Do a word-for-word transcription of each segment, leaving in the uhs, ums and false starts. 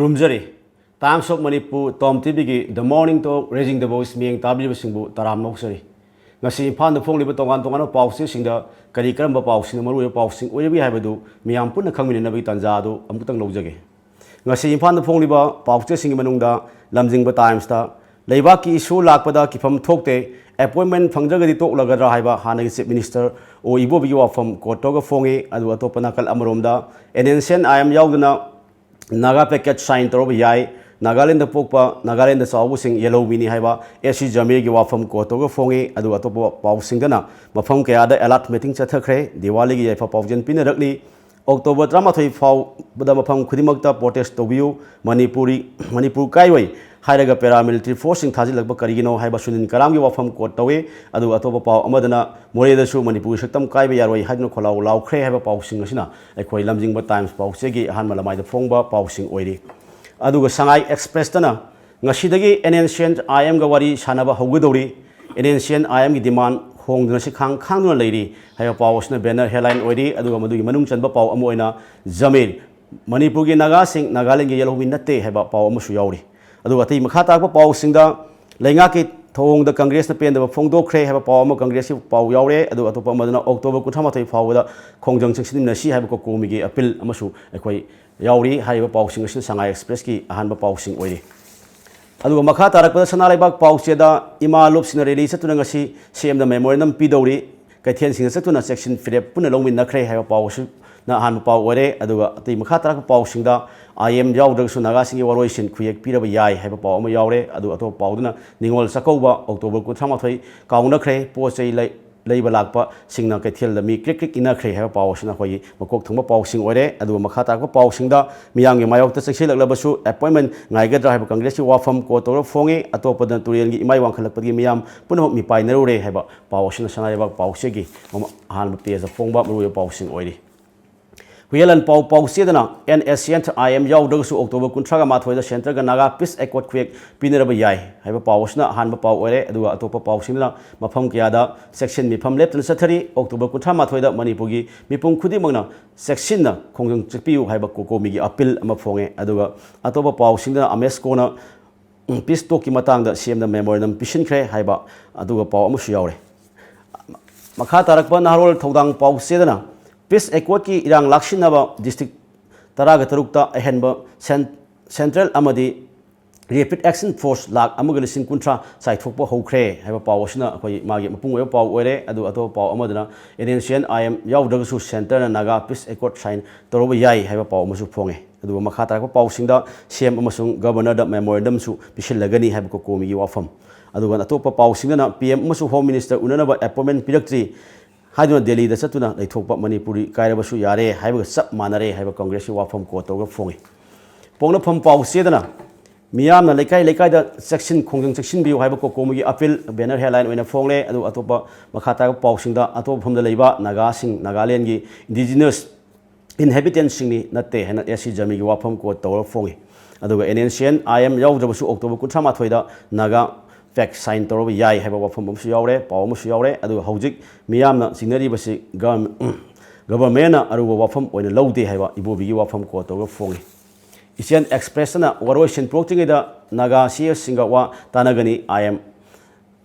ꯈꯨꯔꯨꯝꯖꯔꯤ꯫ Times of Manipur, Tom ꯇꯤꯚꯤꯒꯤ The Morning Talk, Raising the Voice ꯃꯤꯠꯌꯦꯡ ꯇꯥꯕꯤꯔꯤꯕꯁꯤꯡꯕꯨ ꯇꯔꯥꯝꯅ ꯑꯣꯛꯆꯔꯤ꯫ ꯉꯁꯤ ꯏꯝꯐꯥꯜꯗ ꯐꯣꯡꯂꯤꯕ ꯇꯣꯉꯥꯟ ꯇꯣꯉꯥꯟꯕ ꯄꯥꯎꯆꯦꯁꯤꯡꯗ ꯀꯔꯤ ꯀꯔꯝꯕ ꯄꯥꯎꯁꯤꯡꯅ ꯃꯔꯨꯑꯣꯏꯕ ꯄꯥꯎꯁꯤꯡ ꯑꯣꯏꯔꯤꯕꯒꯦ ꯍꯥꯏꯕꯗꯨ ꯃꯤꯌꯥꯝ ꯄꯨꯟꯅ ꯈꯪꯃꯤꯟꯅꯅꯕꯒꯤ ꯇꯥꯟꯖꯥ ꯑꯗꯨ ꯑꯃꯨꯛꯇꯪ ꯂꯧꯖꯒꯦ꯫ ꯉꯁꯤ ꯏꯝꯐꯥꯜꯗ ꯐꯣꯡꯂꯤꯕ ꯄꯥꯎꯆꯦꯁꯤꯡꯒꯤ ꯃꯅꯨꯡꯗ ꯂꯝꯖꯤꯡꯕ ꯇꯥꯏꯝꯁꯇ ꯂꯩꯕꯥꯛꯀꯤ ꯏꯁꯨ ꯂꯥꯛꯄꯗ ꯀꯤꯐꯝ ꯊꯣꯛꯇꯦ, ꯑꯦꯄꯣꯏꯟꯃꯦꯟ ꯐꯪꯗ꯭ꯔꯒꯗꯤ ꯇꯣꯛꯂꯒꯗ꯭ꯔꯥ ꯍꯥꯏꯕ ꯍꯥꯟꯅꯒꯤ ꯆꯤꯐ ꯃꯤꯅꯤꯁꯇꯔ ꯑꯣ ꯏꯕꯣꯕꯤꯒꯤ ꯋꯥꯐꯝ ꯀꯣꯠ ꯇꯧꯔꯒ ꯐꯣꯡꯉꯤ꯫ ꯑꯗꯨ ꯑꯇꯣꯞꯄ ꯅꯥꯀꯜ ꯑꯃꯔꯣꯝꯗ N N C N I M ꯌꯥꯎꯗꯅ ꯅꯥꯒꯥ ꯄꯦꯀꯦꯠ ꯁꯥꯏꯟ ꯇꯧꯔꯕ ꯌꯥꯏ, ꯅꯥꯒꯥꯂꯦꯟꯗ ꯄꯣꯛꯄ ꯅꯥꯒꯥꯂꯦꯟꯗ ꯆꯥꯎꯕꯁꯤꯡ ꯌꯦꯜꯍꯧꯕꯤꯅꯤ ꯍꯥꯏꯕ ꯑꯦꯁ ꯁꯤ ꯖꯃꯤꯔꯒꯤ ꯋꯥꯐꯝ ꯀꯣꯠ ꯇꯧꯔꯒ ꯐꯣꯡꯉꯤ꯫ ꯑꯗꯨꯒ ꯑꯇꯣꯞꯄ ꯄꯥꯎꯁꯤꯡꯗꯅ ꯃꯐꯝ ꯀꯌꯥꯗ ꯑꯦꯂꯥꯔꯠ ꯃꯤꯇꯤꯡ ꯆꯠꯊꯈ꯭ꯔꯦ, ꯗꯤꯋꯥꯂꯤꯒꯤ ꯌꯥꯏꯐ ꯄꯥꯎꯖꯦꯜ ꯄꯤꯅꯔꯛꯂꯤ꯫ ꯑꯣꯛꯇꯣꯕꯔ ꯇꯔꯥꯃꯥꯊꯣꯏ ꯐꯥꯎꯕꯗ ꯃꯐꯝ ꯈꯨꯗꯤꯡꯃꯛꯇ ꯄ꯭ꯔꯣꯇꯦꯁ ꯇꯧꯕꯤꯌꯨ, ꯃꯅꯤꯄꯨꯔꯤ, ꯃꯅꯤꯄꯨꯔ ꯀꯥꯏꯔꯣꯏ ꯍꯥꯏꯔꯒ ꯄꯦꯔꯥꯃꯤꯂꯤꯇꯔꯤ ꯐꯣꯔꯁꯁꯤꯡ ꯊꯥꯖꯤꯜꯂꯛꯄ ꯀꯔꯤꯒꯤꯅꯣ ꯍꯥꯏꯕ ꯁꯨꯅꯤꯜ ꯀꯔꯥꯝꯒꯤ ꯋꯥꯐꯝ ꯀꯣꯠ ꯇꯧꯏ꯫ ꯑꯗꯨꯒ ꯑꯇꯣꯞꯄ ꯄꯥꯎ ꯑꯃꯗꯅ ꯃꯣꯔꯦꯗꯁꯨ ꯃꯅꯤꯄꯨꯔꯒꯤ ꯁꯛꯇꯝ ꯀꯥꯏꯕ ꯌꯥꯔꯣꯏ ꯍꯥꯏꯗꯨꯅ ꯈꯣꯜꯂꯥꯎ ꯂꯥꯎꯈ꯭ꯔꯦ ꯍꯥꯏꯕ ꯄꯥꯎꯁꯤꯡ ꯑꯁꯤꯅ ꯑꯩꯈꯣꯏ ꯂꯝꯖꯤꯡꯕ ꯇꯥꯏꯝꯁ ꯄꯥꯎꯆꯦꯒꯤ ꯑꯍꯥꯟꯕ ꯂꯃꯥꯏꯗ ꯐꯣꯡꯕ ꯄꯥꯎꯁꯤꯡ ꯑꯣꯏꯔꯤ꯫ ꯑꯗꯨꯒ ꯁꯉꯥꯏ ꯑꯦꯛꯁꯄ꯭ꯔꯦꯁꯇꯅ ꯉꯁꯤꯗꯒꯤ ꯑꯦꯟ ꯑꯦꯟ ꯁꯤ ꯑꯦꯟ ꯑꯥꯏ ꯑꯦꯝꯒ ꯋꯥꯔꯤ ꯁꯥꯟꯅꯕ ꯍꯧꯒꯗꯧꯔꯤ, ꯑꯦꯟ ꯑꯦꯟ ꯁꯤ ꯑꯦꯟ ꯑꯥꯏ ꯑꯦꯝꯒꯤ ꯗꯤꯃꯥꯟ ꯍꯣꯡꯗꯅ ꯁꯤꯈꯥꯡ ꯈꯥꯡꯗꯨꯅ ꯂꯩꯔꯤ ꯍꯥꯏꯕ ꯄꯥꯎ ꯑꯁꯤꯅ ꯕꯦꯅꯔ ꯍꯦꯗꯂꯥꯏꯟ ꯑꯣꯏꯔꯤ꯫ ꯑꯗꯨꯒ ꯃꯗꯨꯒꯤ ꯃꯅꯨꯡ ꯆꯟꯕ ꯄꯥꯎ ꯑꯃ ꯑꯣꯏꯅ ꯖꯃꯤꯔ, ꯃꯅꯤꯄꯨꯔꯒꯤ ꯅꯥꯒꯥꯁꯤꯡ ꯅꯥꯒꯥꯂꯦꯟꯒꯤ ꯌꯦꯜꯍꯧꯃꯤ ꯅꯠꯇꯦ ꯍꯥꯏꯕ ꯄꯥꯎ ꯑꯃꯁꯨ ꯌꯥꯎꯔꯤ꯫ ꯑꯗꯨꯒ ꯑꯇꯩ ꯃꯈꯥ ꯇꯥꯔꯛꯄ ꯄꯥꯎꯁꯤꯡꯗ ꯂꯩꯉꯥꯛꯀꯤ ꯊꯧꯑꯣꯡꯗ ꯀꯪꯒ꯭ꯔꯦꯁꯅ ꯄꯦꯟꯗꯕ ꯐꯣꯡꯗꯣꯛꯈ꯭ꯔꯦ ꯍꯥꯏꯕ ꯄꯥꯎ ꯑꯃ ꯀꯪꯒ꯭ꯔꯦꯁꯀꯤ ꯄꯥꯎ ꯌꯥꯎꯔꯦ꯫ ꯑꯗꯨꯒ ꯑꯇꯣꯞꯄ ꯑꯃꯗꯅ ꯑꯣꯛꯇꯣꯕꯔ ꯀꯨꯟꯊ꯭ꯔꯥ ꯃꯥꯊꯣꯏ ꯐꯥꯎꯕꯗ ꯈꯣꯡꯖꯪ ꯆꯪꯁꯤꯟꯃꯤꯟꯅꯁꯤ ꯍꯥꯏꯕ ꯀꯣꯀꯣꯃꯤꯒꯤ ꯑꯄꯤꯜ ꯑꯃꯁꯨ ꯑꯩꯈꯣꯏ ꯌꯥꯎꯔꯤ꯫ ꯍꯥꯏꯔꯤꯕ ꯄꯥꯎꯁꯤꯡ ꯑꯁꯤꯅ ꯁꯉꯥꯏ ꯑꯦꯛꯁꯄ꯭ꯔꯦꯁꯀꯤ ꯑꯍꯥꯟꯕ ꯄꯥꯎꯁꯤꯡ ꯑꯣꯏꯔꯤ꯫ ꯑꯗꯨꯒ ꯃꯈꯥ ꯇꯥꯔꯛꯄꯗ ꯁꯅꯥ ꯂꯩꯕꯥꯛ ꯄꯥꯎꯆꯦꯗ ꯏꯃꯥ ꯂꯣꯞꯁꯤꯡꯅ ꯔꯦꯂꯤ ꯆꯠꯇꯨꯅ ꯉꯁꯤ ꯁꯤ ꯑꯦꯝꯗ ꯃꯦꯃꯣꯔꯦꯟꯗꯝ ꯄꯤꯗꯧꯔꯤ, ꯀꯩꯊꯦꯜꯁꯤꯡꯗ ꯆꯠꯇꯨꯅ ꯆꯦꯛꯁꯤꯟ ꯐꯤꯔꯦꯞ ꯄꯨꯟꯅ ꯂꯧꯃꯤꯟꯅꯈ꯭ꯔꯦ ꯍꯥꯏꯕ ꯄꯥꯎ ꯑꯁꯤꯅ ꯑꯍꯥꯟꯕ ꯄꯥꯎ ꯑꯣꯏꯔꯦ꯫ ꯑꯗꯨꯒ ꯑꯇꯩ ꯃꯈꯥ ꯇꯥꯔꯛꯄ ꯄꯥꯎꯁꯤꯡꯗ ꯑꯥꯏ ꯑꯦꯝ ꯌꯥꯎꯗ꯭ꯔꯒꯁꯨ ꯅꯥꯒꯥꯁꯤꯡꯒꯤ ꯋꯥꯔꯣꯏꯁꯤꯟ ꯈꯨꯌꯦꯛ ꯄꯤꯔꯕ ꯌꯥꯏ ꯍꯥꯏꯕ ꯄꯥꯎ ꯑꯃ ꯌꯥꯎꯔꯦ꯫ ꯑꯗꯨꯒ ꯑꯇꯣꯞꯄ ꯄꯥꯎꯗꯨꯅ ꯅꯤꯉꯣꯜ ꯆꯥꯛꯀꯧꯕ ꯑꯣꯛꯇꯣꯕꯔ ꯀꯨꯟꯊ꯭ꯔꯥ ꯃꯥꯊꯣꯏ ꯀꯥꯎꯅꯈ꯭ꯔꯦ, ꯄꯣꯠ ꯆꯩ ꯂꯩ ꯂꯩꯕ ꯂꯥꯛꯄꯁꯤꯡꯅ ꯀꯩꯊꯦꯜꯗ ꯃꯤ ꯀ꯭ꯔꯤꯛ ꯀ꯭ꯔꯤꯛ ꯏꯟꯅꯈ꯭ꯔꯦ ꯍꯥꯏꯕ ꯄꯥꯎ ꯑꯁꯤꯅ ꯑꯩꯈꯣꯏꯒꯤ ꯃꯀꯣꯛ ꯊꯪꯕ ꯄꯥꯎꯁꯤꯡ ꯑꯣꯏꯔꯦ꯫ ꯑꯗꯨꯒ ꯃꯈꯥ ꯇꯥꯔꯛꯄ ꯄꯥꯎꯁꯤꯡꯗ ꯃꯤꯌꯥꯝꯒꯤ ꯃꯥꯌꯣꯛꯇ ꯆꯪꯁꯤꯜꯂꯛꯂꯕꯁꯨ ꯑꯦꯄꯣꯏꯟꯃꯦꯟ ꯉꯥꯏꯒꯗ꯭ꯔꯥ ꯍꯥꯏꯕ ꯀꯪꯒ꯭ꯔꯦꯁꯀꯤ ꯋꯥꯐꯝ ꯀꯣꯠ ꯇꯧꯔꯒ ꯐꯣꯡꯉꯤ꯫ ꯑꯇꯣꯞꯄꯗ ꯇꯨꯔꯦꯜꯒꯤ ꯏꯃꯥꯏ ꯋꯥꯡꯈꯠꯂꯛꯄꯒꯤ ꯃꯤꯌꯥꯝ ꯄꯨꯝꯅꯃꯛ ꯃꯤꯄꯥꯏꯅꯔꯨꯔꯦ ꯍꯥꯏꯕ ꯄꯥꯎ ꯑꯁꯤꯅ ꯁꯅꯥ ꯂꯩꯕꯥꯛ ꯄꯥꯎꯆꯦꯒꯤ ꯃꯃ-, ꯑꯍꯥꯟꯕ ꯄꯦꯖꯇ ꯐꯣꯡꯕ ꯃꯔꯨꯑꯣꯏꯕ ꯄꯥꯎꯁꯤꯡ ꯑꯣꯏꯔꯤ꯫ ꯍꯨꯌꯦꯂꯟ ꯄꯥꯎ ꯄꯥꯎꯆꯦꯗꯅ N S N I M ꯌꯥꯎꯗ꯭ꯔꯒꯁꯨ ꯑꯣꯛꯇꯣꯕꯔ ꯀꯨꯟꯊ꯭ꯔꯥꯒ ꯃꯥꯊꯣꯏꯗ ꯁꯦꯟꯇꯔꯒ ꯅꯥꯒꯥ ꯄꯤꯁ ꯑꯦꯀꯣꯔꯗ ꯈꯨꯌꯦꯛ ꯄꯤꯅꯔꯕ ꯌꯥꯏ ꯍꯥꯏꯕ ꯄꯥꯎ ꯑꯁꯤꯅ ꯑꯍꯥꯟꯕ ꯄꯥꯎ ꯑꯣꯏꯔꯦ꯫ ꯑꯗꯨꯒ ꯑꯇꯣꯞꯄ ꯄꯥꯎꯁꯤꯡꯗꯅ ꯃꯐꯝ ꯀꯌꯥꯗ ꯆꯦꯛꯁꯤꯟ ꯃꯤꯐꯝ ꯂꯦꯞꯇꯅ ꯆꯠꯊꯔꯤ꯫ ꯑꯣꯛꯇꯣꯕꯔ ꯀꯨꯟꯊ꯭ꯔꯥ ꯃꯥꯊꯣꯏꯗ ꯃꯅꯤꯄꯨꯔꯒꯤ ꯃꯤꯄꯨꯝ ꯈꯨꯗꯤꯡꯃꯛꯅ ꯆꯦꯛꯁꯤꯟꯅ ꯈꯣꯡꯖꯪ ꯆꯠꯄꯤꯌꯨ ꯍꯥꯏꯕ ꯀꯣꯀꯣꯃꯤꯒꯤ ꯑꯄꯤꯜ ꯑꯃ ꯐꯣꯡꯉꯦ꯫ ꯑꯗꯨꯒ ꯑꯇꯣꯞꯄ ꯄꯥꯎꯁꯤꯡꯗꯅ ꯑꯃꯦꯁꯀꯣꯅ ꯄꯤꯁ ꯇꯣꯛꯀꯤ ꯃꯇꯥꯡꯗ ꯁꯤ ꯑꯦꯝꯗ ꯃꯦꯃꯣꯔꯦꯟꯗꯝ ꯄꯤꯁꯤꯟꯈ꯭ꯔꯦ ꯍꯥꯏꯕ ꯑꯗꯨꯒ ꯄꯥꯎ ꯑꯃꯁꯨ ꯌꯥꯎꯔꯦ꯫ ꯃꯈꯥ ꯇꯥꯔꯛꯄ ꯅꯍꯥꯔꯣꯜ ꯊꯧꯗꯥꯡ ꯄꯥꯎꯆꯦꯗꯅ ꯄꯤꯁ ꯑꯦꯀꯣꯔꯗꯀꯤ ꯏꯔꯥꯡ ꯂꯥꯛꯁꯤꯟꯅꯕ ꯗꯤꯁꯇ꯭ꯔꯤꯛ ꯇꯔꯥꯒ ꯇꯔꯨꯛꯇ ꯑꯍꯦꯟꯕ ꯁꯦꯟ-, ꯁꯦꯟꯇ꯭ꯔꯦꯜ ꯑꯃꯗꯤ ꯔꯦꯄꯤꯗ ꯑꯦꯛꯁꯟ ꯐꯣꯔꯁ ꯂꯥꯈ ꯑꯃꯒ ꯂꯤꯁꯤꯡ ꯀꯨꯟꯊ꯭ꯔꯥ ꯆꯥꯏꯊꯣꯛꯄ ꯍꯧꯈ꯭ꯔꯦ ꯍꯥꯏꯕ ꯄꯥꯎ ꯑꯁꯤꯅ ꯑꯩꯈꯣꯏ ꯃꯥꯒꯤ ꯃꯄꯨꯡ ꯑꯣꯏꯕ ꯄꯥꯎ ꯑꯣꯏꯔꯦ꯫ ꯑꯗꯨ ꯑꯇꯣꯞꯄ ꯄꯥꯎ ꯑꯃꯗꯅ N N C N I M ꯌꯥꯎꯗ꯭ꯔꯒꯁꯨ ꯁꯦꯟꯇꯔꯅ ꯅꯥꯒꯥ ꯄꯤꯁ ꯑꯦꯀꯣꯔꯗ ꯁꯥꯏꯟ ꯇꯧꯔꯨꯕ ꯌꯥꯏ ꯍꯥꯏꯕ ꯄꯥꯎ ꯑꯃꯁꯨ ꯐꯣꯡꯉꯦ꯫ ꯑꯗꯨꯒ ꯃꯈꯥ ꯇꯥꯔꯛꯄ ꯄꯥꯎꯁꯤꯡꯗ ꯁꯤ ꯑꯦꯝ ꯑꯃꯁꯨꯡ ꯒꯕꯔꯅꯔꯗ ꯃꯦꯃꯣꯔꯦꯟꯗꯝꯁꯨ ꯄꯤꯁꯤꯜꯂꯒꯅꯤ ꯍꯥꯏꯕ ꯀꯣꯀꯣꯃꯤꯒꯤ ꯋꯥꯐꯝ꯫ ꯑꯗꯨꯒ ꯑꯇꯣꯞꯄ ꯄꯥꯎꯁꯤꯡꯗꯅ ꯄꯤ ꯑꯦꯝ ꯑꯃꯁꯨꯡ ꯍꯣꯝ ꯃꯤꯅꯤꯁꯇꯔ ꯎꯅꯅꯕ ꯑꯦꯄꯣꯏꯟꯃꯦꯟ ꯄꯤꯔꯛꯇ꯭ꯔꯤ ꯍꯥꯏꯗꯨꯅ ꯗꯦꯜꯂꯤꯗ ꯆꯠꯇꯨꯅ ꯂꯩꯊꯣꯛꯄ ꯃꯅꯤꯄꯨꯔꯤ ꯀꯥꯏꯔꯕꯁꯨ ꯌꯥꯔꯦ ꯍꯥꯏꯕꯒ ꯆꯞ ꯃꯥꯟꯅꯔꯦ ꯍꯥꯏꯕ ꯀꯪꯒ꯭ꯔꯦꯁꯀꯤ ꯋꯥꯐꯝ ꯀꯣꯠ ꯇꯧꯔꯒ ꯐꯣꯡꯉꯤ꯫ ꯄꯣꯛꯅꯐꯝ ꯄꯥꯎꯆꯦꯗꯅ ꯃꯤꯌꯥꯝꯅ ꯂꯩꯀꯥꯏ ꯂꯩꯀꯥꯏꯗ ꯆꯦꯛꯁꯤꯟ ꯈꯣꯡꯖꯪ ꯆꯦꯛꯁꯤꯟꯕꯤꯌꯨ ꯍꯥꯏꯕ ꯀꯣꯀꯣꯃꯤꯒꯤ ꯑꯄꯤꯜ ꯕꯦꯅꯔ ꯍꯦꯗꯂꯥꯏꯟ ꯑꯣꯏꯅ ꯐꯣꯡꯂꯦ꯫ ꯑꯗꯨ ꯑꯇꯣꯞꯄ ꯃꯈꯥ ꯇꯥꯔꯛꯄ ꯄꯥꯎꯁꯤꯡꯗ ꯑꯇꯣꯞꯄ ꯃꯐꯝꯗ ꯂꯩꯕ ꯅꯥꯒꯥꯁꯤꯡ, ꯅꯥꯒꯥꯂꯦꯟꯒꯤ ꯏꯟꯗꯤꯖꯤꯅꯁ ꯏꯟꯍꯦꯕꯤꯇꯦꯟꯁꯤꯡꯅꯤ ꯅꯠꯇꯦ ꯍꯥꯏꯅ ꯑꯦꯁ ꯁꯤ ꯖꯃꯤꯒꯤ ꯋꯥꯐꯝ ꯀꯣꯠ ꯇꯧꯔꯒ ꯐꯣꯡꯉꯤ꯫ ꯑꯗꯨꯒ N N C N I M ꯌꯥꯎꯗ꯭ꯔꯕꯁꯨ ꯑꯣꯛꯇꯣꯕꯔ ꯀꯨꯟꯊ꯭ꯔꯥ ꯃꯥꯊꯣꯏꯗ ꯅꯥꯒꯥ ꯄꯦꯛ ꯁꯥꯏꯟ ꯇꯧꯔꯕ ꯌꯥꯏ ꯍꯥꯏꯕ ꯋꯥꯐꯝ ꯑꯃꯁꯨ ꯌꯥꯎꯔꯦ, ꯄꯥꯎ ꯑꯃꯁꯨ ꯌꯥꯎꯔꯦ꯫ ꯑꯗꯨꯒ ꯍꯧꯖꯤꯛ ꯃꯤꯌꯥꯝꯅ ꯆꯤꯡꯅꯔꯤꯕꯁꯤ ꯒꯚꯔꯟ-, ꯒꯚꯔꯟꯃꯦꯟꯅ ꯑꯔꯨꯕ ꯋꯥꯐꯝ ꯑꯣꯏꯅ ꯂꯧꯗꯦ ꯍꯥꯏꯕ ꯏꯕꯣꯕꯤꯒꯤ ꯋꯥꯐꯝ ꯀꯣꯠ ꯇꯧꯔꯒ ꯐꯣꯡꯉꯤ꯫ ꯏꯆꯦꯜ ꯑꯦꯛꯁꯄ꯭ꯔꯦꯁꯇꯅ ꯋꯥꯔꯣꯏꯁꯤꯟ ꯄꯨꯔꯛꯇ꯭ꯔꯤꯉꯩꯗ ꯅꯥꯒꯥ ꯁꯤ ꯑꯦꯁꯁꯤꯡꯒ ꯋꯥ ꯇꯥꯟꯅꯒꯅꯤ ꯑꯥꯏ ꯑꯦꯝ꯫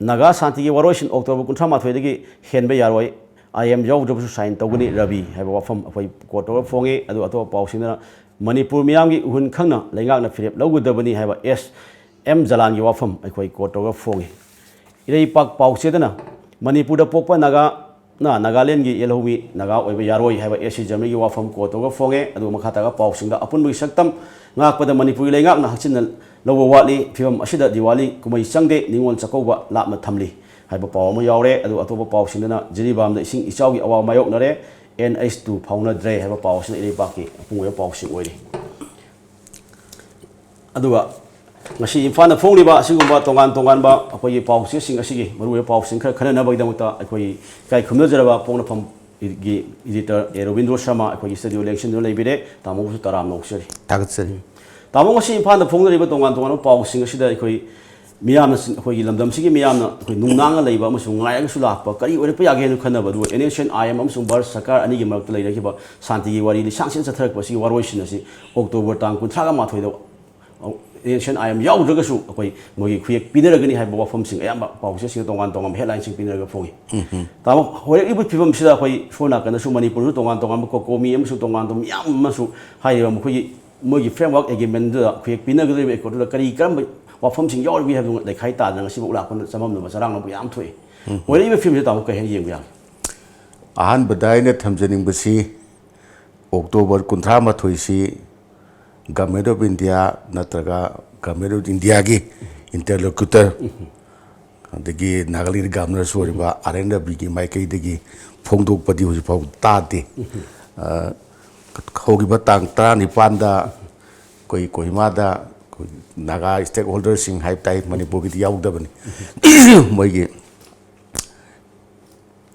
ꯅꯥꯒꯥ ꯁꯥꯟꯇꯤꯒꯤ ꯋꯥꯔꯣꯏꯁꯤꯟ ꯑꯣꯛꯇꯣꯕꯔ ꯀꯨꯟꯊ꯭ꯔꯥ ꯃꯥꯊꯣꯏꯗꯒꯤ ꯍꯦꯟꯕ ꯌꯥꯔꯣꯏ, ꯑꯥꯏ ꯑꯦꯝ ꯌꯥꯎꯗ꯭ꯔꯕꯁꯨ ꯁꯥꯏꯟ ꯇꯧꯒꯅꯤ ꯔꯕꯤ ꯍꯥꯏꯕ ꯋꯥꯐꯝ ꯑꯩꯈꯣꯏ ꯀꯣꯠ ꯇꯧꯔꯒ ꯐꯣꯡꯉꯤ꯫ ꯑꯗꯨ ꯑꯇꯣꯞꯄ ꯄꯥꯎꯁꯤꯡꯗꯅ ꯃꯅꯤꯄꯨꯔ ꯃꯤꯌꯥꯝꯒꯤ ꯎꯍꯨꯟ ꯈꯪꯅ ꯂꯩꯉꯥꯛꯅ ꯐꯤꯔꯦꯞ ꯂꯧꯒꯗꯕꯅꯤ ꯍꯥꯏꯕ ꯑꯦꯁ ꯑꯦꯝ ꯖꯂꯥꯟꯒꯤ ꯋꯥꯐꯝ ꯑꯩꯈꯣꯏ ꯀꯣꯠ ꯇꯧꯔꯒ ꯐꯣꯡꯉꯤ꯫ ꯏꯔꯩꯄꯥꯛ ꯄꯥꯎꯆꯦꯗꯅ ꯃꯅꯤꯄꯨꯔꯗ ꯄꯣꯛꯄ ꯅꯥꯒꯥꯅ ꯅꯥꯒꯥꯂꯦꯟꯒꯤ ꯌꯦꯜꯍꯧꯃꯤ ꯅꯥꯒꯥ ꯑꯣꯏꯕ ꯌꯥꯔꯣꯏ ꯍꯥꯏꯕ ꯑꯦꯁ ꯁꯤ ꯖꯃꯤꯒꯤ ꯋꯥꯐꯝ ꯀꯣꯠ ꯇꯧꯔꯒ ꯐꯣꯡꯉꯦ꯫ ꯑꯗꯨꯒ ꯃꯈꯥ ꯇꯥꯔꯒ ꯄꯥꯎꯁꯤꯡꯗ ꯑꯄꯨꯟꯕꯒꯤ ꯁꯛꯇꯝ ꯉꯥꯛꯄꯗ ꯃꯅꯤꯄꯨꯔꯒꯤ ꯂꯩꯉꯥꯛꯅ ꯍꯛꯆꯤꯟꯅ ꯂꯧꯕ ꯋꯥꯠꯂꯤ, ꯐꯤꯕꯝ ꯑꯁꯤꯗ ꯗꯤꯋꯥꯂꯤ ꯀꯨꯝꯍꯩ ꯆꯪꯗꯦ, ꯅꯤꯉꯣꯜ ꯆꯥꯛꯀꯧꯕ ꯂꯥꯞꯅ ꯊꯝꯂꯤ ꯍꯥꯏꯕ ꯄꯥꯎ ꯑꯃ ꯌꯥꯎꯔꯦ꯫ ꯑꯗꯨꯒ ꯑꯇꯣꯞꯄ ꯄꯥꯎꯁꯤꯡꯗꯅ ꯖꯤꯔꯤꯕꯥꯝꯗ ꯏꯁꯤꯡ ꯏꯆꯥꯎꯒꯤ ꯑꯋꯥꯕ ꯃꯥꯌꯣꯛꯅꯔꯦ, ꯑꯦꯟ ꯑꯩꯆ ꯇꯨ ꯐꯥꯎꯅꯗ꯭ꯔꯦ ꯍꯥꯏꯕ ꯄꯥꯎ ꯑꯁꯤꯅ ꯏꯔꯩꯄꯥꯛꯀꯤ ꯑꯄꯨꯡ ꯑꯣꯏꯕ ꯄꯥꯎꯁꯤꯡ ꯑꯣꯏꯔꯤ꯫ ꯑꯗꯨꯒ ꯉꯁꯤ ꯏꯝꯐꯥꯜꯗ ꯐꯣꯡꯂꯤꯕ ꯑꯁꯤꯒꯨꯝꯕ ꯇꯣꯉꯥꯟ ꯇꯣꯉꯥꯟꯕ ꯑꯩꯈꯣꯏꯒꯤ ꯄꯥꯎꯆꯦꯁꯤꯡ ꯑꯁꯤꯒꯤ ꯃꯔꯨꯑꯣꯏꯕ ꯄꯥꯎꯁꯤꯡ ꯈꯔ ꯈꯟꯅꯅꯕꯒꯤꯗꯃꯛꯇ ꯑꯩꯈꯣꯏ ꯏꯀꯥꯏ ꯈꯨꯝꯅꯖꯔꯕ ꯄꯣꯛꯅꯐꯝ ꯒꯤ ꯏꯗꯤꯇꯔ ꯑꯦ ꯔꯣꯕꯤꯟꯗ꯭ꯔꯣ ꯁꯔꯃ ꯑꯩꯈꯣꯏꯒꯤ ꯁ꯭ꯇꯨꯗꯤꯑꯣ ꯂꯦꯡꯁꯤꯟꯗꯨꯅ ꯂꯩꯕꯤꯔꯦ꯫ ꯇꯥꯃꯣꯕꯨꯁꯨ ꯇꯔꯥꯝꯅ ꯑꯣꯛꯆꯔꯤ꯫ ꯊꯥꯒꯠꯆꯔꯤ꯫ ꯇꯥꯃꯣ, ꯉꯁꯤ ꯏꯝꯐꯥꯜꯗ ꯐꯣꯡꯅꯔꯤꯕ ꯇꯣꯉꯥꯟ ꯇꯣꯉꯥꯟꯕ ꯄꯥꯎꯁꯤꯡ ꯑꯁꯤꯗ ꯑꯩꯈꯣꯏ ꯃꯤꯌꯥꯝꯅ ꯁꯤ-, ꯑꯩꯈꯣꯏꯒꯤ ꯂꯝꯗꯝꯁꯤꯒꯤ ꯃꯤꯌꯥꯝꯅ ꯑꯩꯈꯣꯏ ꯅꯨꯡꯅꯥꯡꯅ ꯂꯩꯕ ꯑꯃꯁꯨꯡ ꯉꯥꯏꯔꯒꯁꯨ ꯂꯥꯛꯄ ꯀꯔꯤ ꯑꯣꯏꯔꯛꯄ ꯌꯥꯒꯦ ꯍꯥꯏꯅ ꯈꯟꯅꯕ, ꯑꯗꯨꯒ N S N I M ꯑꯃꯁꯨꯡ ꯚꯥꯔꯠ ꯁꯔꯀꯥꯔ ꯑꯅꯤꯒꯤ ꯃꯔꯛꯇ ꯂꯩꯅꯈꯤꯕ ꯁꯥꯟꯇꯤꯒꯤ ꯋꯥꯔꯤ ꯂꯤꯁꯥꯡ ꯁꯤꯠꯅ ꯆꯠꯊꯔꯛꯄ ꯑꯁꯤꯒꯤ ꯋꯥꯔꯣꯏꯁꯤꯟ ꯑꯁꯤ ꯑꯣꯛꯇꯣꯕꯔ ꯇꯥꯡ ꯀꯨꯟꯊ꯭ꯔꯥꯒ ꯃꯥꯊꯣꯏꯗ N S N I M ꯌꯥꯎꯗ꯭ꯔꯒꯁꯨ ꯑꯩꯈꯣꯏ ꯃꯣꯏꯒꯤ ꯈꯨꯌꯦꯛ ꯄꯤꯅꯔꯒꯅꯤ ꯍꯥꯏꯕ ꯋꯥꯐꯝꯁꯤꯡ ꯑꯌꯥꯝꯕ ꯄꯥꯎꯆꯦꯁꯤꯡꯗ ꯇꯣꯉꯥꯟ ꯇꯣꯉꯥꯟꯕ ꯍꯦꯗꯂꯥꯏꯟꯁꯤꯡ ꯄꯤꯅꯔꯒ ꯐꯣꯡꯉꯤ꯫ ꯇꯥꯃꯣ, ꯍꯧꯔꯛꯂꯤꯕ ꯐꯤꯕꯝꯁꯤꯗ ꯑꯩꯈꯣꯏ ꯁꯣꯝ ꯅꯥꯀꯟꯗꯁꯨ ꯃꯅꯤꯄꯨꯔꯁꯨ ꯇꯣꯉꯥꯟ ꯇꯣꯉꯥꯟꯕ ꯀꯣꯀꯣꯃꯤ ꯑꯃꯁꯨꯡ ꯇꯣꯉꯥꯟ ꯇꯣꯉꯥꯟꯕ ꯃꯌꯥꯝ ꯑꯃꯁꯨ ꯍꯥꯏꯔꯤꯕ ꯃꯈꯣꯏꯒꯤ, ꯃꯣꯏꯒꯤ ꯐ꯭ꯔꯦꯝꯋꯥꯔꯛ ꯑꯦꯒ꯭ꯔꯤꯃꯦꯟꯗꯨꯗ ꯈꯨꯌꯦꯛ ꯄꯤꯅꯒꯗꯧꯔꯤꯕ ꯑꯦꯀꯣꯔꯗꯨꯗ ꯀꯔꯤ ꯀꯔꯝꯕ ꯋꯥꯐꯝꯁꯤꯡ ꯌꯥꯎꯔꯤꯕꯒꯦ ꯍꯥꯏꯕꯗꯨ ꯂꯩꯈꯥꯏ ꯇꯥꯗꯅ ꯉꯁꯤꯐꯥꯎ ꯂꯥꯛꯄ ꯆꯃꯝꯅꯕ ꯆꯔꯥꯡꯅꯕ ꯌꯥꯝ ꯊꯣꯛꯏ꯫ ꯍꯧꯔꯛꯂꯤꯕ ꯐꯤꯕꯝꯁꯤꯗ ꯇꯥꯃꯣ ꯀꯔꯤ ꯍꯥꯏꯅ ꯌꯦꯡꯕ ꯌꯥꯕꯒꯦ? ꯑꯍꯥꯟꯕꯗ ꯑꯩꯅ ꯊꯝꯖꯅꯤꯡꯕꯁꯤ, ꯑꯣꯛꯇꯣꯕꯔ ꯀꯨꯟꯊ꯭ꯔꯥ ꯃꯥꯊꯣꯏꯁꯤ Government of India ꯅꯠꯇ꯭ꯔꯒ Government of India ꯒꯤ interlocutor, ꯑꯗꯒꯤ ꯅꯥꯒꯥꯂꯦꯟ ꯒꯕꯔꯅꯔꯁꯨ ꯑꯣꯏꯔꯤꯕ ꯑꯥꯔ ꯑꯦꯟ ꯔꯕꯤꯒꯤ ꯃꯥꯏꯀꯩꯗꯒꯤ ꯐꯣꯡꯗꯣꯛꯄꯗꯤ ꯍꯧꯖꯤꯛ ꯐꯥꯎ ꯇꯥꯗꯦ꯫ ꯑ, ꯍꯧꯈꯤꯕ ꯇꯥꯡ ꯇꯔꯥꯅꯤꯄꯥꯟꯗ ꯑꯩꯈꯣꯏ ꯀꯣꯍꯤꯃꯥꯗ ꯑꯩꯈꯣꯏ ꯅꯥꯒꯥ stakeholder ꯁꯤꯡ ꯍꯥꯏꯕ ꯇꯥꯏ, ꯃꯅꯤꯄꯨꯔꯒꯤꯗꯤ ꯌꯥꯎꯗꯕꯅꯤ, ꯃꯣꯏꯒꯤ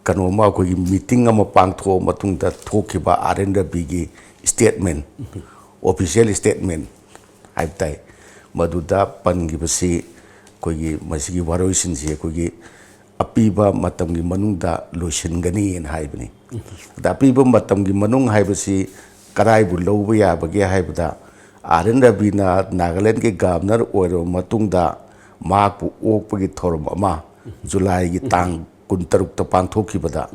ꯀꯩꯅꯣꯝꯃ, ꯑꯩꯈꯣꯏꯒꯤ meeting ꯑꯃ ꯄꯥꯡꯊꯣꯛꯑ ꯃꯇꯨꯡꯗ ꯊꯣꯛꯈꯤꯕ ꯑꯥꯔ ꯑꯦꯟ ꯔꯕꯤꯒꯤ statement, official statement ꯍꯥꯏꯕ ꯇꯥꯏ, ꯃꯗꯨꯗ ꯄꯟꯈꯤꯕꯁꯤ ꯑꯩꯈꯣꯏꯒꯤ ꯃꯁꯤꯒꯤ ꯋꯥꯔꯣꯏꯁꯤꯟꯁꯤ ꯑꯩꯈꯣꯏꯒꯤ ꯑꯄꯤꯕ ꯃꯇꯝꯒꯤ ꯃꯅꯨꯡꯗ ꯂꯣꯏꯁꯤꯟꯒꯅꯤꯅ ꯍꯥꯏꯕꯅꯤ꯫ ꯑꯗ ꯑꯄꯤꯕ ꯃꯇꯝꯒꯤ ꯃꯅꯨꯡ ꯍꯥꯏꯕꯁꯤ ꯀꯗꯥꯏꯕꯨ ꯂꯧꯕ ꯌꯥꯕꯒꯦ ꯍꯥꯏꯕꯗ, ꯑꯥꯔ ꯑꯦꯟ ꯔꯕꯤꯅ ꯅꯥꯒꯥꯂꯦꯟꯒꯤ ꯒꯕꯔꯅꯔ ꯑꯣꯏꯔꯕ ꯃꯇꯨꯡꯗ ꯃꯍꯥꯛꯄꯨ ꯑꯣꯛꯄꯒꯤ ꯊꯧꯔꯝ ꯑꯃ ꯖꯨꯂꯥꯏꯒꯤ ꯇꯥꯡ ꯀꯨꯟꯇꯔꯨꯛꯇ ꯄꯥꯡꯊꯣꯛꯈꯤꯕꯗ,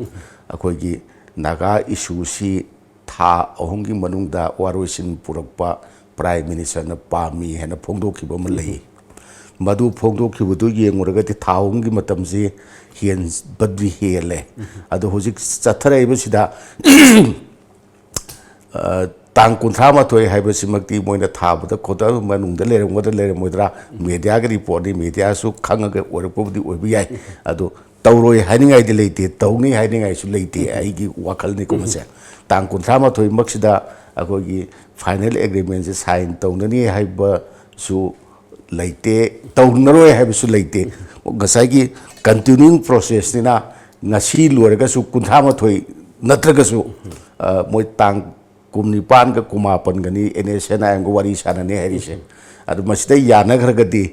ꯑꯩꯈꯣꯏꯒꯤ ꯅꯥꯒꯥ ꯏꯁꯨꯁꯤ ꯊꯥ ꯑꯍꯨꯝꯒꯤ ꯃꯅꯨꯡꯗ ꯋꯥꯔꯣꯏꯁꯤꯟ ꯄꯨꯔꯛꯄ ꯄ꯭ꯔꯥꯏꯝ ꯃꯤꯅꯤꯁꯇꯔꯅ ꯄꯥꯝꯃꯤ ꯍꯥꯏꯅ ꯐꯣꯡꯗꯣꯛꯈꯤꯕ ꯑꯃ ꯂꯩ꯫ ꯃꯗꯨ ꯐꯣꯡꯗꯣꯛꯈꯤꯕꯗꯨ ꯌꯦꯡꯉꯨꯔꯒꯗꯤ ꯊꯥ ꯑꯍꯨꯝꯒꯤ ꯃꯇꯝꯁꯤ ꯍꯦꯟꯕꯗꯤ ꯍꯦꯜꯂꯦ꯫ ꯑꯗꯣ ꯍꯧꯖꯤꯛ ꯆꯠꯊꯔꯛꯏꯕꯁꯤꯗ, ꯑ, ꯇꯥꯡ ꯀꯨꯟꯊ꯭ꯔꯥ ꯃꯥꯊꯣꯏ ꯍꯥꯏꯕꯁꯤꯃꯛꯇꯤ ꯃꯣꯏꯅ ꯊꯥꯕꯗ ꯈꯣꯠꯇ ꯃꯅꯨꯡꯗ ꯂꯩꯔꯝꯒꯗ꯭ꯔꯥ ꯂꯩꯔꯝꯃꯣꯏꯗ꯭ꯔꯥ, ꯃꯦꯗꯤꯌꯥꯒꯤ ꯔꯤꯄꯣꯔꯠꯅꯤ, ꯃꯦꯗꯤꯌꯥꯁꯨ ꯈꯪꯉꯒ ꯑꯣꯏꯔꯛꯄꯕꯨꯗꯤ ꯑꯣꯏꯕ ꯌꯥꯏ꯫ ꯑꯗꯣ ꯇꯧꯔꯣꯏ ꯍꯥꯏꯅꯤꯡꯉꯥꯏꯗꯤ ꯂꯩꯇꯦ, ꯇꯧꯅꯤ ꯍꯥꯏꯅꯤꯡꯉꯥꯏꯁꯨ ꯂꯩꯇꯦ꯫ ꯑꯩꯒꯤ ꯋꯥꯈꯜꯅꯤꯀꯣ ꯃꯁꯦ꯫ ꯇꯥꯡ ꯀꯨꯟꯊ꯭ꯔꯥ ꯃꯥꯊꯣꯏꯃꯛꯁꯤꯗ ꯑꯩꯈꯣꯏꯒꯤ ꯐꯥꯏꯅꯦꯜ ꯑꯦꯒ꯭ꯔꯤꯃꯦꯟꯁꯦ ꯁꯥꯏꯟ ꯇꯧꯅꯅꯤ ꯍꯥꯏꯕꯁꯨ ꯂꯩꯇꯦ, ꯇꯧꯅꯔꯣꯏ ꯍꯥꯏꯕꯁꯨ ꯂꯩꯇꯦ꯫ ꯉꯁꯥꯏꯒꯤ continuing process ꯅꯤꯅ, ꯉꯁꯤ ꯂꯣꯏꯔꯒꯁꯨ ꯀꯨꯟꯊ꯭ꯔꯥ ꯃꯥꯊꯣꯏ ꯅꯠꯇ꯭ꯔꯒꯁꯨ, ꯑ, ꯃꯣꯏ ꯇꯥꯡ ꯀꯨꯟꯅꯤꯄꯥꯟꯒ ꯀꯨꯟꯃꯥꯄꯟꯒꯅꯤ ꯑꯦꯟ ꯑꯦꯁ ꯑꯦꯟ ꯑꯥꯏ ꯑꯦꯝꯒ ꯋꯥꯔꯤ ꯁꯥꯟꯅꯅꯤ ꯍꯥꯏꯔꯤꯁꯦ꯫ ꯑꯗꯨ ꯃꯁꯤꯗ ꯌꯥꯅꯈ꯭ꯔꯒꯗꯤ,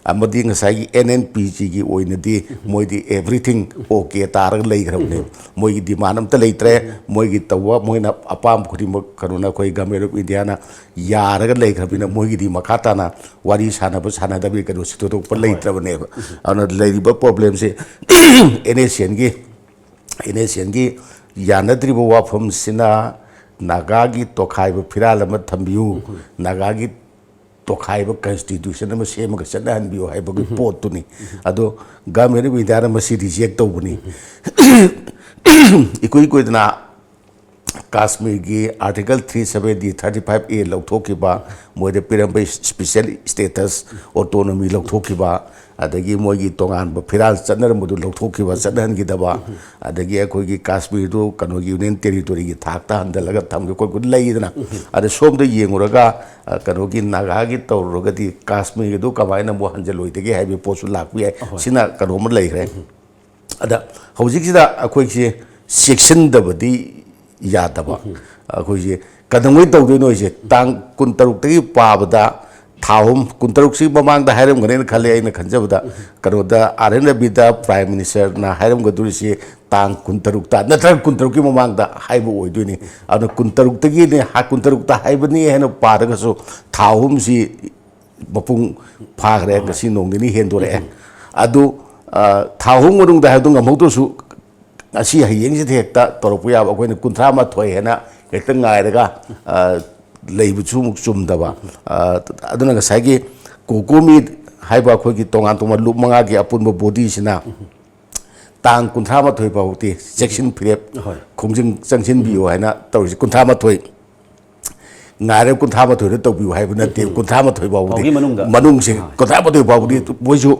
ꯑꯃꯗꯤ ꯉꯁꯥꯏꯒꯤ ꯑꯦꯟ ꯑꯦꯟ ꯄꯤ ꯖꯤꯒꯤ ꯑꯣꯏꯅꯗꯤ ꯃꯣꯏꯗꯤ everything okay ꯇꯥꯔꯒ ꯂꯩꯈ꯭ꯔꯕꯅꯦ꯫ ꯃꯣꯏꯒꯤ demand ꯑꯝꯇ ꯂꯩꯇ꯭ꯔꯦ꯫ ꯃꯣꯏꯒꯤ ꯇꯧꯕ, ꯃꯣꯏꯅ ꯑꯄꯥꯝꯕ ꯈꯨꯗꯤꯡꯃꯛ ꯀꯩꯅꯣꯅ, ꯑꯩꯈꯣꯏ Government of Indiaꯅ ꯌꯥꯔꯒ ꯂꯩꯈ꯭ꯔꯕꯅꯤꯅ, ꯃꯣꯏꯒꯤꯗꯤ ꯃꯈꯥ ꯇꯥꯅ ꯋꯥꯔꯤ ꯁꯥꯟꯅꯕ ꯁꯥꯟꯅꯗꯕꯒꯤ ꯀꯩꯅꯣꯁꯤ ꯊꯣꯏꯗꯣꯛꯄ ꯂꯩꯇ꯭ꯔꯕꯅꯦꯕ꯫ ꯑꯗꯨꯅ ꯂꯩꯔꯤꯕ problemꯁꯦ ꯑꯦꯟ ꯑꯦꯁ ꯑꯦꯟꯒꯤ, ꯑꯦꯟ ꯑꯦꯁ ꯑꯦꯟꯒꯤ ꯌꯥꯅꯗ꯭ꯔꯤꯕ ꯋꯥꯐꯝꯁꯤꯅ ꯅꯥꯒꯥꯒꯤ ꯇꯣꯈꯥꯏꯕ ꯐꯤꯔꯥꯜ ꯑꯃ ꯊꯝꯕꯤꯌꯨ, ꯅꯥꯒꯥꯒꯤ ꯇꯣꯈꯥꯏꯕ constitution ꯑꯃ ꯁꯦꯝꯃꯒ ꯆꯠꯅꯍꯟꯕꯤꯌꯨ ꯍꯥꯏꯕꯒꯤ ꯄꯣꯠꯇꯨꯅꯤ꯫ ꯑꯗꯣ Government of Indiaꯅ ꯃꯁꯤ reject ꯇꯧꯕꯅꯤ꯫ ꯏꯀꯨꯏ ꯀꯨꯏꯗꯅ ꯀꯥꯁꯃꯤꯔꯒꯤ Article three seventy, thirty five A ꯂꯧꯊꯣꯛꯈꯤꯕ, ꯃꯣꯏꯗ ꯄꯤꯔꯝꯕ special status, autonomy ꯂꯧꯊꯣꯛꯈꯤꯕ, ꯑꯗꯒꯤ ꯃꯣꯏꯒꯤ ꯇꯣꯉꯥꯟꯕ ꯐꯤꯔꯥꯜ ꯆꯠꯅꯔꯝꯕꯗꯨ ꯂꯧꯊꯣꯛꯈꯤꯕ, ꯆꯠꯅꯍꯟꯈꯤꯗꯕ, ꯑꯗꯒꯤ ꯑꯩꯈꯣꯏꯒꯤ ꯀꯥꯁꯃꯤꯔꯗꯨ ꯀꯩꯅꯣꯒꯤ Union Territoryꯒꯤ ꯊꯥꯛꯇ ꯍꯟꯊꯜꯂꯒ ꯊꯝꯒꯦ ꯈꯣꯠꯀꯦ ꯂꯩꯗꯅ꯫ ꯑꯗ ꯁꯣꯝꯗ ꯌꯦꯡꯉꯨꯔꯒ, ꯑ, ꯀꯩꯅꯣꯒꯤ ꯅꯥꯒꯥꯒꯤ ꯇꯧꯔꯨꯔꯒꯗꯤ ꯀꯥꯁꯃꯤꯔꯒꯤꯗꯨ ꯀꯃꯥꯏꯅ ꯑꯃꯨꯛ ꯍꯟꯖꯜꯂꯣꯏꯗꯒꯦ ꯍꯥꯏꯕꯒꯤ ꯄꯣꯠꯁꯨ ꯂꯥꯛꯄ ꯌꯥꯏ꯫ ꯁꯤꯅ ꯀꯩꯅꯣꯝꯃ ꯂꯩꯈ꯭ꯔꯦ꯫ ꯑꯗ ꯍꯧꯖꯤꯛꯁꯤꯗ ꯑꯩꯈꯣꯏꯁꯦ ꯆꯦꯛꯁꯤꯟꯗꯕꯗꯤ ꯌꯥꯗꯕ꯫ ꯑꯩꯈꯣꯏꯁꯦ ꯀꯩꯗꯧꯉꯩ ꯇꯧꯗꯣꯏꯅꯣ ꯍꯥꯏꯁꯦ, ꯇꯥꯡ ꯀꯨꯟꯇꯔꯨꯛꯇꯒꯤ ꯄꯥꯕꯗ ꯊꯥ ꯑꯍꯨꯝ, ꯀꯨꯟꯇꯔꯨꯛꯁꯤ ꯃꯃꯥꯡꯗ ꯍꯥꯏꯔꯝꯒꯅꯦꯅ ꯈꯜꯂꯦ꯫ ꯑꯩꯅ ꯈꯟꯖꯕꯗ ꯀꯩꯅꯣꯗ, ꯑꯥꯔ ꯑꯦꯟ ꯔꯕꯤꯗ Prime Ministerꯅ ꯍꯥꯏꯔꯝꯒꯗꯣꯔꯤꯁꯤ ꯇꯥꯡ ꯀꯨꯟꯇꯔꯨꯛꯇ ꯅꯠꯇ꯭ꯔꯒ ꯀꯨꯟꯇꯔꯨꯛꯀꯤ ꯃꯃꯥꯡꯗ ꯍꯥꯏꯕ ꯑꯣꯏꯗꯣꯏꯅꯤ꯫ ꯑꯗꯨꯅ ꯀꯨꯟꯇꯔꯨꯛꯇꯒꯤꯅꯦ, ꯍꯥ, ꯀꯨꯟꯇꯔꯨꯛꯇ ꯍꯥꯏꯕꯅꯤ ꯍꯥꯏꯅ ꯄꯥꯔꯒꯁꯨ ꯊꯥ ꯑꯍꯨꯝꯁꯤ ꯃꯄꯨꯡ ꯐꯥꯈ꯭ꯔꯦ꯫ ꯉꯁꯤ ꯅꯣꯡ ꯅꯤꯅꯤ ꯍꯦꯟꯗꯣꯔꯛꯑꯦ꯫ ꯑꯗꯨ, ꯑ, ꯊꯥ ꯑꯍꯨꯝ ꯃꯅꯨꯡꯗ ꯍꯥꯏꯕꯗꯨ ꯉꯝꯍꯧꯗ꯭ꯔꯁꯨ, ꯉꯁꯤ ꯍꯌꯦꯡꯁꯤꯗ ꯍꯦꯛꯇ ꯇꯧꯔꯛꯄ ꯌꯥꯕ꯫ ꯑꯩꯈꯣꯏꯅ ꯀꯨꯟꯊ꯭ꯔꯥ ꯃꯥꯊꯣꯏ ꯍꯥꯏꯅ ꯍꯦꯛꯇ ꯉꯥꯏꯔꯒ, ꯑ, ꯂꯩꯕꯁꯨ ꯑꯃꯨꯛ ꯆꯨꯝꯗꯕ꯫ ꯑ, ꯑꯗꯨꯅ ꯉꯁꯥꯏꯒꯤ COCOMI ꯍꯥꯏꯕ ꯑꯩꯈꯣꯏꯒꯤ ꯇꯣꯉꯥꯟ ꯇꯣꯉꯥꯟꯕ ꯂꯨꯞ ꯃꯉꯥꯒꯤ ꯑꯄꯨꯟꯕ bodyꯁꯤꯅ ꯇꯥꯡ ꯀꯨꯟꯊ꯭ꯔꯥ ꯃꯥꯊꯣꯏ ꯐꯥꯎꯗꯤ ꯆꯦꯛꯁꯤꯟ ꯐꯤꯔꯦꯞ, ꯍꯣꯏ, ꯈꯣꯡꯖꯪ ꯆꯪꯁꯤꯟꯕꯤꯌꯨ ꯍꯥꯏꯅ ꯇꯧꯔꯤꯁꯤ꯫ ꯀꯨꯟꯊ꯭ꯔꯥ ꯃꯥꯊꯣꯏ ꯉꯥꯏꯔꯦ, ꯀꯨꯟꯊ꯭ꯥ ꯃꯥꯊꯣꯏꯗ ꯇꯧꯕꯤꯌꯨ ꯍꯥꯏꯕ ꯅꯠꯇꯦ꯫ ꯀꯨꯟꯊ꯭ꯔꯥ ꯃꯥꯊꯣꯏ ꯐꯥꯎꯕꯗꯤ ꯐꯥꯎꯒꯤ ꯃꯅꯨꯡꯗ꯫ ꯃꯅꯨꯡꯁꯦ, ꯑꯥ, ꯀꯨꯟꯊ꯭ꯔꯥ ꯃꯥꯊꯣꯏ ꯐꯥꯎꯕꯗꯤ ꯃꯣꯏꯁꯨ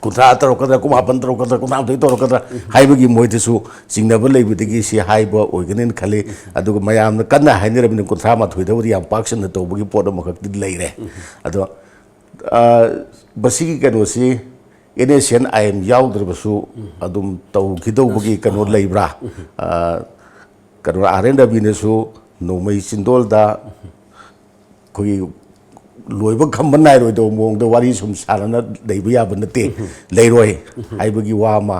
ꯀꯨꯟꯊ꯭ꯔꯥ ꯇꯧꯔꯛꯀꯗ꯭ꯔꯥ, ꯀꯨꯟꯃꯥꯄꯟ ꯇꯧꯔꯛꯀꯗ꯭ꯔꯥ, ꯀꯨꯟꯊ꯭ꯔꯥ ꯃꯥꯊꯣꯏ ꯇꯧꯔꯛꯀꯗ꯭ꯔꯥ ꯍꯥꯏꯕꯒꯤ ꯃꯣꯏꯗꯁꯨ ꯆꯤꯡꯅꯕ ꯂꯩꯕꯗꯒꯤ ꯁꯤ ꯍꯥꯏꯕ ꯑꯣꯏꯒꯅꯤꯅ ꯈꯜꯂꯤ꯫ ꯑꯗꯨꯒ ꯃꯌꯥꯝꯅ ꯀꯟꯅ ꯍꯥꯏꯅꯔꯕꯅꯤꯅ ꯀꯨꯟꯊ꯭ꯔꯥ ꯃꯥꯊꯣꯏꯗꯕꯨꯗꯤ ꯌꯥꯝ ꯄꯥꯛ ꯁꯟꯅ ꯇꯧꯕꯒꯤ ꯄꯣꯠ ꯑꯃꯈꯛꯇꯤ ꯂꯩꯔꯦ꯫ ꯑꯗꯣ, ꯑ, ꯃꯁꯤꯒꯤ ꯀꯩꯅꯣꯁꯤ N S N I M ꯌꯥꯎꯗ꯭ꯔꯕꯁꯨ ꯑꯗꯨꯝ ꯇꯧꯈꯤꯗꯧꯕꯒꯤ ꯀꯩꯅꯣ ꯂꯩꯕ꯭ꯔꯥ? ꯑ, ꯀꯩꯅꯣ, ꯑꯥꯔ ꯑꯦꯟ ꯔꯕꯤꯅꯁꯨ ꯅꯣꯡꯃꯩ ꯆꯤꯟꯗꯣꯜꯗ ꯑꯩꯈꯣꯏꯒꯤ ꯂꯣꯏꯕ ꯈꯝꯕ ꯅꯥꯏꯔꯣꯏꯗꯕ ꯃꯑꯣꯡꯗ ꯋꯥꯔꯤ ꯁꯨꯝ ꯁꯥꯟꯅꯅ ꯂꯩꯕ ꯌꯥꯕ ꯅꯠꯇꯦ, ꯂꯩꯔꯣꯏ ꯍꯥꯏꯕꯒꯤ ꯋꯥ ꯑꯃ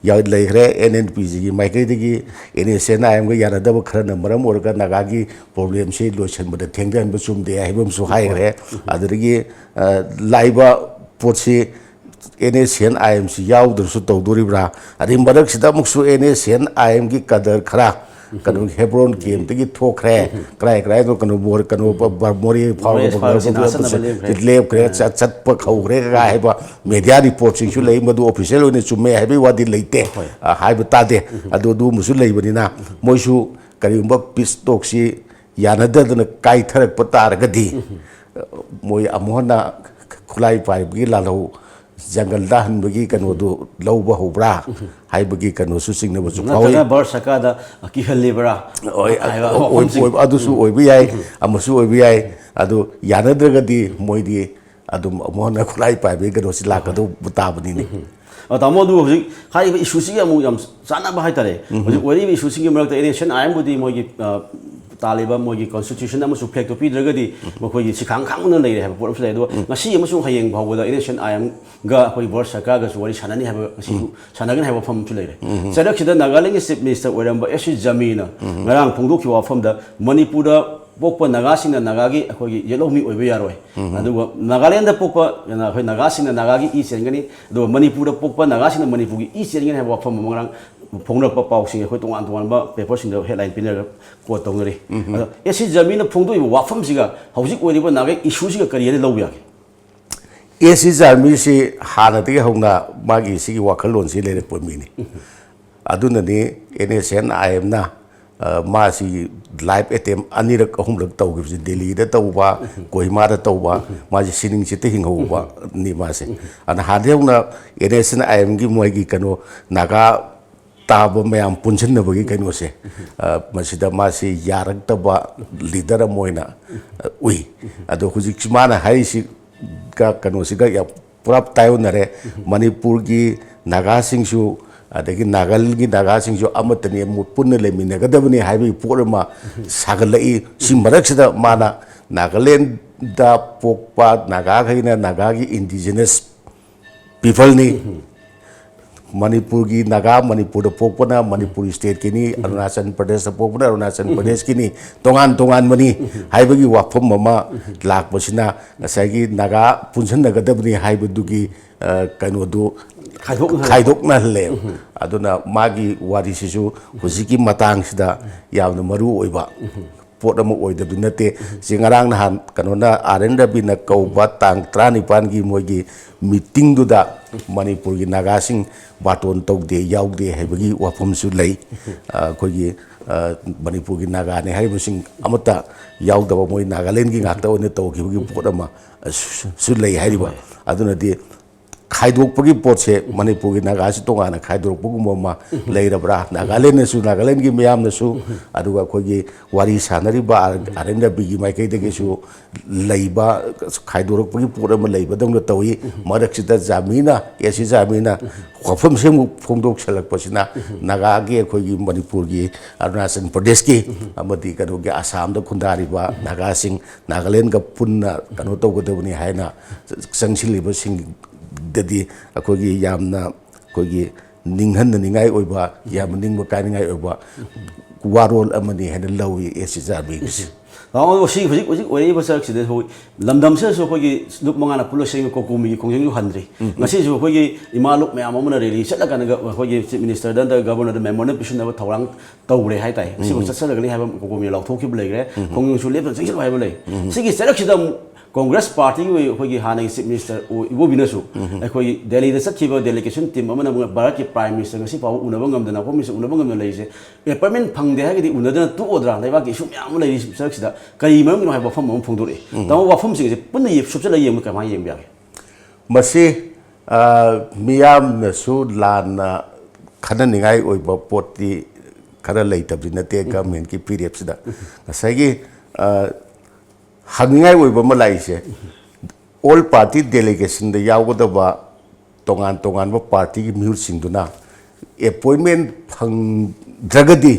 ꯌꯥ-, ꯂꯩꯈ꯭ꯔꯦ꯫ ꯑꯦꯟ ꯑꯦꯟ ꯄꯤ ꯖꯤꯒꯤ ꯃꯥꯏꯀꯩꯗꯒꯤ ꯑꯦꯟ ꯑꯦꯁ ꯑꯦꯟ ꯑꯥꯏ ꯑꯦꯝꯒ ꯌꯥꯅꯗꯕ ꯈꯔꯅ ꯃꯔꯝ ꯑꯣꯏꯔꯒ ꯅꯥꯒꯥꯒꯤ ꯄ꯭ꯔꯣꯕ꯭ꯂꯦꯝꯁꯤ ꯂꯣꯏꯁꯤꯟꯕꯗ ꯊꯦꯡꯊꯍꯟꯕ ꯆꯨꯝꯗꯦ ꯍꯥꯏꯕ ꯑꯃꯁꯨ ꯍꯥꯏꯈ꯭ꯔꯦ꯫ ꯑꯗꯨꯗꯒꯤ, ꯑ, ꯂꯥꯛꯏꯕ ꯄꯣꯠꯁꯤ ꯑꯦꯟ ꯑꯦꯁ ꯑꯦꯟ ꯑꯥꯏ ꯑꯦꯝꯁꯤ ꯌꯥꯎꯗ꯭ꯔꯁꯨ ꯇꯧꯗꯣꯔꯤꯕ꯭ꯔꯥ? ꯑꯗꯩ ꯃꯔꯛꯁꯤꯗ ꯑꯃꯨꯛꯁꯨ ꯑꯦꯟ ꯑꯦꯁ ꯑꯦꯟ ꯑꯥꯏ ꯑꯦꯝꯒꯤ ꯀꯗꯔ ꯈꯔ ꯀꯩꯅꯣ ꯍꯦꯕ꯭ꯔꯣꯟ ꯀꯦꯝꯞꯇꯒꯤ ꯊꯣꯛꯈ꯭ꯔꯦ, ꯀꯗꯥꯏ ꯀꯗꯥꯏꯗꯣ ꯀꯩꯅꯣ ꯃꯣꯔꯦ, ꯀꯩꯅꯣ ꯕ-, ꯕ-, ꯃꯣꯔꯦ ꯐꯥꯎꯔꯒ ꯃꯣꯔꯦ ꯐꯥꯎꯔꯒ ꯕ-, ꯁꯤꯅ ꯕ-, ꯑꯁꯅꯕ ꯂꯦꯞꯈ꯭ꯔꯦ꯫ ꯂꯦꯞꯈ꯭ꯔꯦ, ꯆꯠ-, ꯆꯠꯄ ꯍꯧꯈ꯭ꯔꯦ ꯀꯥꯏ ꯍꯥꯏꯕ ꯃꯦꯗꯤꯌꯥ ꯔꯤꯄꯣꯔꯠꯁꯤꯡꯁꯨ ꯂꯩ꯫ ꯃꯗꯨ ꯑꯣꯐꯤꯁꯤꯌꯦꯜ ꯑꯣꯏꯅ ꯆꯨꯝꯃꯦ ꯍꯥꯏꯕꯒꯤ ꯋꯥꯗꯤ ꯂꯩꯇꯦ꯫ ꯍꯣꯏ꯫ ꯑ, ꯍꯥꯏꯕ ꯇꯥꯗꯦ꯫ ꯑꯗꯨ ꯑꯗꯨꯒꯨꯝꯕꯁꯨ ꯂꯩꯕꯅꯤꯅ ꯃꯣꯏꯁꯨ ꯀꯔꯤꯒꯨꯝꯕ ꯄꯤꯁ ꯇꯣꯛꯁꯤ ꯌꯥꯅꯗꯗꯅ ꯀꯥꯏꯊꯔꯛꯄ ꯇꯥꯔꯒꯗꯤ, ꯃꯣꯏ ꯑꯃꯨꯛ ꯍꯟꯅ ꯈꯨꯠꯂꯥꯏ ꯄꯥꯏꯕꯒꯤ ꯂꯥꯜꯍꯧ ꯖꯪꯒꯜꯗ ꯍꯟꯕꯒꯤ ꯀꯩꯅꯣꯗꯨ ꯂꯧꯕ ꯍꯧꯕ꯭ꯔꯥ ꯍꯥꯏꯕꯒꯤ ꯀꯩꯅꯣꯁꯨ ꯆꯤꯡꯅꯕꯁꯨ ꯐꯥꯎꯏ꯫ ꯅꯠꯇ꯭ꯔꯒ ꯚꯥꯔꯠ ꯁꯔꯀꯥꯔꯗ ꯀꯤꯍꯜꯂꯤꯕ꯭ꯔꯥ ꯍꯣꯏ, ꯍꯥꯏꯕ ꯑꯣꯏ-, ꯋꯥꯐꯝꯁꯤꯡ꯫ ꯑꯣꯏꯕ, ꯑꯗꯨꯁꯨ ꯑꯣꯏꯕ ꯌꯥꯏ, ꯑꯃꯁꯨ ꯑꯣꯏꯕ ꯌꯥꯏ꯫ ꯑꯗꯨ ꯌꯥꯅꯗ꯭ꯔꯒꯗꯤ ꯃꯣꯏꯗꯤ ꯑꯗꯨꯝ ꯑꯃꯨꯛ ꯍꯟꯅ ꯈꯨꯠꯂꯥꯏ ꯄꯥꯏꯕꯒꯤ ꯀꯩꯅꯣꯁꯤ ꯂꯥꯛꯀꯗꯧꯕ ꯇꯥꯕꯅꯤꯅꯦ꯫ ꯑ, ꯇꯥꯃꯣ, ꯑꯗꯨ ꯍꯧꯖꯤꯛ ꯍꯥꯏꯔꯤꯕ ꯏꯁꯨꯁꯤꯒ ꯑꯃꯨꯛ ꯌꯥꯝ ꯆꯥꯟꯅꯕ ꯍꯥꯏꯇꯥꯔꯦ꯫ ꯍꯧꯖꯤꯛ ꯑꯣꯏꯔꯤꯕ ꯏꯁꯨꯁꯤꯒꯤ ꯃꯔꯛꯇ ꯑꯦꯟ ꯑꯦꯁ ꯑꯦꯟ ꯑꯥꯏ ꯑꯦꯝꯕꯨꯗꯤ ꯃꯣꯏꯒꯤ, ꯑ, ꯇꯥꯜꯂꯤꯕ ꯃꯣꯏꯒꯤ ꯀꯣꯟꯁꯇꯤꯇ꯭ꯌꯨꯁꯟ ꯑꯃꯁꯨ ꯐ꯭ꯂꯦꯛꯇꯣ ꯄꯤꯗ꯭ꯔꯒꯗꯤ ꯃꯈꯣꯏꯒꯤ ꯁꯤꯈꯥꯡ ꯈꯥꯡꯗꯨꯅ ꯂꯩꯔꯦ ꯍꯥꯏꯕ ꯄꯣꯠ ꯑꯃꯁꯨ ꯂꯩ꯫ ꯑꯗꯨꯒ ꯉꯁꯤ ꯑꯃꯁꯨꯡ ꯍꯌꯦꯡ ꯐꯥꯎꯕꯗ ꯑꯦꯟ ꯑꯦꯁ ꯑꯦꯟ ꯑꯥꯏ ꯑꯦꯝꯒ ꯑꯩꯈꯣꯏ ꯚꯥꯔꯠ ꯁꯔꯀꯥꯔꯒꯁꯨ ꯋꯥꯔꯤ ꯁꯥꯟꯅꯅꯤ ꯍꯥꯏꯕ, ꯉꯁꯤꯁꯨ ꯁꯥꯟꯅꯒꯅꯤ ꯍꯥꯏꯕ ꯋꯥꯐꯝ ꯑꯃꯁꯨ ꯂꯩꯔꯦ꯫ ꯆꯩꯔꯛꯁꯤꯗ ꯅꯥꯒꯥꯂꯦꯟꯒꯤ ꯆꯤꯐ ꯃꯤꯅꯤꯁꯇꯔ ꯑꯣꯏꯔꯝꯕ ꯑꯦꯁ ꯁꯤ ꯖꯃꯤꯅ ꯉꯔꯥꯡ ꯐꯣꯡꯗꯣꯛꯈꯤꯕ ꯋꯥꯐꯝꯗ ꯃꯅꯤꯄꯨꯔꯗ ꯄꯣꯛꯄ ꯅꯥꯒꯥꯁꯤꯡꯅ ꯅꯥꯒꯥꯒꯤ ꯑꯩꯈꯣꯏꯒꯤ ꯌꯦꯜꯍꯧꯃꯤ ꯑꯣꯏꯕ ꯌꯥꯔꯣꯏ꯫ ꯑꯗꯨꯒ ꯅꯥꯒꯥꯂꯦꯟꯗ ꯄꯣꯛꯄ ꯑꯩꯈꯣꯏ ꯅꯥꯒꯥꯁꯤꯡꯅ ꯅꯥꯒꯥꯒꯤ ꯏ ꯆꯦꯟꯒꯅꯤ, ꯑꯗꯨꯒ ꯃꯅꯤꯄꯨꯔꯗ ꯄꯣꯛꯄ ꯅꯥꯒꯥꯁꯤꯡꯅ ꯃꯅꯤꯄꯨꯔꯒꯤ ꯏ ꯆꯦꯟꯒꯅꯤ ꯍꯥꯏꯕ ꯋꯥꯐꯝ ꯑꯃ ꯉꯔꯥꯡ ꯐꯣꯡꯅꯔꯛꯄ ꯄꯥꯎꯁꯤꯡ ꯑꯩꯈꯣꯏ ꯇꯣꯉꯥꯟ ꯇꯣꯉꯥꯟꯕ ꯄꯦꯄꯔꯁꯤꯡꯗ ꯍꯦꯗꯂꯥꯏꯟ ꯄꯤꯅꯔꯒ ꯀꯣꯠ ꯇꯧꯅꯔꯤ꯫ ꯑꯗꯣ ꯑꯦꯁ ꯁꯤ ꯖꯃꯤꯅ ꯐꯣꯡꯗꯣꯛꯏꯕ ꯋꯥꯐꯝꯁꯤꯒ ꯍꯧꯖꯤꯛ ꯑꯣꯏꯔꯤꯕ ꯅꯥꯒꯥ ꯏꯁꯨꯁꯤꯒ ꯀꯔꯤ ꯍꯥꯏꯅ ꯂꯧꯕ ꯌꯥꯒꯦ? ꯑꯦꯁ ꯁꯤ ꯖꯃꯤꯁꯤ ꯍꯥꯟꯅꯗꯒꯤ ꯍꯧꯅ ꯃꯥꯒꯤ ꯁꯤꯒꯤ ꯋꯥꯈꯜꯂꯣꯟꯁꯤ ꯂꯩꯔꯛꯄ ꯃꯤꯅꯤ꯫ ꯑꯗꯨꯅꯅꯤ ꯑꯦꯟ ꯑꯦꯁ ꯑꯦꯟ ꯑꯥꯏ ꯑꯦꯝꯅ, ꯑ, ꯃꯥꯁꯤ ꯂꯥꯏꯐ ꯑꯦꯇꯦꯝ ꯑꯅꯤꯔꯛ ꯑꯍꯨꯝꯂꯛ ꯇꯧꯈꯤꯕꯁꯤ, ꯗꯦꯜꯂꯤꯗ ꯇꯧꯕ, ꯀꯣꯍꯤꯃꯥꯗ ꯇꯧꯕ, ꯃꯥꯁꯤ ꯁꯤꯅꯤꯡ ꯆꯤꯠꯇ ꯍꯤꯡꯍꯧꯕꯅꯤ ꯃꯥꯁꯦ꯫ ꯑꯗꯨꯅ ꯍꯥꯟꯅꯗꯒꯤ ꯍꯧꯅ ꯑꯦꯟ ꯑꯦꯁ ꯑꯦꯟ ꯑꯥꯏ ꯑꯦꯝꯒꯤ ꯃꯣꯏꯒꯤ ꯀꯩꯅꯣ ꯅꯥꯒꯥ ꯇꯥꯕ ꯃꯌꯥꯝ ꯄꯨꯟꯁꯤꯟꯅꯕꯒꯤ ꯀꯩꯅꯣꯁꯦ, ꯑ, ꯃꯁꯤꯗ ꯃꯥꯁꯤ ꯌꯥꯔꯛꯇꯕ ꯂꯤꯗꯔ ꯑꯃ ꯑꯣꯏꯅ, ꯑ, ꯎꯏ꯫ ꯑꯗꯣ ꯍꯧꯖꯤꯛꯁꯤ ꯃꯥꯅ ꯍꯥꯏꯔꯤꯁꯤꯒ ꯀꯩꯅꯣꯁꯤꯒ ꯌꯥꯝ ꯄꯨꯔꯥ ꯇꯥꯏꯑꯣꯟꯅꯔꯦ꯫ ꯃꯅꯤꯄꯨꯔꯒꯤ ꯅꯥꯒꯥꯁꯤꯡꯁꯨ, ꯑꯗꯒꯤ ꯅꯥꯒꯥꯂꯦꯟꯒꯤ ꯅꯥꯒꯥꯁꯤꯡꯁꯨ ꯑꯃꯠꯇꯅꯤ, ꯃꯨ-, ꯄꯨꯟꯅ ꯂꯩꯃꯤꯟꯅꯒꯗꯕꯅꯤ ꯍꯥꯏꯕꯒꯤ ꯄꯣꯠ ꯑꯃ ꯁꯥꯒꯠꯂꯛꯏ꯫ ꯁꯤ ꯃꯔꯛꯁꯤꯗ ꯃꯥꯅ ꯅꯥꯒꯥꯂꯦꯟꯗ ꯄꯣꯛꯄ ꯅꯥꯒꯥꯈꯩꯅ ꯅꯥꯒꯥꯒꯤ indigenous peopleꯅꯤ꯫ ꯃꯅꯤꯄꯨꯔꯒꯤ ꯅꯥꯒꯥ ꯃꯅꯤꯄꯨꯔꯗ ꯄꯣꯛꯄꯅ ꯃꯅꯤꯄꯨꯔ stateꯀꯤꯅꯤ, ꯑꯔꯨꯅꯥꯆꯜ ꯄ꯭ꯔꯗꯦꯁꯇ ꯄꯣꯛꯄꯅ ꯑꯔꯨꯅꯥꯆꯜ ꯄ꯭ꯔꯗꯦꯁꯀꯤꯅꯤ, ꯇꯣꯉꯥꯟ ꯇꯣꯉꯥꯟꯕꯅꯤ ꯍꯥꯏꯕꯒꯤ ꯋꯥꯐꯝ ꯑꯃ ꯂꯥꯛꯄꯁꯤꯅ ꯉꯁꯥꯏꯒꯤ ꯅꯥꯒꯥ ꯄꯨꯟꯁꯤꯟꯅꯒꯗꯕꯅꯤ ꯍꯥꯏꯕꯗꯨꯒꯤ, ꯑ, ꯀꯩꯅꯣꯗꯨ ꯈꯥꯏꯗꯣꯛꯅꯍꯜꯂꯦ꯫ ꯈꯥꯏꯗꯣꯛꯅꯍꯜꯂꯦ꯫ ꯑꯗꯨꯅ ꯃꯥꯒꯤ ꯋꯥꯔꯤꯁꯤꯁꯨ ꯍꯧꯖꯤꯛꯀꯤ ꯃꯇꯥꯡꯁꯤꯗ ꯌꯥꯝꯅ ꯃꯔꯨ ꯑꯣꯏꯕ ꯄꯣꯠ ꯑꯃ ꯑꯣꯏꯗꯕꯗꯤ ꯅꯠꯇꯦ꯫ ꯁꯤ ꯉꯔꯥꯡ ꯅꯍꯥꯟ ꯀꯩꯅꯣꯅ, ꯑꯥꯔ ꯑꯦꯟ ꯔꯕꯤꯅ ꯀꯧꯕ ꯇꯥꯡ ꯇꯔꯥꯅꯤꯄꯥꯟꯒꯤ ꯃꯣꯏꯒꯤ meetingꯗꯨꯗ ꯃꯅꯤꯄꯨꯔꯒꯤ ꯅꯥꯒꯥꯁꯤꯡ ꯕꯥꯇꯣꯟ ꯇꯧꯗꯦ, ꯌꯥꯎꯗꯦ ꯍꯥꯏꯕꯒꯤ ꯋꯥꯐꯝꯁꯨ ꯂꯩ꯫ ꯑ, ꯑꯩꯈꯣꯏꯒꯤ, ꯑ, ꯃꯅꯤꯄꯨꯔꯒꯤ ꯅꯥꯒꯥꯅꯤ ꯍꯥꯏꯔꯤꯕꯁꯤꯡ ꯑꯃꯠꯇ ꯌꯥꯎꯗꯕ, ꯃꯣꯏ ꯅꯥꯒꯥꯂꯦꯟꯒꯤ ꯉꯥꯛꯇ ꯑꯣꯏꯅ ꯇꯧꯈꯤꯕꯒꯤ ꯄꯣꯠ ꯑꯃ, ꯑ, ꯁꯨ-, ꯁꯨ ꯂꯩ ꯍꯥꯏꯔꯤꯕ꯫ ꯑꯗꯨꯅꯗꯤ ꯈꯥꯏꯗꯣꯛꯄꯒꯤ ꯄꯣꯠꯁꯦ, ꯃꯅꯤꯄꯨꯔꯒꯤ ꯅꯥꯒꯥꯁꯤ ꯇꯣꯉꯥꯟꯅ ꯈꯥꯏꯗꯣꯔꯛꯄꯒꯨꯝꯕ ꯑꯃ ꯂꯩꯔꯕ꯭ꯔꯥ? ꯅꯥꯒꯥꯂꯦꯟꯅꯁꯨ, ꯅꯥꯒꯥꯂꯦꯟꯒꯤ ꯃꯤꯌꯥꯝꯅꯁꯨ, ꯑꯗꯨꯒ ꯑꯩꯈꯣꯏꯒꯤ ꯋꯥꯔꯤ ꯁꯥꯟꯅꯔꯤꯕ ꯑꯥꯔ-, ꯑꯥꯔ ꯑꯦꯟ ꯔꯕꯤꯒꯤ ꯃꯥꯏꯀꯩꯗꯒꯤꯁꯨ ꯂꯩꯕ, ꯈꯥꯏꯗꯣꯔꯛꯄꯒꯤ ꯄꯣꯠ ꯑꯃ ꯂꯩꯕꯗꯧꯅ ꯇꯧꯏ꯫ ꯃꯔꯛꯁꯤꯗ ꯖꯥꯃꯤꯅ, ꯑꯦ ꯁꯤ ꯖꯥꯃꯤꯅ ꯋꯥꯐꯝꯁꯦ ꯑꯃꯨꯛ ꯐꯣꯡꯗꯣꯛꯁꯜꯂꯛꯄꯁꯤꯅ ꯅꯥꯒꯥꯒꯤ, ꯑꯩꯈꯣꯏꯒꯤ ꯃꯅꯤꯄꯨꯔꯒꯤ, ꯑꯔꯨꯅꯥꯆꯜ ꯄ꯭ꯔꯗꯦꯁꯀꯤ ꯑꯃꯗꯤ ꯀꯩꯅꯣꯒꯤ ꯑꯁꯥꯝꯗ ꯈꯨꯟꯗꯥꯔꯤꯕ ꯅꯥꯒꯥꯁꯤꯡ ꯅꯥꯒꯥꯂꯦꯟꯒ ꯄꯨꯟꯅ ꯀꯩꯅꯣ ꯇꯧꯒꯗꯕꯅꯤ ꯍꯥꯏꯅ ꯆꯪꯁꯤꯜꯂꯤꯕꯁꯤꯡꯗꯗꯤ ꯑꯩꯈꯣꯏꯒꯤ ꯌꯥꯝꯅ, ꯑꯩꯈꯣꯏꯒꯤ ꯅꯤꯡꯍꯟꯅꯅꯤꯡꯉꯥꯏ ꯑꯣꯏꯕ, ꯌꯥꯝꯅ ꯅꯤꯡꯕ ꯀꯥꯏꯅꯤꯡꯉꯥꯏ ꯑꯣꯏꯕ ꯋꯥꯔꯣꯜ ꯑꯃꯅꯤ ꯍꯥꯏꯅ ꯂꯧꯏ ꯑꯦ ꯁꯤ ꯖꯥꯃꯤꯒꯤꯁꯤ꯫ ꯇꯥꯃꯣ, ꯁꯤ ꯍꯧꯖꯤꯛ, ꯍꯧꯖꯤꯛ ꯑꯣꯏꯔꯛꯏꯕ ꯁꯔꯛꯁꯤꯗ ꯍꯧꯖꯤꯛ ꯂꯝꯗꯝꯁꯤꯗꯁꯨ ꯑꯩꯈꯣꯏꯒꯤ ꯂꯨꯞ ꯃꯉꯥꯅ ꯄꯨꯜꯂ ꯁꯦꯝꯕ ꯀꯣꯀꯣꯃꯤꯒꯤ ꯈꯣꯡꯖꯪꯁꯨ ꯍꯟꯗ꯭ꯔꯤ꯫ ꯉꯁꯤꯁꯨ ꯑꯩꯈꯣꯏꯒꯤ ꯏꯃꯥ ꯂꯨꯞ ꯃꯌꯥꯝ ꯑꯃꯅ rally ꯆꯠꯂꯀꯥꯟꯗ ꯑꯩꯈꯣꯏꯒꯤ Chief Ministerꯗ ꯅꯠꯇ꯭ꯔꯒ Governorꯗ memorandum ꯄꯤꯁꯤꯟꯅꯕ ꯊꯧꯔꯥꯡ ꯇꯧꯔꯦ ꯍꯥꯏꯇꯥꯔꯦ꯫ ꯉꯁꯤꯐꯥꯎ ꯆꯠꯆꯔꯒꯅꯤ ꯍꯥꯏꯕ ꯀꯣꯀꯣꯃꯤꯅ ꯂꯥꯎꯊꯣꯛꯈꯤꯕ ꯂꯩꯈ꯭ꯔꯦ꯫ ꯈꯣꯡꯖꯪꯁꯨ ꯂꯦꯞꯇꯅ ꯆꯪꯁꯤꯜꯂꯨ ꯍꯥꯏꯕ ꯂꯩ꯫ ꯁꯤꯒꯤ ꯆꯔꯛꯁꯤꯗ ꯑꯃꯨꯛ Congress partyꯒꯤ ꯑꯣꯏ-, ꯑꯩꯈꯣꯏꯒꯤ ꯍꯥꯟꯅꯒꯤ Chief Minister ꯑꯣꯏ-, ꯏꯕꯣꯕꯤꯅꯁꯨ ꯑꯩꯈꯣꯏꯒꯤ ꯗꯦꯜꯂꯤꯗ ꯆꯠꯈꯤꯕ delegation team ꯑꯃꯅ ꯑꯃꯨꯛ ꯚꯥꯔꯠꯀꯤ Prime Minister ꯉꯁꯤ ꯐꯥꯎꯕ ꯎꯅꯕ ꯉꯝꯗꯅ, Home Minister ꯎꯅꯕ ꯉꯝꯗꯅ ꯂꯩꯔꯤꯁꯦ, appointment ꯐꯪꯗꯦ ꯍꯥꯏꯔꯒꯗꯤ ꯎꯅꯗꯅ ꯇꯣꯛꯑꯣꯗ꯭ꯔꯥ? ꯂꯩꯕꯥꯛꯀꯤ issue ꯃꯌꯥꯝ ꯑꯃ ꯂꯩꯔꯤ ꯁꯔꯛꯁꯤꯗ ꯀꯔꯤ ꯃꯔꯝꯒꯤꯅꯣ ꯍꯥꯏꯕ ꯋꯥꯐꯝ ꯑꯃ ꯐꯣꯡꯗꯣꯔꯛꯏ꯫ ꯇꯥꯃꯣ, ꯋꯥꯐꯝꯁꯤꯡꯁꯦ ꯄꯨꯟꯅ ꯌꯦ-, ꯁꯨꯞꯆꯜꯂꯒ ꯌꯦꯡꯕꯗ ꯀꯃꯥꯏꯅ ꯌꯦꯡꯕ ꯌꯥꯒꯦ? ꯃꯁꯤ, ꯑ, ꯃꯤꯌꯥꯝꯅꯁꯨ ꯂꯥꯟꯅ ꯈꯟꯅꯅꯤꯡꯉꯥꯏ ꯑꯣꯏꯕ ꯄꯣꯠꯇꯤ ꯈꯔ ꯂꯩꯇꯕꯗꯤ ꯅꯠꯇꯦ꯫ Governmentꯀꯤ ꯐꯤꯔꯦꯞꯁꯤꯗ ꯉꯁꯥꯏꯒꯤ, ꯑ, ꯍꯪꯅꯤꯡꯉꯥꯏ ꯑꯣꯏꯕ ꯑꯃ ꯂꯥꯛꯏꯁꯦ, ꯑꯣꯜ ꯄꯥꯔꯇꯤ ꯗꯦꯂꯤꯒꯦꯁꯟꯗ ꯌꯥꯎꯒꯗꯕ ꯇꯣꯉꯥꯟ ꯇꯣꯉꯥꯟꯕ ꯄꯥꯔꯇꯤꯒꯤ ꯃꯤꯍꯨꯠꯁꯤꯡꯗꯨꯅ ꯑꯦꯄꯣꯏꯟꯃꯦꯟ ꯐꯪꯗ꯭ꯔꯒꯗꯤ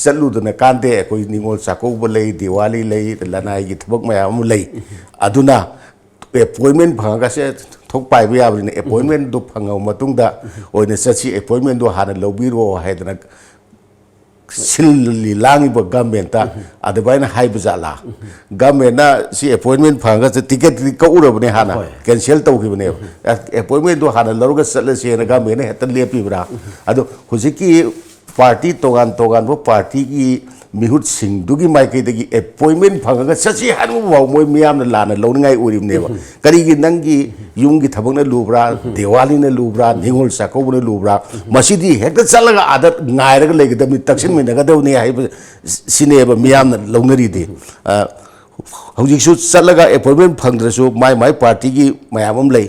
ꯆꯠꯂꯨꯗꯅ ꯀꯥꯟꯗꯦ꯫ ꯑꯩꯈꯣꯏ ꯅꯤꯉꯣꯜ ꯆꯥꯛꯀꯧꯕ ꯂꯩ, ꯗꯤꯋꯥꯂꯤ ꯂꯩ, ꯂꯅꯥꯏꯒꯤ ꯊꯕꯛ ꯃꯌꯥꯝ ꯑꯃ ꯂꯩ꯫ ꯑꯗꯨꯅ ꯑꯦꯄꯣꯏꯟꯃꯦꯟ ꯐꯪꯉꯒ ꯁꯦ ꯊꯣꯛ ꯄꯥꯏꯕ ꯌꯥꯕꯅꯤꯅ ꯑꯦꯄꯣꯏꯟꯃꯦꯟꯗꯨ ꯐꯪꯉꯕ ꯃꯇꯨꯡꯗ ꯑꯣꯏꯅ ꯆꯠꯁꯤ, ꯑꯦꯄꯣꯏꯟꯃꯦꯟꯗꯨ ꯍꯥꯟꯅ ꯂꯧꯕꯤꯔꯣ ꯍꯥꯏꯗꯅ ꯁꯤꯜꯂꯤ ꯂꯥꯡꯉꯤꯕ ꯒꯃꯦꯟꯇ ꯑꯗꯨꯃꯥꯏꯅ ꯍꯥꯏꯕ ꯖꯥꯠꯂꯥ? ꯒꯃꯦꯟꯅ ꯁꯤ ꯑꯦꯄꯣꯏꯟꯃꯦꯟ ꯐꯪꯉꯒ ꯇꯤꯀꯦꯠꯇꯨꯗꯤ ꯀꯛꯎꯔꯕꯅꯦ, ꯍꯥꯟꯅ ꯍꯣꯏ꯫ ꯀꯦꯟꯁꯦꯜ ꯇꯧꯈꯤꯕꯅꯦꯕ꯫ ꯑꯦꯄꯣꯏꯟꯃꯦꯟꯗꯨ ꯍꯥꯟꯅ ꯂꯧꯔꯒ ꯆꯠꯂꯁꯦꯅ ꯒꯃꯦꯟꯅ ꯍꯦꯛꯇ ꯂꯦꯞꯄꯤꯕ꯭ꯔꯥ? ꯑꯗꯣ ꯍꯧꯖꯤꯛꯀꯤ ꯄꯥꯔꯇꯤ ꯇꯣꯉꯥꯟ ꯇꯣꯉꯥꯟꯕ ꯄꯥꯔꯇꯤꯒꯤ ꯃꯤꯍꯨꯠꯁꯤꯡꯗꯨꯒꯤ ꯃꯥꯏꯀꯩꯗꯒꯤ ꯑꯦꯄꯣꯏꯟꯃꯦꯟ ꯐꯪꯉꯒ ꯆꯠꯁꯤ ꯍꯥꯏꯕ ꯐꯥꯎ ꯃꯣꯏ ꯃꯤꯌꯥꯝꯅ ꯂꯥꯟꯅ ꯂꯧꯅꯤꯡꯉꯥꯏ ꯑꯣꯏꯔꯤꯕꯅꯦꯕ꯫ ꯀꯔꯤꯒꯤ ꯅꯪꯒꯤ ꯌꯨꯝꯒꯤ ꯊꯕꯛꯅ ꯂꯨꯕ꯭ꯔꯥ, ꯗꯤꯋꯥꯂꯤꯅ ꯂꯨꯕ꯭ꯔꯥ, ꯅꯤꯉꯣꯜ ꯆꯥꯛꯀꯧꯕꯅ ꯂꯨꯕ꯭ꯔꯥ? ꯃꯁꯤꯗꯤ ꯍꯦꯛꯇ ꯆꯠꯂꯒ ꯑꯥꯗ ꯉꯥꯏꯔꯒ ꯂꯩꯒꯗꯕꯅꯤ, ꯇꯛꯁꯤꯟꯃꯤꯟꯅꯒꯗꯕꯅꯤ ꯍꯥꯏꯕ ꯁꯤꯅꯦꯕ ꯃꯤꯌꯥꯝꯅ ꯂꯧꯅꯔꯤꯗꯤ꯫ ꯑ, ꯍꯧꯖꯤꯛꯁꯨ ꯆꯠꯂꯒ ꯑꯦꯄꯣꯏꯟꯃꯦꯟ ꯐꯪꯗ꯭ꯔꯁꯨ ꯃꯥꯏ ꯃꯥꯏ ꯄꯥꯔꯇꯤꯒꯤ ꯃꯌꯥꯝ ꯑꯃ ꯂꯩ꯫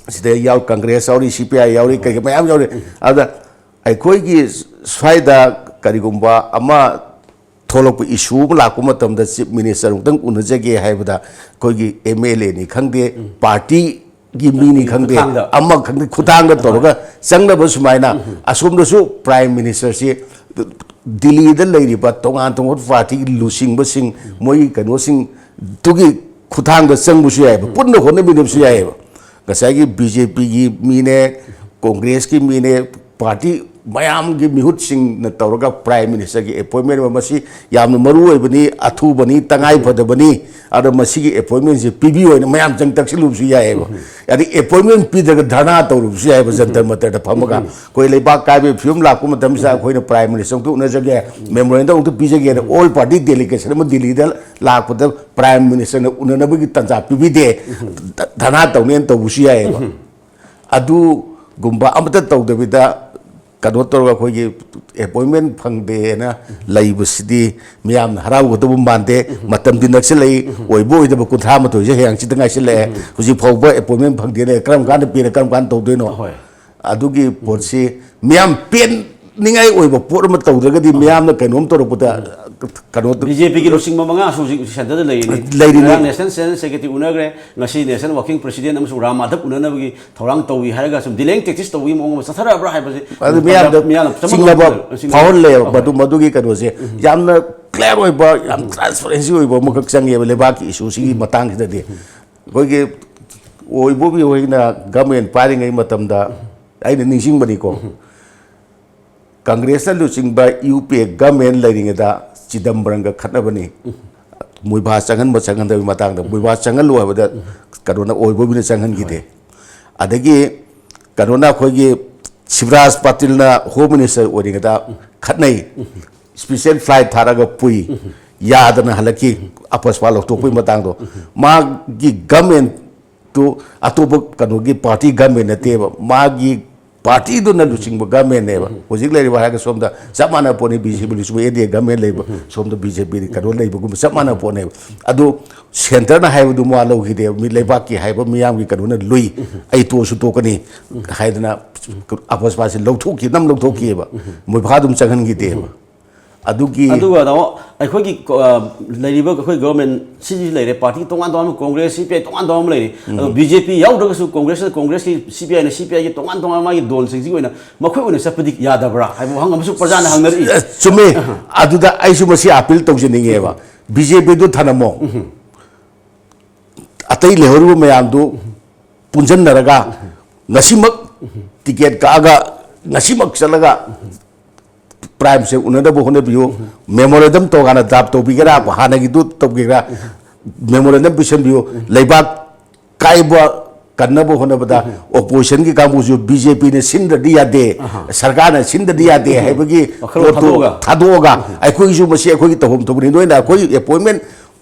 ꯁꯤꯗ ꯌꯥꯎ, ꯀꯪꯒ꯭ꯔꯦꯁ ꯌꯥꯎꯔꯤ, ꯁꯤ ꯄꯤ ꯑꯥꯏ ꯌꯥꯎꯔꯤ, ꯀꯩꯀꯩ ꯃꯌꯥꯝ ꯌꯥꯎꯔꯤ꯫ ꯑꯗꯨꯗ ꯑꯩꯈꯣꯏꯒꯤ ꯁ꯭ꯋꯥꯏꯗ ꯀꯔꯤꯒꯨꯝꯕ ꯑꯃ ꯊꯣꯛꯂꯛꯄ, ꯏꯁꯨ ꯑꯃ ꯂꯥꯛꯄ ꯃꯇꯝꯗ ꯆꯤꯐ ꯃꯤꯅꯤꯁꯇꯔ ꯑꯃꯨꯛꯇꯪ ꯎꯅꯖꯒꯦ ꯍꯥꯏꯕꯗ ꯑꯩꯈꯣꯏꯒꯤ ꯑꯦꯝ ꯑꯦꯜ ꯑꯦꯅꯤ ꯈꯪꯗꯦ, ꯄꯥꯔꯇꯤꯒꯤ ꯃꯤꯅꯤ ꯈꯪꯗꯦ, ꯈꯨꯠꯊꯥꯡꯗ꯫ ꯑꯃ ꯈꯪꯗꯦ, ꯈꯨꯠꯊꯥꯡꯗ ꯇꯧꯔꯒ ꯆꯪꯅꯕ ꯁꯨꯃꯥꯏꯅ ꯑꯁꯣꯝꯗꯁꯨ ꯄ꯭ꯔꯥꯏꯝ ꯃꯤꯅꯤꯁꯇꯔꯁꯤ ꯗꯤꯜꯂꯤꯗ ꯂꯩꯔꯤꯕ ꯇꯣꯉꯥꯟ ꯇꯣꯉꯥꯟꯕ ꯄꯥꯔꯇꯤꯒꯤ ꯂꯨꯆꯤꯡꯕꯁꯤꯡ, ꯃꯣꯏꯒꯤ ꯀꯩꯅꯣꯁꯤꯡꯗꯨꯒꯤ ꯈꯨꯠꯊꯥꯡꯗ ꯆꯪꯕꯁꯨ ꯌꯥꯏꯑꯕ, ꯄꯨꯟꯅ ꯍꯣꯠꯅꯃꯤꯟꯅꯕꯁꯨ ꯌꯥꯏꯑꯕ꯫ ꯉꯁꯥꯏꯒꯤ ꯕꯤ ꯖꯦ ꯄꯤꯒꯤ ꯃꯤꯅꯦ, ꯀꯣꯡꯒ꯭ꯔꯦꯁꯀꯤ ꯃꯤꯅꯦ, ꯄꯥꯔꯇꯤ ꯃꯌꯥꯝꯒꯤ ꯃꯤꯍꯨꯠꯁꯤꯡꯅ ꯇꯧꯔꯒ ꯄ꯭ꯔꯥꯏꯝ ꯃꯤꯅꯤꯁꯇꯔꯒꯤ ꯑꯦꯄꯣꯏꯟꯃꯦꯟ ꯑꯃ, ꯃꯁꯤ ꯌꯥꯝꯅ ꯃꯔꯨ ꯑꯣꯏꯕꯅꯤ, ꯑꯊꯨꯕꯅꯤ, ꯇꯉꯥꯏ ꯐꯗꯕꯅꯤ, ꯑꯗꯣ ꯃꯁꯤꯒꯤ ꯑꯦꯄꯣꯏꯟꯃꯦꯟꯁꯤ ꯄꯤꯕꯤꯌꯨ ꯍꯥꯏꯅ ꯃꯌꯥꯝ ꯆꯪ ꯇꯛꯁꯤꯜꯂꯨꯕꯁꯨ ꯌꯥꯏꯑꯕ꯫ ꯑꯗꯩ ꯑꯦꯄꯣꯏꯟꯃꯦꯟ ꯄꯤꯗ꯭ꯔꯒ ꯙꯔꯅꯥ ꯇꯧꯔꯨꯕꯁꯨ ꯌꯥꯏꯑꯕ, ꯖꯟꯇꯔ ꯃꯟꯇꯔꯗ ꯐꯝꯃꯒ꯫ ꯑꯩꯈꯣꯏ ꯂꯩꯕꯥꯛ ꯀꯥꯏꯕꯒꯤ ꯐꯤꯕꯝ ꯂꯥꯛꯄ ꯃꯇꯝꯁꯤꯗ ꯑꯩꯈꯣꯏꯅ ꯄ꯭ꯔꯥꯏꯝ ꯃꯤꯅꯤꯁꯇꯔ ꯑꯃꯨꯛꯇ ꯎꯅꯖꯒꯦ, ꯃꯦꯃꯣꯔꯦꯟꯗꯝ ꯑꯃꯨꯛꯇ ꯄꯤꯖꯒꯦꯅ ꯑꯣꯜ ꯄꯥꯔꯇꯤ ꯗꯦꯂꯤꯒꯦꯁꯟ ꯑꯃ ꯗꯤꯜꯂꯤꯗ ꯂꯥꯛꯄꯗ ꯄ꯭ꯔꯥꯏꯝ ꯃꯤꯅꯤꯁꯇꯔꯅ ꯎꯅꯅꯕꯒꯤ ꯇꯥꯟꯖꯥ ꯄꯤꯕꯤꯗꯦ, ꯙꯔꯅꯥ ꯇꯧꯅꯦꯅ ꯇꯧꯕꯁꯨ ꯌꯥꯏꯑꯕ꯫ ꯑꯗꯨꯒꯨꯝꯕ ꯑꯃꯇ ꯇꯧꯗꯕꯤꯗ ꯀꯩꯅꯣ ꯇꯧꯔꯒ ꯑꯩꯈꯣꯏꯒꯤ ꯑꯦꯄꯣꯏꯟꯃꯦꯟ ꯐꯪꯗꯦꯅ ꯂꯩꯕꯁꯤꯗꯤ ꯃꯤꯌꯥꯝꯅ ꯍꯔꯥꯎꯒꯗꯕ ꯃꯥꯟꯗꯦ꯫ ꯃꯇꯝꯗꯤ ꯅꯛꯁꯤꯜꯂꯛꯏ, ꯑꯣꯏꯕ ꯑꯣꯏꯗꯕ ꯀꯨꯟꯊ꯭ꯔꯥ ꯃꯥꯊꯣꯏꯁꯦ ꯍꯌꯦꯡ ꯍꯪꯆꯤꯠꯇ ꯉꯥꯏꯁꯤꯜꯂꯛꯑꯦ꯫ ꯍꯧꯖꯤꯛ ꯐꯥꯎꯕ ꯑꯦꯄꯣꯏꯟꯃꯦꯟ ꯐꯪꯗꯦꯅꯦ, ꯀꯔꯝ ꯀꯥꯟꯗ ꯄꯤꯔꯦ, ꯀꯔꯝ ꯀꯥꯟꯗ ꯇꯧꯗꯣꯏꯅꯣ? ꯍꯣꯏ꯫ ꯑꯗꯨꯒꯤ ꯄꯣꯠꯁꯤ ꯃꯤꯌꯥꯝ ꯄꯦꯟꯅꯤꯡꯉꯥꯏ ꯑꯣꯏꯕ ꯄꯣꯠ ꯑꯃ ꯇꯧꯗ꯭ꯔꯒꯗꯤ ꯃꯤꯌꯥꯝꯅ ꯀꯩꯅꯣꯝ ꯇꯧꯔꯛꯄꯗ ꯀꯩꯅꯣ ꯕꯤ ꯖꯦ ꯄꯤꯒꯤ ꯂꯨꯆꯤꯡꯕ ꯃꯉꯥꯁꯨ ꯍꯧꯖꯤꯛ ꯁꯦꯟꯇꯔꯗ ꯂꯩꯔꯤꯅꯤ꯫ ꯂꯩꯔꯤꯅꯤ꯫ ꯉꯔꯥꯡ ꯅꯦꯁꯅꯦꯜ ꯖꯦꯅꯔꯦꯜ ꯁꯦꯀ꯭ꯔꯦꯇꯔꯤ ꯎꯅꯈ꯭ꯔꯦ, ꯉꯁꯤ ꯅꯦꯁꯅꯦꯜ ꯋꯥꯔꯀꯤꯡ ꯄ꯭ꯔꯦꯁꯤꯗꯦꯟ ꯑꯃꯁꯨꯡ ꯔꯥꯝ ꯃꯥꯙꯕ ꯎꯅꯅꯕꯒꯤ ꯊꯧꯔꯥꯡ ꯇꯧꯏ ꯍꯥꯏꯔꯒ ꯁꯨꯝ ꯗꯤꯂꯦꯌꯤꯡ ꯇꯦꯛꯇꯤꯛꯁ ꯇꯧꯕꯒꯤ ꯃꯑꯣꯡ ꯑꯃ ꯆꯠꯊꯔꯛꯑꯕ꯭ꯔꯥ ꯍꯥꯏꯕꯁꯤ ꯃꯌꯥꯝꯗ ꯃꯤꯌꯥꯝꯅ ꯆꯃꯝꯅꯕ ꯆꯤꯡꯅꯕ ꯐꯥꯎꯍꯜꯂꯦꯕ꯫ ꯍꯣꯏ꯫ ꯃꯗꯨ, ꯃꯗꯨꯒꯤ ꯀꯩꯅꯣꯁꯦ ꯌꯥꯝꯅ ꯀ꯭ꯂꯤꯌꯥꯔ ꯑꯣꯏꯕ, ꯌꯥꯝ ꯇ꯭ꯔꯥꯟꯁꯄꯔꯦꯟꯁꯤ ꯑꯣꯏꯕ ꯑꯃꯈꯛ ꯆꯪꯉꯦꯕ ꯂꯩꯕꯥꯛꯀꯤ ꯏꯁꯨꯁꯤꯒꯤ ꯃꯇꯥꯡꯁꯤꯗꯗꯤ꯫ ꯑꯩꯈꯣꯏꯒꯤ ꯑꯣꯏꯕꯣꯕꯤ ꯍꯣꯏꯅ ꯒꯃꯦꯟ ꯄꯥꯏꯔꯤꯉꯩ ꯃꯇꯝꯗ ꯑꯩꯅ ꯅꯤꯡꯁꯤꯡꯕꯅꯤꯀꯣ, ꯀꯪꯒ꯭ꯔꯦꯁꯅ ꯂꯨꯆꯤꯡꯕ ꯌꯨ ꯄꯤ ꯑꯦ ꯒꯃꯦꯟ ꯂꯩꯔꯤꯉꯩꯗ ꯆꯤꯗꯝꯕꯔꯝꯒ ꯈꯠꯅꯕꯅꯤ꯫ ꯃꯣꯏꯕꯥ ꯆꯪꯍꯟꯕ ꯆꯪꯍꯟꯗꯕꯒꯤ ꯃꯇꯥꯡꯗ, ꯃꯣꯏꯕꯥ ꯆꯪꯍꯜꯂꯨ ꯍꯥꯏꯕꯗ ꯀꯩꯅꯣꯅ, ꯑꯣꯏꯕꯣꯕꯤꯅ ꯆꯪꯍꯟꯈꯤꯗꯦ꯫ ꯑꯗꯒꯤ ꯀꯩꯅꯣꯅ, ꯑꯩꯈꯣꯏꯒꯤ ꯁꯤꯕꯔꯥꯖ ꯄꯥꯇꯤꯜꯅ ꯍꯣꯝ ꯃꯤꯅꯤꯁꯇꯔ ꯑꯣꯏꯔꯤꯉꯩꯗ ꯈꯠꯅꯩ, ꯏꯁꯄꯤꯁꯦꯜ ꯐ꯭ꯂꯥꯏꯠ ꯊꯥꯔꯒ ꯄꯨꯏ, ꯌꯥꯗꯅ ꯍꯜꯂꯛꯈꯤ꯫ ꯑꯄꯁꯄꯥ ꯂꯧꯊꯣꯛꯄꯒꯤ ꯃꯇꯥꯡꯗꯣ, ꯃꯥꯒꯤ ꯒꯃꯦꯟ ꯇꯨ ꯑꯇꯣꯞꯄ ꯀꯩꯅꯣꯒꯤ ꯄꯥꯔꯇꯤ ꯒꯃꯦꯟ ꯅꯠꯇꯦꯕ, ꯃꯥꯒꯤ ꯄꯥꯔꯇꯤꯗꯨꯅ ꯂꯨꯆꯤꯡꯕ ꯒꯃꯦꯟꯅꯦꯕ꯫ ꯍꯧꯖꯤꯛ ꯂꯩꯔꯤꯕ ꯍꯥꯏꯔꯒ ꯁꯣꯝꯗ ꯆꯞ ꯃꯥꯟꯅ ꯄꯣꯠꯅꯤ, ꯕꯤ ꯖꯦ ꯄꯤ ꯂꯨꯆꯤꯡꯕ ꯑꯦ ꯗꯤ ꯑꯦ ꯒꯃꯦꯟ ꯂꯩꯕ, ꯁꯣꯝꯗ ꯕꯤ ꯖꯦ ꯄꯤ ꯀꯩꯅꯣ ꯂꯩꯕꯒꯨꯝꯕ ꯆꯞ ꯃꯥꯟꯅ ꯄꯣꯠꯅꯦꯕ꯫ ꯑꯗꯨ ꯁꯦꯟꯇꯔꯅ ꯍꯥꯏꯕꯗꯨ ꯃꯥ ꯂꯧꯈꯤꯗꯦꯕ, ꯃꯤ ꯂꯩꯕꯥꯛꯀꯤ ꯍꯥꯏꯕ ꯃꯤꯌꯥꯝꯒꯤ ꯀꯩꯅꯣꯅ ꯂꯨꯏ, ꯑꯩ ꯇꯣꯛꯑꯁꯨ ꯇꯣꯛꯀꯅꯤ ꯍꯥꯏꯗꯅ ꯑꯄꯁꯄꯥꯁꯤ ꯂꯧꯊꯣꯛꯈꯤ, ꯅꯝ ꯂꯧꯊꯣꯛꯈꯤꯑꯕ, ꯃꯣꯏꯕꯥ ꯑꯗꯨꯝ ꯆꯪꯍꯟꯈꯤꯗꯦꯕ꯫ ꯑꯗꯨꯒꯤ ꯑꯗꯨꯒ ꯇꯥꯃꯣ, ꯑꯩꯈꯣꯏꯒꯤ ꯀꯣ-, ꯑ, ꯂꯩꯔꯤꯕ ꯑꯩꯈꯣꯏ ꯒꯣꯔꯃꯦꯟ ꯁꯤꯁꯨ ꯂꯩꯔꯦ, ꯄꯥꯔꯇꯤ ꯇꯣꯉꯥꯟ ꯇꯣꯉꯥꯟꯕ, ꯀꯣꯡꯒ꯭ꯔꯦꯁ, ꯁꯤ ꯄꯤ ꯑꯥꯏ ꯇꯣꯉꯥꯟ ꯇꯣꯉꯥꯟꯕ ꯂꯩꯔꯤ꯫ ꯑꯗꯣ ꯕꯤ ꯖꯦ ꯄꯤ ꯌꯥꯎꯗ꯭ꯔꯒꯁꯨ ꯀꯣꯡꯒ꯭ꯔꯦꯁꯅ ꯀꯣꯡꯒ꯭ꯔꯦꯁꯀꯤ, ꯁꯤ ꯄꯤ ꯑꯥꯏꯅ ꯁꯤ ꯄꯤ ꯑꯥꯏꯒꯤ ꯇꯣꯉꯥꯟ ꯇꯣꯉꯥꯟꯕ ꯃꯥꯒꯤ ꯗꯣꯟꯁꯤꯡꯁꯤꯒꯤ ꯑꯣꯏꯅ ꯃꯈꯣꯏ ꯑꯣꯏꯅ ꯆꯠꯄꯗꯤ ꯌꯥꯗꯕ꯭ꯔꯥ ꯍꯥꯏꯕ ꯋꯥꯍꯪ ꯑꯃꯁꯨ ꯄ꯭ꯔꯖꯥꯅ ꯍꯪꯅꯔꯛꯏ꯫ ꯑ, ꯆꯨꯝꯃꯦ꯫ ꯑꯗꯨꯗ ꯑꯩꯁꯨ ꯃꯁꯤ ꯑꯥꯄꯤꯜ ꯇꯧꯖꯅꯤꯡꯉꯦꯕ, ꯕꯤ ꯖꯦ ꯄꯤꯗꯨ ꯊꯅꯝꯃꯣ, ꯑꯇꯩ ꯂꯩꯍꯧꯔꯤꯕ ꯃꯌꯥꯝꯗꯨ ꯄꯨꯟꯁꯤꯟꯅꯔꯒ ꯉꯁꯤꯃꯛ ꯇꯤꯀꯦꯠ ꯀꯛꯑꯒ ꯉꯁꯤꯃꯛ ꯆꯠꯂꯒ ꯄ꯭ꯔꯥꯏꯝꯁꯦ ꯎꯅꯅꯕ ꯍꯣꯠꯅꯕꯤꯌꯨ꯫ ꯃꯦꯃꯣꯔꯦꯟꯗꯝ ꯇꯣꯉꯥꯟꯅ ꯗ꯭ꯔꯥꯐ ꯇꯧꯕꯤꯒꯦꯔꯥ, ꯍꯥꯟꯅꯒꯤꯗꯨ ꯇꯧꯒꯦꯔꯥ, ꯃꯦꯃꯣꯔꯦꯟꯗꯝ ꯄꯤꯁꯟꯕꯤꯌꯨ꯫ ꯂꯩꯕꯥꯛ ꯀꯥꯏꯕ ꯀꯟꯅꯕ ꯍꯣꯠꯅꯕꯗ ꯑꯣꯄꯣꯖꯤꯁꯟꯒꯤ ꯀꯥꯡꯕꯨꯁꯨ ꯕꯤ ꯖꯦ ꯄꯤꯅ ꯁꯤꯟꯗ꯭ꯔꯗꯤ ꯌꯥꯗꯦ, ꯁꯔꯀꯥꯔꯅ ꯁꯤꯟꯗ꯭ꯔꯗꯤ ꯌꯥꯗꯦ ꯍꯥꯏꯕꯒꯤ ꯋꯥꯈꯜꯂꯣꯟ ꯄꯣꯠꯇꯨ ꯊꯥꯗꯣꯛꯑꯒ꯫ ꯊꯥꯗꯣꯛꯑꯒ ꯑꯩꯈꯣꯏꯒꯤꯁꯨ ꯃꯁꯤ ꯑꯩꯈꯣꯏꯒꯤ ꯇꯧꯐꯝ ꯊꯣꯛꯄꯅꯤ꯫ ꯅꯣꯏꯅ ꯑꯩꯈꯣꯏ ꯑꯦꯄꯣꯏꯟꯃꯦꯟ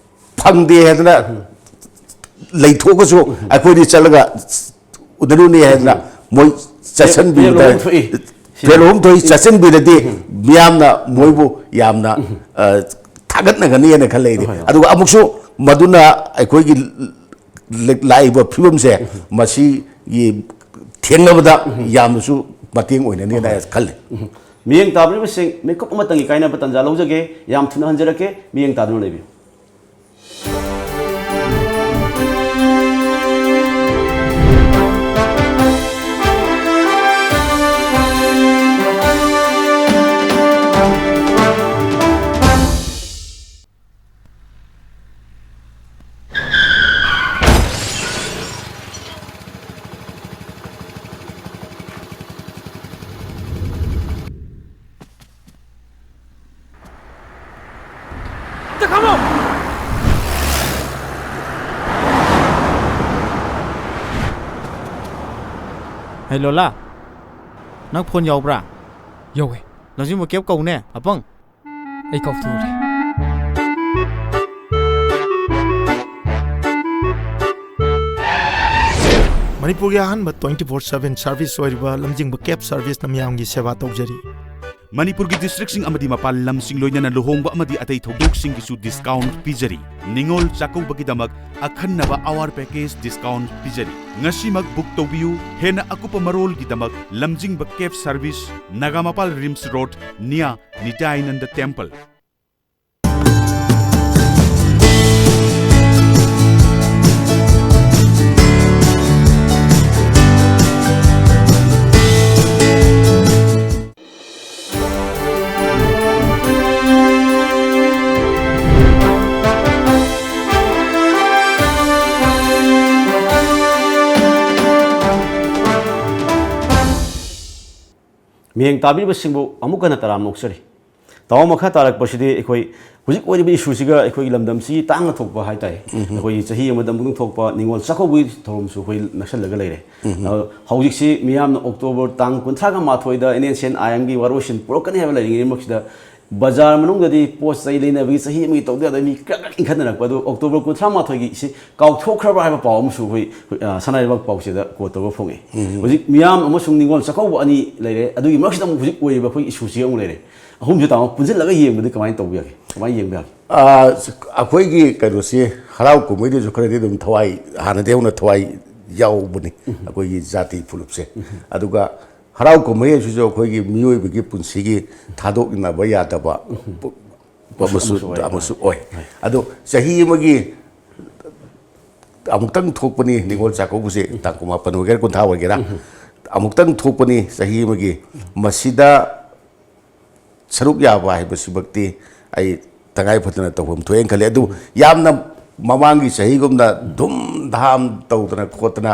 ꯐꯪꯗꯦ ꯍꯥꯏꯗꯅ ꯂꯩꯊꯣꯛꯑꯒꯁꯨ ꯑꯩꯈꯣꯏꯗꯤ ꯆꯠꯂꯒ ꯎꯅꯔꯨꯅꯤ ꯍꯥꯏꯗꯅ ꯃꯣꯏ ꯆꯠꯁꯟꯕꯤꯕꯗ, ꯄꯦꯜꯍꯧꯕ ꯊꯣꯛꯏ꯫ ꯁꯤꯅꯤ꯫ ꯄꯦꯜꯍꯧꯕ ꯊꯣꯛꯏ, ꯆꯠꯁꯟꯕꯤꯔꯗꯤ ꯃꯤꯌꯥꯝꯅ ꯃꯣꯏꯕꯨ ꯌꯥꯝꯅ, ꯑ, ꯊꯥꯒꯠꯅꯒꯅꯤ ꯍꯥꯏꯅ ꯈꯜꯂꯦ ꯑꯩꯗꯤ꯫ ꯍꯣꯏ, ꯍꯣꯏ꯫ ꯑꯗꯨꯒ ꯑꯃꯨꯛꯁꯨ ꯃꯗꯨꯅ ꯑꯩꯈꯣꯏꯒꯤ ꯂ-, ꯂꯥꯛꯏꯕ ꯐꯤꯕꯝꯁꯦ ꯃꯁꯤꯒꯤ ꯊꯦꯡꯅꯕꯗ ꯌꯥꯝꯅꯁꯨ ꯃꯇꯦꯡ ꯑꯣꯏꯅꯅꯤꯅ ꯈꯜꯂꯤ꯫ ꯃꯤꯠꯌꯦꯡ ꯇꯥꯕꯤꯔꯤꯕꯁꯤꯡ, ꯃꯤꯀꯨꯞ ꯑꯃꯇꯪꯒꯤ ꯀꯥꯏꯅꯕ ꯇꯥꯟꯖꯥ ꯂꯧꯖꯒꯦ꯫ ꯌꯥꯝ ꯊꯨꯅ ꯍꯟꯖꯔꯛꯀꯦ꯫ ꯃꯤꯠꯌꯦꯡ ꯇꯥꯗꯨꯅ ꯂꯩꯕꯤꯌꯨ꯫ ꯑꯝꯇ ꯈꯥꯝꯃꯣ! ꯍꯩ ꯂꯣꯂꯥ, ꯅꯪ ꯐꯣꯟ ꯌꯥꯎꯕ꯭ꯔꯥ? ꯌꯥꯎꯋꯦ꯫ ꯂꯝꯖꯤꯡꯕ ꯀꯦꯞ ꯀꯧꯅꯦ, ꯑꯄꯪ꯫ ꯑꯩ ꯀꯥꯎꯊꯣꯛꯎꯔꯦ꯫ ꯃꯅꯤꯄꯨꯔꯒꯤ ꯑꯍꯥꯟꯕ twenty four seven service ꯑꯣꯏꯔꯤꯕ ꯂꯝꯖꯤꯡꯕ cab serviceꯅ ꯃꯤꯌꯥꯝꯒꯤ ꯁꯦꯕꯥ ꯇꯧꯖꯔꯤ꯫ ꯃꯅꯤꯄꯨꯔꯒꯤ districtꯁꯤꯡ ꯑꯃꯗꯤ ꯃꯄꯥꯟ ꯂꯝꯁꯤꯡ, ꯂꯣꯏꯅꯅ ꯂꯨꯍꯣꯡꯕ ꯑꯃꯗꯤ ꯑꯇꯩ ꯊꯧꯗꯣꯛꯁꯤꯡꯒꯤꯁꯨ discount ꯄꯤꯖꯔꯤ꯫ ꯅꯤꯉꯣꯜ ꯆꯥꯛꯀꯧꯕꯒꯤꯗꯃꯛ ꯑꯈꯟꯅꯕ hour package discount ꯄꯤꯖꯔꯤ꯫ ꯉꯁꯤꯃꯛ book ꯇꯧꯕꯤꯌꯨ꯫ ꯍꯦꯟꯅ ꯑꯀꯨꯞꯄ ꯃꯔꯣꯜꯒꯤꯗꯃꯛ ꯂꯝꯖꯤꯡꯕ cab service, Nagampal RIMS road, near ꯅꯤꯇꯥꯌꯥꯅꯟꯗ temple꯫ ꯃꯤꯠꯌꯦꯡ ꯇꯥꯕꯤꯔꯤꯕꯁꯤꯡꯕꯨ ꯑꯃꯨꯛ ꯍꯟꯅ ꯇꯔꯥꯝꯅ ꯑꯣꯛꯆꯔꯤ꯫ ꯇꯥꯑꯣ, ꯃꯈꯥ ꯇꯥꯔꯛꯄꯁꯤꯗꯤ ꯑꯩꯈꯣꯏ ꯍꯧꯖꯤꯛ ꯑꯣꯏꯔꯤꯕ issueꯁꯤꯒ ꯑꯩꯈꯣꯏꯒꯤ ꯂꯝꯗꯝꯁꯤ ꯇꯥꯡꯅ ꯊꯣꯛꯄ ꯍꯥꯏꯇꯥꯔꯦ꯫ ꯑꯩꯈꯣꯏꯒꯤ ꯆꯍꯤ ꯑꯃꯗ ꯑꯃꯨꯛꯇꯪ ꯊꯣꯛꯄ ꯅꯤꯉꯣꯜ ꯆꯥꯛꯀꯧꯕꯒꯤ ꯊꯧꯔꯝꯁꯨ ꯑꯩꯈꯣꯏ ꯅꯛꯁꯜꯂꯒ ꯂꯩꯔꯦ꯫ ꯑꯗꯣ ꯍꯧꯖꯤꯛꯁꯤ ꯃꯤꯌꯥꯝꯅ October ꯇꯥꯡ ꯀꯨꯟꯊ꯭ꯔꯥꯒ ꯃꯥꯊꯣꯏꯗ NSCN IMꯒꯤ ꯋꯥꯔꯣꯏꯁꯤꯟ ꯄꯨꯔꯛꯀꯅꯤ ꯍꯥꯏꯕ ꯂꯩꯔꯤꯉꯩꯃꯛꯁꯤꯗ, ꯕꯖꯥꯔ ꯃꯅꯨꯡꯗꯗꯤ ꯄꯣꯠ ꯆꯩ ꯂꯩꯅꯕꯒꯤ ꯆꯍꯤ ꯑꯃꯒꯤ ꯇꯧꯗ ꯌꯥꯗꯕ ꯃꯤ ꯀ꯭ꯔꯛ ꯀ꯭ꯔꯛ ꯏꯟꯈꯠꯅꯔꯛꯄ ꯑꯗꯨ October ꯀꯨꯟꯊ꯭ꯔꯥ ꯃꯥꯊꯣꯏꯒꯤ ꯁꯤ ꯀꯥꯎꯊꯣꯛꯈ꯭ꯔꯕ꯭ꯔꯥ ꯍꯥꯏꯕ ꯄꯥꯎ ꯑꯃꯁꯨ ꯑꯩꯈꯣꯏ, ꯑ, ꯁꯅꯥ ꯂꯩꯕꯥꯛ ꯄꯥꯎꯆꯦꯗ quote ꯇꯧꯕ ꯐꯣꯡꯉꯤ꯫ ꯍꯧꯖꯤꯛ ꯃꯤꯌꯥꯝ ꯑꯃꯁꯨꯡ ꯅꯤꯉꯣꯜ ꯆꯥꯛꯀꯧꯕ ꯑꯅꯤ ꯂꯩꯔꯦ꯫ ꯑꯗꯨꯒꯤ ꯃꯔꯛꯁꯤꯗ ꯑꯃꯨꯛ ꯍꯧꯖꯤꯛ ꯑꯣꯏꯔꯤꯕ ꯑꯩꯈꯣꯏ issueꯁꯤ ꯑꯃꯨꯛ ꯂꯩꯔꯦ꯫ ꯑꯍꯨꯝꯁꯤ ꯇꯥꯃꯣ ꯄꯨꯟꯁꯤꯜꯂꯒ ꯌꯦꯡꯕꯗꯤ ꯀꯃꯥꯏꯅ ꯇꯧꯕ ꯌꯥꯒꯦ? ꯀꯃꯥꯏꯅ ꯌꯦꯡꯕ ꯌꯥꯒꯦ? ꯑ, ꯑꯩꯈꯣꯏꯒꯤ ꯀꯩꯅꯣꯁꯤ, ꯍꯔꯥꯎ ꯀꯨꯝꯍꯩꯗꯁꯨ ꯈꯔꯗꯤ ꯑꯗꯨꯝ ꯊꯋꯥꯏ, ꯍꯥꯟꯅꯗꯤ ꯍꯧꯅ ꯊꯋꯥꯏ ꯌꯥꯎꯕꯅꯤ, ꯑꯩꯈꯣꯏꯒꯤ ꯖꯥꯇꯤ ꯐꯨꯂꯨꯞꯁꯦ꯫ ꯑꯗꯨꯒ ꯍꯔꯥꯎ ꯀꯨꯝꯍꯩ ꯑꯁꯤꯁꯨ ꯑꯩꯈꯣꯏꯒꯤ ꯃꯤꯑꯣꯏꯕꯒꯤ ꯄꯨꯟꯁꯤꯒꯤ ꯊꯥꯗꯣꯛꯅꯕ ꯌꯥꯗꯕ ꯑꯃꯁꯨ ꯑꯃꯁꯨ ꯑꯣꯏ꯫ ꯑꯃꯁꯨ ꯑꯣꯏ꯫ ꯑꯗꯣ ꯆꯍꯤ ꯑꯃꯒꯤ ꯑꯃꯨꯛꯇꯪ ꯊꯣꯛꯄꯅꯤ ꯅꯤꯉꯣꯜ ꯆꯥꯛꯀꯧꯕꯁꯦ, ꯇꯥꯡ ꯀꯨꯟꯃꯥꯄꯟ ꯑꯣꯏꯒꯦꯔꯥ, ꯀꯨꯟꯊ꯭ꯔꯥ ꯑꯣꯏꯒꯦꯔꯥ, ꯑꯃꯨꯛꯇꯪ ꯊꯣꯛꯄꯅꯤ ꯆꯍꯤ ꯑꯃꯒꯤ꯫ ꯃꯁꯤꯗ ꯁꯔꯨꯛ ꯌꯥꯕ ꯍꯥꯏꯕꯁꯤꯃꯛꯇꯤ ꯑꯩ ꯇꯉꯥꯏ ꯐꯗꯅ ꯇꯧꯐꯝ ꯊꯣꯛꯑꯦꯅ ꯈꯜꯂꯤ꯫ ꯑꯗꯨ ꯌꯥꯝꯅ ꯃꯃꯥꯡꯒꯤ ꯆꯍꯤꯒꯨꯝꯅ ꯙꯨꯝ ꯙꯥꯝ ꯇꯧꯗꯅ ꯈꯣꯠꯇꯅ,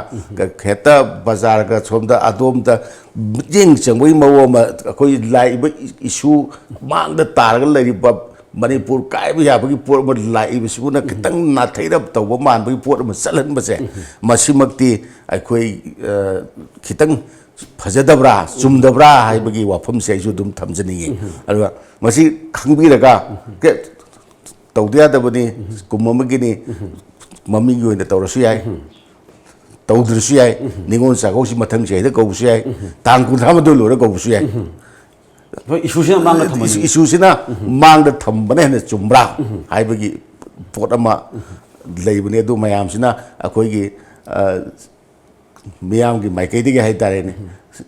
ꯍꯦꯛꯇ ꯕꯖꯥꯔꯒ ꯁꯣꯝꯗ ꯑꯗꯣꯝꯗ ꯃꯤꯠꯌꯦꯡ ꯆꯪꯕꯒꯤ ꯃꯑꯣꯡ ꯑꯃ, ꯑꯩꯈꯣꯏ ꯂꯥꯛꯏꯕ ꯏꯁꯨ ꯃꯥꯡꯗ ꯇꯥꯔꯒ ꯂꯩꯔꯤꯕ ꯃꯅꯤꯄꯨꯔ ꯀꯥꯏꯕ ꯌꯥꯕꯒꯤ ꯄꯣꯠ ꯑꯃ ꯂꯥꯛꯏꯕꯁꯤꯕꯨꯅ ꯈꯤꯇꯪ ꯅꯥꯊꯩꯔꯞ ꯇꯧꯕ ꯃꯥꯟꯕꯒꯤ ꯄꯣꯠ ꯑꯃ ꯆꯠꯍꯟꯕꯁꯦ, ꯃꯁꯤꯃꯛꯇꯤ ꯑꯩꯈꯣꯏ, ꯑ, ꯈꯤꯇꯪ ꯐꯖꯗꯕ꯭ꯔꯥ, ꯆꯨꯝꯗꯕ꯭ꯔꯥ ꯍꯥꯏꯕꯒꯤ ꯋꯥꯐꯝꯁꯦ ꯑꯩꯁꯨ ꯑꯗꯨꯝ ꯊꯝꯖꯅꯤꯡꯉꯤ꯫ ꯑꯗꯨꯒ ꯃꯁꯤ ꯈꯪꯕꯤꯔꯒ, ꯀꯦ-, ꯇꯧꯗ ꯌꯥꯗꯕꯅꯤ, ꯀꯨꯝ ꯑꯃꯒꯤꯅꯤ, ꯃꯃꯤꯡꯒꯤ ꯑꯣꯏꯅ ꯇꯧꯔꯁꯨ ꯌꯥꯏ, ꯇꯧꯗ꯭ꯔꯁꯨ ꯌꯥꯏ, ꯅꯤꯉꯣꯜ ꯆꯥꯛꯀꯧꯕꯁꯤ ꯃꯊꯪ ꯆꯍꯤꯗ ꯀꯧꯕꯁꯨ ꯌꯥꯏ, ꯇꯥꯡ ꯀꯨꯟꯊ꯭ꯔꯥ ꯃꯥꯊꯣꯏ ꯂꯣꯏꯔ ꯀꯧꯕꯁꯨ ꯌꯥꯏ꯫ ꯍꯣꯏ, ꯏꯁꯨꯁꯤꯅ ꯃꯥꯡꯗ ꯊꯝꯍꯟꯅꯤꯡꯉꯤ꯫ ꯏꯁꯨꯁꯤꯅ ꯃꯥꯡꯗ ꯊꯝꯕꯅ ꯍꯦꯟꯅ ꯆꯨꯝꯕ꯭ꯔꯥ ꯍꯥꯏꯕꯒꯤ ꯄꯣꯠ ꯑꯃ ꯂꯩꯕꯅꯦ꯫ ꯑꯗꯨ ꯃꯌꯥꯝꯁꯤꯅ ꯑꯩꯈꯣꯏꯒꯤ, ꯑ, ꯃꯤꯌꯥꯝꯒꯤ ꯃꯥꯏꯀꯩꯗꯒꯤ ꯍꯥꯏꯇꯥꯔꯦꯅꯦ,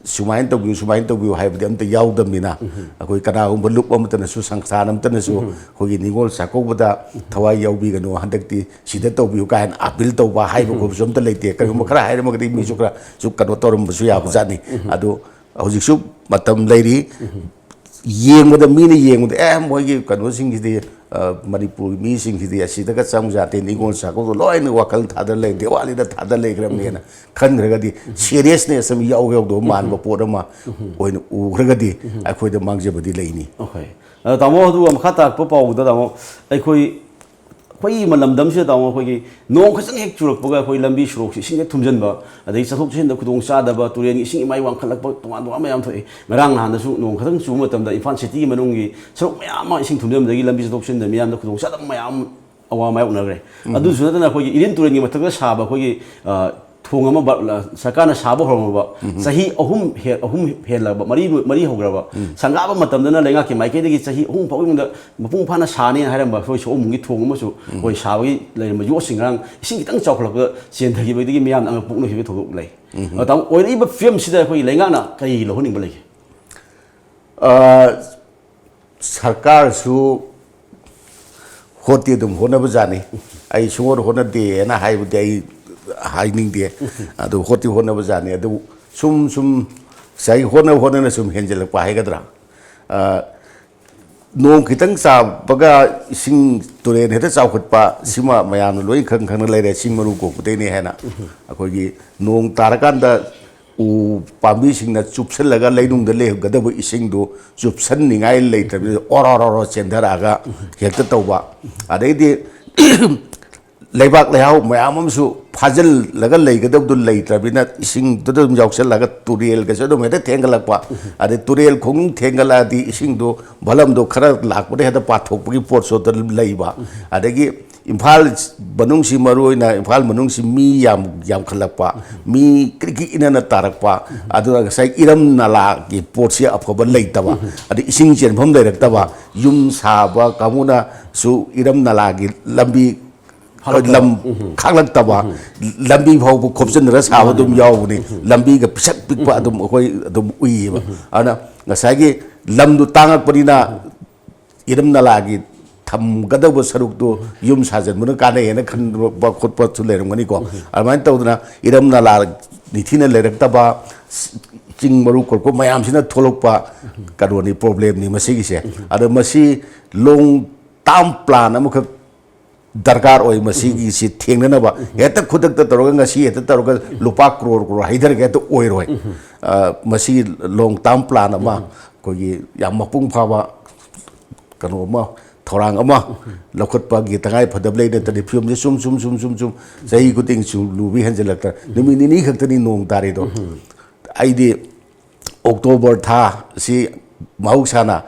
ꯁꯨꯃꯥꯏꯅ ꯇꯧꯕꯤꯌꯨ, ꯁꯨꯃꯥꯏꯅ ꯇꯧꯕꯤꯌꯨ ꯍꯥꯏꯕꯗꯤ ꯑꯝꯇ ꯌꯥꯎꯗꯕꯅꯤꯅ, ꯑꯩꯈꯣꯏ ꯀꯅꯥꯒꯨꯝꯕ ꯂꯨꯞ ꯑꯃꯠꯇꯅꯁꯨ, ꯁꯪꯁꯊꯥꯟ ꯑꯃꯠꯇꯅꯁꯨ ꯑꯩꯈꯣꯏꯒꯤ ꯅꯤꯉꯣꯜ ꯆꯥꯛꯀꯧꯕꯗ ꯊꯋꯥꯏ ꯌꯥꯎꯕꯤꯒꯅꯨ, ꯍꯟꯗꯛꯇꯤ ꯁꯤꯗ ꯇꯧꯕꯤꯌꯨ ꯀꯥꯏꯅ ꯑꯥꯄꯤꯜ ꯇꯧꯕ ꯍꯥꯏꯕ ꯈꯣꯠꯄꯁꯨ ꯑꯝꯇ ꯂꯩꯇꯦ꯫ ꯀꯔꯤꯒꯨꯝꯕ ꯈꯔ ꯍꯥꯏꯔꯝꯃꯒꯗꯤ ꯃꯤꯁꯨ ꯈꯔꯁꯨ ꯀꯩꯅꯣ ꯇꯧꯔꯝꯕꯁꯨ ꯌꯥꯕ ꯖꯥꯠꯅꯤ꯫ ꯑꯗꯨ ꯍꯧꯖꯤꯛꯁꯨ ꯃꯇꯝ ꯂꯩꯔꯤ꯫ ꯌꯦꯡꯕꯗ, ꯃꯤꯅ ꯌꯦꯡꯕꯗ, "ꯑꯦ, ꯃꯣꯏꯒꯤ ꯀꯩꯅꯣꯁꯤꯡꯁꯤꯗꯤ, ꯑ, ꯃꯅꯤꯄꯨꯔꯒꯤ ꯃꯤꯁꯤꯡꯁꯤꯗꯤ ꯑꯁꯤꯗꯒ ꯆꯪꯕ ꯌꯥꯗꯦ, ꯅꯤꯉꯣꯜ ꯆꯥꯛꯀꯧꯕꯗ ꯂꯣꯏꯅ ꯋꯥꯈꯜ ꯊꯥꯗ ꯂꯩ, ꯗꯤꯋꯥꯂꯤꯗ ꯊꯥꯗ ꯂꯩꯈ꯭ꯔꯕꯅꯦꯅ" ꯈꯟꯈ꯭ꯔꯒꯗꯤ, ꯁꯤꯔꯤꯌꯁꯅꯦꯁ ꯑꯃ ꯌꯥꯎ ꯌꯥꯎꯗꯕ ꯃꯥꯟꯕ ꯄꯣꯠ ꯑꯃ ꯑꯣꯏꯅ ꯎꯈ꯭ꯔꯒꯗꯤ, ꯑꯩꯈꯣꯏꯗ ꯃꯥꯡꯖꯕꯗꯤ ꯂꯩꯅꯤ꯫ ꯑꯣꯀꯦ꯫ ꯑꯗꯣ ꯇꯥꯃꯣ, ꯑꯗꯨꯒ ꯃꯈꯥ ꯇꯥꯔꯛꯄ ꯄꯥꯎꯗ, ꯇꯥꯃꯣ, ꯑꯩꯈꯣꯏ ꯑꯩꯈꯣꯏꯒꯤ ꯂꯝꯗꯝꯁꯤꯗ, ꯇꯥꯃꯣ, ꯑꯩꯈꯣꯏꯒꯤ ꯅꯣꯡ ꯈꯤꯇꯪ ꯍꯦꯛ ꯆꯨꯔꯛꯄꯒ ꯑꯩꯈꯣꯏ ꯂꯝꯕꯤ ꯁꯣꯔꯣꯛꯁꯤ ꯏꯁꯤꯡ ꯍꯦꯛ ꯊꯨꯝꯖꯤꯟꯕ, ꯑꯗꯒꯤ ꯆꯠꯊꯣꯛ ꯆꯠꯁꯤꯟꯗ ꯈꯨꯗꯣꯡ ꯆꯥꯗꯕ, ꯇꯨꯔꯦꯟꯒꯤ ꯏꯁꯤꯡ ꯏꯃꯥꯏ ꯋꯥꯡꯈꯠꯂꯛꯄ, ꯇꯣꯉꯥꯟ ꯇꯣꯉꯥꯟꯕ ꯃꯌꯥꯝ ꯊꯣꯛꯑꯦ꯫ ꯉꯔꯥꯡ ꯅꯍꯥꯟꯗꯁꯨ ꯅꯣꯡ ꯈꯤꯇꯪ ꯆꯨꯕ ꯃꯇꯝꯗ ꯏꯝꯐꯥꯜ ꯁꯤꯇꯤꯒꯤ ꯃꯅꯨꯡꯒꯤ ꯁꯔꯨꯛ ꯃꯌꯥꯝ ꯑꯃ ꯏꯁꯤꯡ ꯊꯨꯝꯖꯤꯟꯕꯗꯒꯤ ꯂꯝꯕꯤ ꯆꯠꯊꯣꯛ ꯆꯠꯁꯤꯟꯗ ꯃꯤꯌꯥꯝꯗ ꯈꯨꯗꯣꯡ ꯆꯥꯗꯕ ꯃꯌꯥꯝ ꯑꯋꯥ ꯃꯥꯌꯣꯛꯅꯈ꯭ꯔꯦ꯫ ꯑꯗꯨꯁꯨ ꯅꯠꯇꯅ ꯑꯩꯈꯣꯏꯒꯤ ꯏꯔꯤꯜ ꯇꯨꯔꯦꯜꯒꯤ ꯃꯊꯛꯇ ꯁꯥꯕ ꯑꯩꯈꯣꯏꯒꯤ, ꯑ, ꯊꯣꯡ ꯑꯃ ꯕ-, ꯂ-, ꯁꯔꯀꯥꯔꯅ ꯁꯥꯕ ꯍꯧꯔꯝꯃꯕ ꯆꯍꯤ ꯑꯍꯨꯝ ꯍꯦ-, ꯑꯍꯨꯝ ꯍꯦꯜꯂꯕ, ꯃꯔꯤ ꯂꯣꯏ-, ꯃꯔꯤ ꯍꯧꯈ꯭ꯔꯕ, ꯁꯪꯒꯥꯕ ꯃꯇꯝꯗꯅ ꯂꯩꯉꯥꯛꯀꯤ ꯃꯥꯏꯀꯩꯗꯒꯤ ꯆꯍꯤ ꯑꯍꯨꯝ ꯐꯥꯎꯒꯤ ꯃꯅꯨꯡꯗ ꯃꯄꯨꯡ ꯐꯥꯅ ꯁꯥꯅꯤ ꯍꯥꯏꯔꯝꯕ ꯑꯩꯈꯣꯏ ꯁꯑꯣꯝꯕꯨꯡꯒꯤ ꯊꯣꯡ ꯑꯃꯁꯨ ꯑꯩꯈꯣꯏ ꯁꯥꯕꯒꯤ ꯂꯩꯔꯝꯕ ꯌꯣꯠꯁꯤꯡ ꯉꯔꯥꯡ ꯏꯁꯤꯡ ꯈꯤꯇꯪ ꯆꯥꯎꯈꯠꯂꯛꯄꯗ ꯆꯦꯟꯊꯈꯤꯕꯗꯒꯤ ꯃꯤꯌꯥꯝꯅ ꯑꯉꯛꯄ ꯄꯣꯛꯅꯈꯤꯕꯒꯤ ꯊꯧꯗꯣꯛ ꯂꯩ꯫ ꯑꯗꯣ ꯇꯥꯃꯣ, ꯑꯣꯏꯔꯛꯏꯕ ꯐꯤꯕꯝꯁꯤꯗ ꯑꯩꯈꯣꯏꯒꯤ ꯂꯩꯉꯥꯛꯅ ꯀꯔꯤ ꯂꯧꯍꯟꯅꯤꯡꯕ ꯂꯩꯒꯦ? ꯑ, ꯁꯔꯀꯥꯔꯁꯨ ꯍꯣꯠꯇꯤ ꯑꯗꯨꯝ ꯍꯣꯠꯅꯕꯖꯥꯠꯅꯤ꯫ ꯑꯩ ꯁꯨꯡꯍꯣꯠ ꯍꯣꯠꯅꯗꯦꯅ ꯍꯥꯏꯕꯗꯤ ꯑꯩ ꯍꯥꯏꯅꯤꯡꯗꯦ꯫ ꯑꯗꯨ ꯍꯣꯠꯇꯤ ꯍꯣꯠꯅꯕꯖꯥꯠꯅꯤ꯫ ꯑꯗꯨ ꯁꯨꯝ ꯁꯨꯝ ꯉꯁꯥꯏꯒꯤ ꯍꯣꯠꯅ ꯍꯣꯠꯅꯅ ꯁꯨꯝ ꯍꯦꯟꯖꯜꯂꯛꯄ ꯍꯥꯏꯒꯗ꯭ꯔꯥ? ꯑ, ꯅꯣꯡ ꯈꯤꯇꯪ ꯆꯥꯕꯒ ꯏꯁꯤꯡ ꯇꯨꯔꯦꯟ ꯍꯦꯛꯇ ꯆꯥꯎꯈꯠꯄ, ꯁꯤꯃ ꯃꯌꯥꯝꯅ ꯂꯣꯏ ꯈꯪ ꯈꯪꯅ ꯂꯩꯔꯦ, ꯆꯤꯡ ꯃꯔꯨ ꯀꯣꯛꯄꯗꯩꯅꯦ ꯍꯥꯏꯅ꯫ ꯑꯩꯈꯣꯏꯒꯤ ꯅꯣꯡ ꯇꯥꯔꯀꯥꯟꯗ ꯎ ꯄꯥꯝꯕꯤꯁꯤꯡꯅ ꯆꯨꯞꯁꯤꯜꯂꯒ ꯂꯩꯅꯨꯡꯗ ꯂꯩꯒꯗꯕ ꯏꯁꯤꯡꯗꯨ ꯆꯨꯞꯁꯟꯅꯤꯡꯉꯥꯏ ꯂꯩꯇ꯭ꯔꯕꯅꯤꯅ ꯑꯣꯔꯣ ꯑꯣꯔꯣ ꯆꯦꯟꯊꯔꯛꯑꯒ ꯍꯦꯛꯇ ꯇꯧꯕ꯫ ꯑꯗꯩꯗꯤ ꯂꯩꯕꯥꯛ ꯂꯩꯍꯥꯎ ꯃꯌꯥꯝ ꯑꯃꯁꯨ ꯐꯥꯖꯤꯜꯂꯒ ꯂꯩꯒꯗꯕꯗꯨ ꯂꯩꯇ꯭ꯔꯕꯅꯤꯅ ꯏꯁꯤꯡꯗꯨꯗ ꯑꯗꯨꯝ ꯌꯥꯎꯁꯜꯂꯒ ꯇꯨꯔꯦꯜꯒꯁꯨ ꯑꯗꯨꯝ ꯍꯦꯛꯇ ꯊꯦꯡꯒꯠꯂꯛꯄ꯫ ꯑꯗꯩ ꯇꯨꯔꯦꯜ ꯈꯣꯡꯅꯨꯡ ꯊꯦꯡꯒꯠꯂꯛꯑꯗꯤ ꯏꯁꯤꯡꯗꯣ ꯚꯣꯂꯨꯝꯗꯣ ꯈꯔ ꯂꯥꯛꯄꯗ ꯍꯦꯛꯇ ꯄꯥꯊꯣꯛꯄꯒꯤ ꯄꯣꯠꯁꯨ ꯑꯗꯨꯝ ꯂꯩꯕ꯫ ꯑꯗꯒꯤ ꯏꯝꯐꯥꯜ ꯃꯅꯨꯡꯁꯤ, ꯃꯔꯨ ꯑꯣꯏꯅ ꯏꯝꯐꯥꯜ ꯃꯅꯨꯡꯁꯤ ꯃꯤ ꯌꯥꯝ ꯌꯥꯝꯈꯠꯂꯛꯄ, ꯃꯤ ꯀ꯭ꯔꯤꯛ ꯀ꯭ꯔꯤꯛ ꯏꯅꯅ ꯇꯥꯔꯛꯄ, ꯑꯗꯨꯒ ꯉꯁꯥꯏ ꯏꯔꯝ ꯅꯂꯥꯒꯤ ꯄꯣꯠꯁꯤ ꯑꯐꯕ ꯂꯩꯇꯕ, ꯑꯗꯩ ꯏꯁꯤꯡ ꯆꯦꯟꯐꯝ ꯂꯩꯔꯛꯇꯕ, ꯌꯨꯝ ꯁꯥꯕ ꯀꯥꯡꯕꯨꯅꯁꯨ ꯏꯔꯝ ꯅꯂꯥꯒꯤ ꯂꯝꯕꯤ ꯐꯥꯠꯂꯛꯇꯕ꯫ ꯂꯝ ꯈꯥꯛꯂꯛꯇꯕ, ꯂꯝꯕꯤ ꯐꯥꯎꯕ ꯈꯣꯞꯆꯤꯟꯅꯔ ꯁꯥꯕ ꯑꯗꯨꯝ ꯌꯥꯎꯕꯅꯤ꯫ ꯂꯝꯕꯤꯒ ꯄꯤꯁꯛ ꯄꯤꯛꯄ ꯑꯗꯨꯝ ꯑꯩꯈꯣꯏ ꯑꯗꯨꯝ ꯎꯏꯌꯦꯕ꯫ ꯑꯗꯨꯅ ꯉꯁꯥꯏꯒꯤ ꯂꯝꯗꯨ ꯇꯥꯡꯉꯛꯄꯅꯤꯅ ꯏꯔꯝ ꯅꯂꯥꯒꯤ ꯊꯝꯒꯗꯧꯕ ꯁꯔꯨꯛꯇꯨ ꯌꯨꯝ ꯁꯥꯖꯟꯕꯅ ꯀꯥꯟꯅꯩ ꯍꯥꯏꯅ ꯈꯟꯕ ꯈꯣꯠꯄꯁꯨ ꯂꯩꯔꯝꯒꯅꯤꯀꯣ꯫ ꯑꯗꯨꯃꯥꯏꯅ ꯇꯧꯗꯅ ꯏꯔꯝ ꯅꯂꯥ ꯅꯤꯡꯊꯤꯅ ꯂꯩꯔꯛꯇꯕ, ꯆꯤꯡ ꯃꯔꯨ ꯀꯣꯛꯄ ꯃꯌꯥꯝꯁꯤꯅ ꯊꯣꯛꯂꯛꯄ ꯀꯩꯅꯣꯅꯤ, ꯄ꯭ꯔꯣꯕ꯭ꯂꯦꯝꯅꯤ ꯃꯁꯤꯒꯤꯁꯦ꯫ ꯑꯗꯣ ꯃꯁꯤ ꯂꯣꯡ ꯇꯥꯔꯝ ꯄ꯭ꯂꯥꯟ ꯑꯃꯈꯛ ꯗꯔꯀꯥꯔ ꯑꯣꯏ ꯃꯁꯤꯒꯤꯁꯤ ꯊꯦꯡꯅꯅꯕ꯫ ꯍꯦꯛꯇ ꯈꯨꯗꯛꯇ ꯇꯧꯔꯒ, ꯉꯁꯤ ꯍꯦꯛꯇ ꯇꯧꯔꯒ ꯂꯨꯄꯥ ꯀ꯭ꯔꯣꯔ ꯀ꯭ꯔꯣꯔ ꯍꯩꯊꯔꯒ ꯍꯦꯛꯇ ꯑꯣꯏꯔꯣꯏ꯫ ꯑ, ꯃꯁꯤ ꯂꯣꯡ ꯇꯥꯔꯝ ꯄ꯭ꯂꯥꯟ ꯑꯃ, ꯑꯩꯈꯣꯏꯒꯤ ꯌꯥꯝ ꯃꯄꯨꯡ ꯐꯥꯕ ꯀꯩꯅꯣ ꯑꯃ, ꯊꯧꯔꯥꯡ ꯑꯃ ꯂꯧꯈꯠꯄꯒꯤ ꯇꯉꯥꯏ ꯐꯗꯕ ꯂꯩ꯫ ꯅꯠꯇ꯭ꯔꯗꯤ ꯐꯤꯕꯝꯁꯦ ꯁꯨꯝ, ꯁꯨꯝ, ꯁꯨꯝ, ꯁꯨꯝ, ꯁꯨꯝ ꯆꯍꯤ ꯈꯨꯗꯤꯡ ꯁꯨꯝ ꯂꯨꯕ ꯍꯦꯟꯖꯜꯂꯛꯇꯅ ꯅꯨꯃꯤꯠ ꯅꯤꯅꯤ ꯈꯛꯇꯅꯤ ꯅꯣꯡ ꯇꯥꯔꯤꯗꯣ꯫ ꯑꯩꯗꯤ ꯑꯣꯛꯇꯣꯕꯔ ꯊꯥ ꯑꯁꯤ ꯃꯍꯧꯁꯥꯅ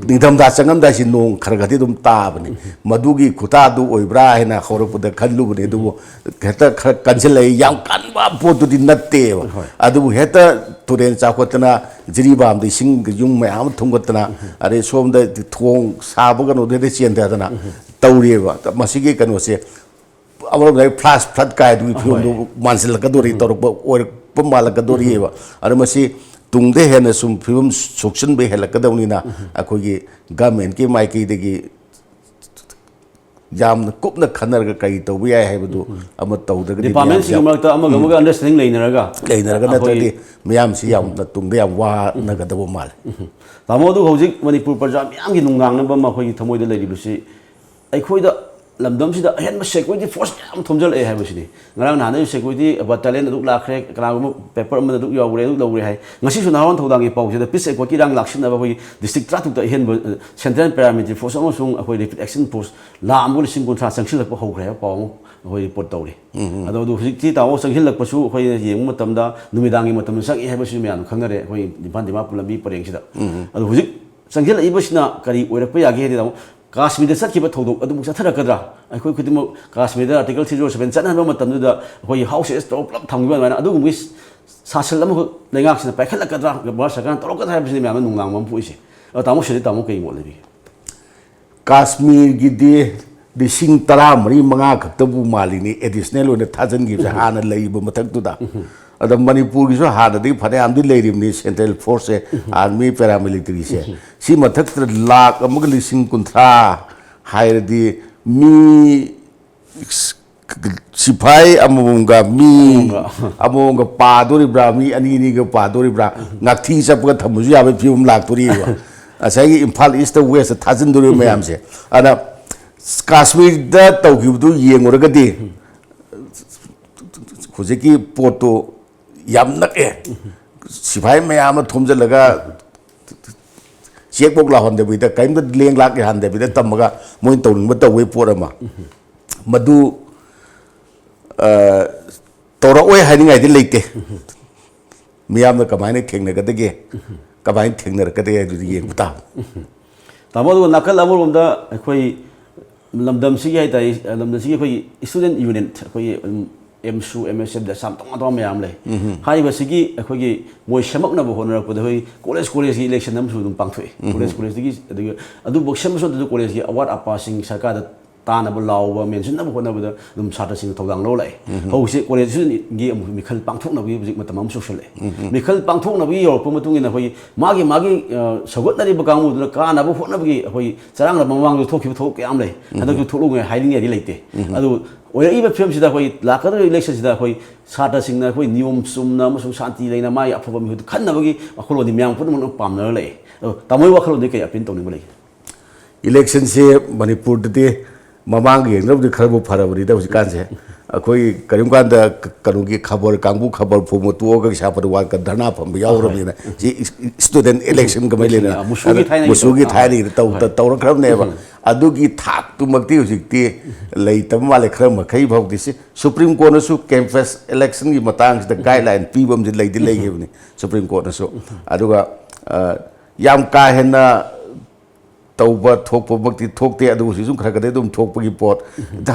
ꯅꯤꯡꯊꯝꯊꯥ ꯆꯪꯉꯝꯗꯥꯏꯁꯤ ꯅꯣꯡ ꯈꯔ ꯈꯔꯗꯤ ꯑꯗꯨꯝ ꯇꯥꯕꯅꯤ꯫ ꯃꯗꯨꯒꯤ ꯈꯨꯇꯥꯗꯨ ꯑꯣꯏꯕ꯭ꯔꯥ ꯍꯥꯏꯅ ꯍꯧꯔꯛꯄꯗ ꯈꯜꯂꯨꯕꯅꯤ, ꯑꯗꯨꯕꯨ ꯍꯦꯛꯇ ꯈꯔ ꯀꯟꯁꯤꯜꯂꯛꯏ꯫ ꯌꯥꯝ ꯀꯟꯕ ꯄꯣꯠꯇꯨꯗꯤ ꯅꯠꯇꯦꯕ꯫ ꯍꯣꯏ꯫ ꯑꯗꯨꯕꯨ ꯍꯦꯛꯇ ꯇꯨꯔꯦꯟ ꯆꯥꯎꯈꯠꯇꯅ ꯖꯤꯔꯤꯕꯥꯝꯗ ꯏꯁꯤꯡ ꯌꯨꯝ ꯃꯌꯥꯝ ꯑꯃ ꯊꯨꯝꯒꯠꯇꯅ, ꯑꯗꯩ ꯁꯣꯝꯗ ꯊꯣꯡ ꯁꯥꯕ ꯀꯩꯅꯣꯗꯨꯗ ꯆꯦꯟꯊꯗꯅ ꯇꯧꯔꯤꯑꯕ꯫ ꯃꯁꯤꯒꯤ ꯀꯩꯅꯣꯁꯦ ꯑꯃꯔꯣꯝꯗ ꯐ꯭ꯂꯥꯁ ꯐ꯭ꯂꯠ ꯀꯥꯏꯗꯨꯒꯤ ꯐꯤꯕꯝꯗꯨ ꯃꯥꯟꯁꯤꯜꯂꯛꯀꯗꯣꯔꯤ, ꯇꯧꯔꯛꯄ ꯑꯣꯏꯔꯛꯄ ꯃꯥꯜꯂꯛꯀꯗꯣꯔꯤꯑꯕ꯫ ꯑꯗꯣ ꯃꯁꯤ ꯇꯨꯡꯗ ꯍꯦꯟꯅ ꯁꯨꯝ ꯐꯤꯕꯝ ꯁꯣꯛꯆꯟꯕ ꯍꯦꯜꯂꯛꯀꯗꯕꯅꯤꯅ, ꯑꯩꯈꯣꯏꯒꯤ ꯒꯃꯦꯟꯀꯤ ꯃꯥꯏꯀꯩꯗꯒꯤ ꯌꯥꯝꯅ ꯀꯨꯞꯅ ꯈꯟꯅꯔꯒ ꯀꯔꯤ ꯇꯧꯕ ꯌꯥꯏ ꯍꯥꯏꯕꯗꯨ ꯑꯃ ꯇꯧꯗ꯭ꯔꯒꯗꯤ ꯃꯤꯌꯥꯝꯁꯤ ꯗꯤꯄꯥꯔꯠꯃꯦꯟꯁꯤꯡꯒꯤ ꯌꯥꯝ ꯃꯔꯛꯇ ꯑꯃꯒ ꯑꯃꯒ ꯑꯟꯗꯔꯁꯇꯦꯟꯗꯤꯡ ꯂꯩꯅꯔꯒ ꯂꯩꯅꯔꯒ ꯑꯩꯈꯣꯏ ꯅꯠꯇ꯭ꯔꯗꯤ ꯃꯤꯌꯥꯝꯁꯤ ꯌꯥꯝꯅ ꯇꯨꯡꯗ ꯌꯥꯝ ꯋꯥꯅꯒꯗꯕ ꯃꯥꯜꯂꯦ꯫ ꯇꯥꯃꯣ, ꯑꯗꯨ ꯍꯧꯖꯤꯛ ꯃꯅꯤꯄꯨꯔ ꯄ꯭ꯔꯖꯥ ꯃꯤꯌꯥꯝꯒꯤ ꯅꯨꯡꯅꯥꯡꯅꯕ ꯑꯃ ꯑꯩꯈꯣꯏꯒꯤ ꯊꯃꯣꯏꯗ ꯂꯩꯔꯤꯕꯁꯤ, ꯑꯩꯈꯣꯏꯗ ꯂꯝꯗꯝꯁꯤꯗ ꯑꯍꯦꯟꯕ ꯁꯦꯀ꯭ꯌꯨꯔꯤꯇꯤ ꯐꯣꯔꯁ ꯃꯌꯥꯝ ꯊꯣꯝꯖꯤꯜꯂꯛꯑꯦ ꯍꯥꯏꯕꯁꯤꯅꯤ꯫ ꯉꯔꯥꯡ ꯅꯍꯥꯟꯗꯩ ꯁꯦꯀ꯭ꯌꯨꯔꯤꯇꯤ ꯕꯇꯥꯂꯤꯌꯟ ꯑꯗꯨꯛ ꯂꯥꯛꯈ꯭ꯔꯦ, ꯀꯅꯥꯒꯨꯝꯕ ꯄꯦꯄꯔ ꯑꯃꯗ ꯑꯗꯨꯛ ꯌꯥꯎꯈ꯭ꯔꯦ, ꯑꯗꯨꯛ ꯂꯧꯈ꯭ꯔꯦ ꯍꯥꯏ꯫ ꯉꯁꯤꯁꯨ ꯅꯍꯥꯔꯣꯜ ꯊꯧꯗꯥꯡꯒꯤ ꯄꯥꯎꯁꯤꯗ ꯄꯤꯁ ꯑꯦꯀꯣꯔꯗꯀꯤ ꯏꯔꯥꯡ ꯂꯥꯛꯁꯤꯟꯅꯕ ꯑꯩꯈꯣꯏꯒꯤ ꯗꯤꯁꯇ꯭ꯔꯤꯛ ꯇꯔꯥꯇꯔꯨꯛꯇ ꯑꯍꯦꯟꯕ, ꯑ, ꯁꯦꯟꯇ꯭ꯔꯦꯜ ꯄꯦꯔꯥꯃꯤꯂꯤꯇꯔꯤ ꯐꯣꯔꯁ ꯑꯃꯁꯨꯡ ꯑꯩꯈꯣꯏ ꯔꯦꯄꯤꯗ ꯑꯦꯛꯁꯟ ꯐꯣꯔꯁ ꯂꯥꯛ ꯑꯃꯒ ꯂꯤꯁꯤꯡ ꯀꯨꯟꯊ꯭ꯔꯥ ꯆꯪꯁꯤꯜꯂꯛꯄ ꯍꯧꯈ꯭ꯔꯦ ꯍꯥꯏꯕ ꯄꯥꯎ ꯑꯃ ꯑꯩꯈꯣꯏ ꯔꯤꯄꯣꯔꯠ ꯇꯧꯔꯤ꯫ ꯑꯗꯣ ꯑꯗꯨ ꯍꯧꯖꯤꯛꯇꯤ ꯇꯥꯃꯣ ꯆꯪꯁꯤꯜꯂꯛꯄꯁꯨ ꯑꯩꯈꯣꯏꯅ ꯌꯦꯡꯕ ꯃꯇꯝꯗ ꯅꯨꯃꯤꯗꯥꯡꯒꯤ ꯃꯇꯝꯗ ꯆꯪꯉꯛꯑꯦ ꯍꯥꯏꯕꯁꯤ ꯃꯌꯥꯝꯅ ꯈꯪꯅꯔꯦ, ꯑꯩꯈꯣꯏ ꯏꯝꯐꯥꯜ ꯗꯤꯃꯥꯄꯨꯔ ꯂꯝꯕꯤ ꯄꯔꯦꯡꯁꯤꯗ꯫ ꯑꯗꯣ ꯍꯧꯖꯤꯛ ꯆꯪꯁꯤꯜꯂꯛꯏꯕꯁꯤꯅ ꯀꯔꯤ ꯑꯣꯏꯔꯛꯄ ꯌꯥꯒꯦ ꯍꯥꯏꯗꯤ, ꯇꯥꯃꯣ, ꯀꯥꯁꯃꯤꯔꯗ ꯆꯠꯈꯤꯕ ꯊꯧꯗꯣꯛ ꯑꯗꯨꯃꯛ ꯆꯠꯊꯔꯛꯀꯗ꯭ꯔꯥ? ꯑꯩꯈꯣꯏ ꯈꯨꯗꯤꯡꯃꯛ ꯀꯥꯁꯃꯤꯔꯗ ꯑꯥꯔꯇꯤꯀꯜ ꯊ꯭ꯔꯤ ꯖꯤꯔꯣ ꯁꯚꯦꯟ ꯆꯠꯅꯍꯟꯕ ꯃꯇꯝꯗꯨꯗ ꯑꯩꯈꯣꯏꯒꯤ ꯍꯥꯎꯁ ꯑꯦꯔꯦꯁ ꯇꯧꯔ ꯄꯨꯂꯞ ꯊꯝꯈꯤꯕ ꯑꯗꯨꯃꯥꯏꯅ ꯑꯗꯨꯒꯨꯝꯕꯒꯤ ꯁꯥꯁꯟ ꯑꯃꯈꯛ ꯂꯩꯉꯥꯛꯁꯤꯅ ꯄꯥꯏꯈꯠꯂꯛꯀꯗ꯭ꯔꯥ, ꯚꯥꯔꯠ ꯁꯔꯀꯥꯔꯅ ꯇꯧꯔꯛꯀꯗ꯭ꯔꯥ ꯍꯥꯏꯕꯁꯤꯅꯤ ꯃꯌꯥꯝꯅ ꯅꯨꯡꯅꯥꯡꯕ ꯑꯃ ꯄꯣꯛꯏꯁꯦ꯫ ꯑꯗꯣ ꯇꯥꯃꯣ, ꯁꯤꯗꯤ ꯇꯥꯃꯣ ꯀꯩ ꯃꯣꯠ ꯂꯩꯕꯤꯒꯦ? ꯀꯥꯁꯃꯤꯔꯒꯤꯗꯤ ꯂꯤꯁꯤꯡ ꯇꯔꯥꯃꯔꯤ ꯃꯉꯥ ꯈꯛꯇꯕꯨ ꯃꯥꯜꯂꯤꯅꯤ ꯑꯦꯗꯤꯁꯅꯦꯜ ꯑꯣꯏꯅ ꯊꯥꯖꯤꯟꯈꯤꯕꯁꯦ, ꯍꯥꯟꯅ ꯂꯩꯔꯤꯕ ꯃꯊꯛꯇꯨꯗ꯫ ꯑꯗ ꯃꯅꯤꯄꯨꯔꯒꯤꯁꯨ ꯍꯥꯟꯅꯗꯒꯤ ꯐꯅꯌꯥꯝꯗꯤ ꯂꯩꯔꯤꯕꯅꯤ ꯁꯦꯟꯇ꯭ꯔꯦꯜ ꯐꯣꯔꯁꯁꯦ, ꯑꯥꯔꯃꯤ, ꯄꯦꯔꯥꯃꯤꯂꯤꯇꯔꯤꯁꯦ꯫ ꯁꯤ ꯃꯊꯛꯇ ꯂꯥꯛ ꯑꯃꯒ ꯂꯤꯁꯤꯡ ꯀꯨꯟꯊ꯭ꯔꯥ ꯍꯥꯏꯔꯗꯤ ꯃꯤ ꯁꯤꯐꯥꯏ ꯑꯃꯃꯝꯒ ꯃꯤ ꯑꯃꯃꯝꯒ꯫ ꯑꯃꯃꯝꯒ ꯄꯥꯗꯣꯔꯤꯕ꯭ꯔꯥ, ꯃꯤ ꯑꯅꯤ ꯑꯅꯤꯒ ꯄꯥꯗꯣꯔꯤꯕ꯭ꯔꯥ, ꯉꯥꯛꯊꯤ ꯆꯠꯄꯒ ꯊꯝꯕꯁꯨ ꯌꯥꯕꯒꯤ ꯐꯤꯕꯝ ꯂꯥꯛꯇꯣꯔꯤꯕ꯫ ꯉꯁꯥꯏꯒꯤ ꯏꯝꯐꯥꯜ ꯏꯁꯇ ꯋꯦꯁꯇ ꯊꯥꯖꯤꯟꯗꯣꯔꯤꯕ ꯃꯌꯥꯝꯁꯦ꯫ ꯑꯗ ꯀꯥꯁꯃꯤꯔꯗ ꯇꯧꯈꯤꯕꯗꯨ ꯌꯦꯡꯉꯨꯔꯒꯗꯤ ꯍꯧꯖꯤꯛꯀꯤ ꯄꯣꯠꯇꯨ ꯌꯥꯝ ꯅꯛꯑꯦ꯫ ꯁꯤꯐꯥꯏ ꯃꯌꯥꯝ ꯑꯃ ꯊꯣꯝꯖꯤꯜꯂꯒ ꯆꯦꯛꯐꯧ ꯂꯥꯎꯍꯟꯗꯕꯤꯗ, ꯀꯔꯤꯝꯇ ꯂꯦꯡ ꯂꯥꯛ ꯌꯥꯍꯟꯗꯕꯤꯗ ꯇꯝꯃꯒ ꯃꯣꯏꯅ ꯇꯧꯅꯤꯡꯕ ꯇꯧꯕꯒꯤ ꯄꯣꯠ ꯑꯃ꯫ ꯃꯗꯨ, ꯑ, ꯇꯧꯔꯛꯑꯣꯏ ꯍꯥꯏꯅꯤꯡꯉꯥꯏꯗꯤ ꯂꯩꯇꯦ꯫ ꯃꯤꯌꯥꯝꯅ ꯀꯃꯥꯏꯅ ꯊꯦꯡꯅꯒꯗꯒꯦ, ꯀꯃꯥꯏꯅ ꯊꯦꯡꯅꯔꯛꯀꯗꯒꯦ ꯍꯥꯏꯗꯨꯗꯤ ꯌꯦꯡꯕ ꯇꯥꯕꯅꯤ꯫ ꯇꯥꯃꯣ, ꯑꯗꯨꯒ ꯅꯥꯀꯜ ꯑꯃꯔꯣꯝꯗ ꯑꯩꯈꯣꯏ ꯂꯝꯗꯝꯁꯤꯒꯤ ꯍꯥꯏ ꯇꯥꯔꯦ, ꯂꯝꯗꯝꯁꯤꯒꯤ ꯑꯩꯈꯣꯏꯒꯤ ꯏꯁꯇꯨꯗꯦꯟ ꯌꯨꯅꯤꯌꯟ, ꯑꯩꯈꯣꯏꯒꯤ, ꯎꯝ, ꯑꯦꯝꯁꯨ, ꯑꯦꯝ ꯑꯦꯁ ꯑꯦꯐ, ꯖꯦꯁꯥꯝ, ꯇꯣꯉꯥꯟ ꯇꯣꯉꯥꯟꯕ ꯃꯌꯥꯝ ꯂꯩ꯫ ꯍꯥꯏꯔꯤꯕꯁꯤꯒꯤ ꯑꯩꯈꯣꯏꯒꯤ ꯃꯣꯏ ꯁꯦꯝꯃꯛꯅꯕ ꯍꯣꯠꯅꯔꯛꯄꯗ ꯑꯩꯈꯣꯏ ꯀꯣꯂꯦꯖ ꯀꯣꯂꯦꯖꯀꯤ ꯏꯂꯦꯛꯁꯟ ꯑꯃꯁꯨ ꯑꯗꯨꯝ ꯄꯥꯡꯊꯣꯛꯏ꯫ ꯀꯣꯂꯦꯖ ꯀꯣꯂꯦꯖꯇꯒꯤ, ꯑꯗꯨꯒ ꯑꯗꯨꯕꯨ ꯁꯦꯝꯕꯁꯨ ꯅꯠꯇꯅ ꯀꯣꯂꯦꯖꯀꯤ ꯑꯋꯥꯠ ꯑꯄꯥꯁꯤꯡ ꯁꯔꯀꯥꯔꯗ ꯇꯥꯅꯕ ꯂꯥꯎꯕ, ꯃꯦꯟꯁꯤꯟꯅꯕ ꯍꯣꯠꯅꯕꯗ ꯑꯗꯨꯝ ꯁꯥꯇ꯭ꯔꯁꯤꯡꯅ ꯊꯧꯗꯥꯡ ꯂꯧꯔ ꯂꯥꯛꯑꯦ꯫ ꯍꯧꯖꯤꯛꯁꯦ ꯀꯣꯂꯦꯖꯁꯤꯒꯤ ꯑꯃꯨꯛ ꯃꯤꯈꯜ ꯄꯥꯡꯊꯣꯛꯅꯕꯒꯤ ꯍꯧꯖꯤꯛ ꯃꯇꯝ ꯑꯃꯁꯨ ꯌꯧꯁꯜꯂꯛꯑꯦ꯫ ꯃꯤꯈꯜ ꯄꯥꯡꯊꯣꯛꯅꯕꯒꯤ ꯌꯧꯔꯛꯄ ꯃꯇꯨꯡ ꯏꯟꯅ ꯑꯩꯈꯣꯏꯒꯤ ꯃꯥꯒꯤ ꯃꯥꯒꯤ, ꯑ, ꯁꯧꯒꯠꯅꯔꯤꯕ ꯀꯥꯡꯕꯨꯗꯨꯅ ꯀꯥꯅꯕ ꯍꯣꯠꯅꯕꯒꯤ ꯑꯩꯈꯣꯏ ꯆꯔꯥꯡꯅꯕ ꯃꯃꯥꯡꯗ ꯊꯣꯛꯈꯤꯕ ꯊꯕꯛ ꯀꯌꯥ ꯑꯃ ꯂꯩ꯫ ꯍꯟꯗꯛꯁꯨ ꯊꯣꯛꯂꯛꯅꯉꯥꯏ ꯍꯥꯏꯅꯤꯡꯉꯥꯏꯗꯤ ꯂꯩꯇꯦ꯫ ꯑꯗꯨ ꯑꯣꯏꯔꯛꯏꯕ ꯐꯤꯕꯝꯁꯤꯗ ꯑꯩꯈꯣꯏ ꯂꯥꯛꯀꯗꯧꯔꯤꯕ ꯏꯂꯦꯛꯁꯟꯁꯤꯗ ꯑꯩꯈꯣꯏ ꯁꯥꯇ꯭ꯔꯁꯤꯡꯅ ꯑꯩꯈꯣꯏ ꯅꯤꯌꯣꯝ ꯆꯨꯝꯅ ꯑꯃꯁꯨꯡ ꯁꯥꯟꯇꯤ ꯂꯩꯅ ꯃꯥꯒꯤ ꯑꯐꯕ ꯃꯤꯍꯨꯠ ꯈꯟꯅꯕꯒꯤ ꯋꯥꯈꯜꯂꯣꯟꯗꯤ ꯃꯌꯥꯝ ꯄꯨꯝꯅꯃꯛꯅ ꯄꯥꯝꯅꯔ ꯂꯩ꯫ ꯑꯗꯣ ꯇꯥꯃꯣꯒꯤ ꯋꯥꯈꯜꯂꯣꯟꯗꯤ ꯀꯩ ꯑꯄꯤꯜ ꯇꯧꯅꯤꯡꯕ ꯂꯩꯒꯦ? ꯏꯂꯦꯛꯁꯟꯁꯦ ꯃꯅꯤꯄꯨꯔꯗꯗꯤ ꯃꯃꯥꯡꯒ ꯌꯦꯡꯅꯔꯕꯗꯤ ꯈꯔꯕꯨ ꯐꯔꯕꯅꯤꯗ ꯍꯧꯖꯤꯛꯀꯥꯟꯁꯦ꯫ ꯑꯩꯈꯣꯏ ꯀꯔꯤꯒꯨꯝꯕ ꯀꯥꯟꯗ ꯀ-, ꯀꯩꯅꯣꯒꯤ ꯈꯕꯔ ꯀꯥꯡꯕꯨ ꯈꯕꯔ ꯐꯣꯡꯕ ꯇꯣꯛꯑꯒ ꯏꯁꯥ ꯐꯠꯇ ꯋꯥꯠꯀ ꯙꯔꯅꯥ ꯐꯝꯕ ꯌꯥꯎꯔꯕꯅꯤꯅ ꯁꯤ ꯏꯁ-, ꯏꯁꯇꯨꯗꯦꯟ ꯏꯂꯦꯛꯁꯟꯒ ꯃꯔꯤ ꯂꯩꯅꯅ ꯃꯨꯁꯨꯒꯤ ꯊꯥꯏꯅꯒꯤ ꯃꯨꯁꯨꯒꯤ ꯇꯧ-, ꯊꯥꯏꯅꯒꯤꯗ ꯇꯧ-, ꯇꯧꯔꯛꯈ꯭ꯔꯕꯅꯦꯕ꯫ ꯑꯗꯨꯒꯤ ꯊꯥꯛꯇꯨꯃꯛꯇꯤ ꯍꯧꯖꯤꯛꯇꯤ ꯂꯩꯇꯕ ꯃꯥꯜꯂꯦ꯫ ꯈꯔ ꯃꯈꯩ ꯐꯥꯎꯗꯤ ꯁꯤ ꯁꯨꯄ꯭ꯔꯤꯝ ꯀꯣꯔꯠꯅꯁꯨ ꯀꯦꯝꯄꯁ ꯏꯂꯦꯛꯁꯟꯒꯤ ꯃꯇꯥꯡꯁꯤꯗ ꯒꯥꯏꯗꯂꯥꯏꯟ ꯄꯤꯕ ꯑꯃꯗꯤ ꯂꯩꯗꯤ ꯂꯩꯈꯤꯕꯅꯤ ꯁꯨꯄ꯭ꯔꯤꯝ ꯀꯣꯔꯠꯅꯁꯨ꯫ ꯑꯗꯨꯒ, ꯑ, ꯌꯥꯝ ꯀꯥ ꯍꯦꯟꯅ ꯇꯧꯕ ꯊꯣꯛꯄꯃꯛꯇꯤ ꯊꯣꯛꯇꯦ, ꯑꯗꯨꯕꯨ ꯍꯧꯖꯤꯛ ꯁꯨꯝ ꯈꯔ ꯈꯔꯗꯤ ꯑꯗꯨꯝ ꯊꯣꯛꯄꯒꯤ ꯄꯣꯠ꯫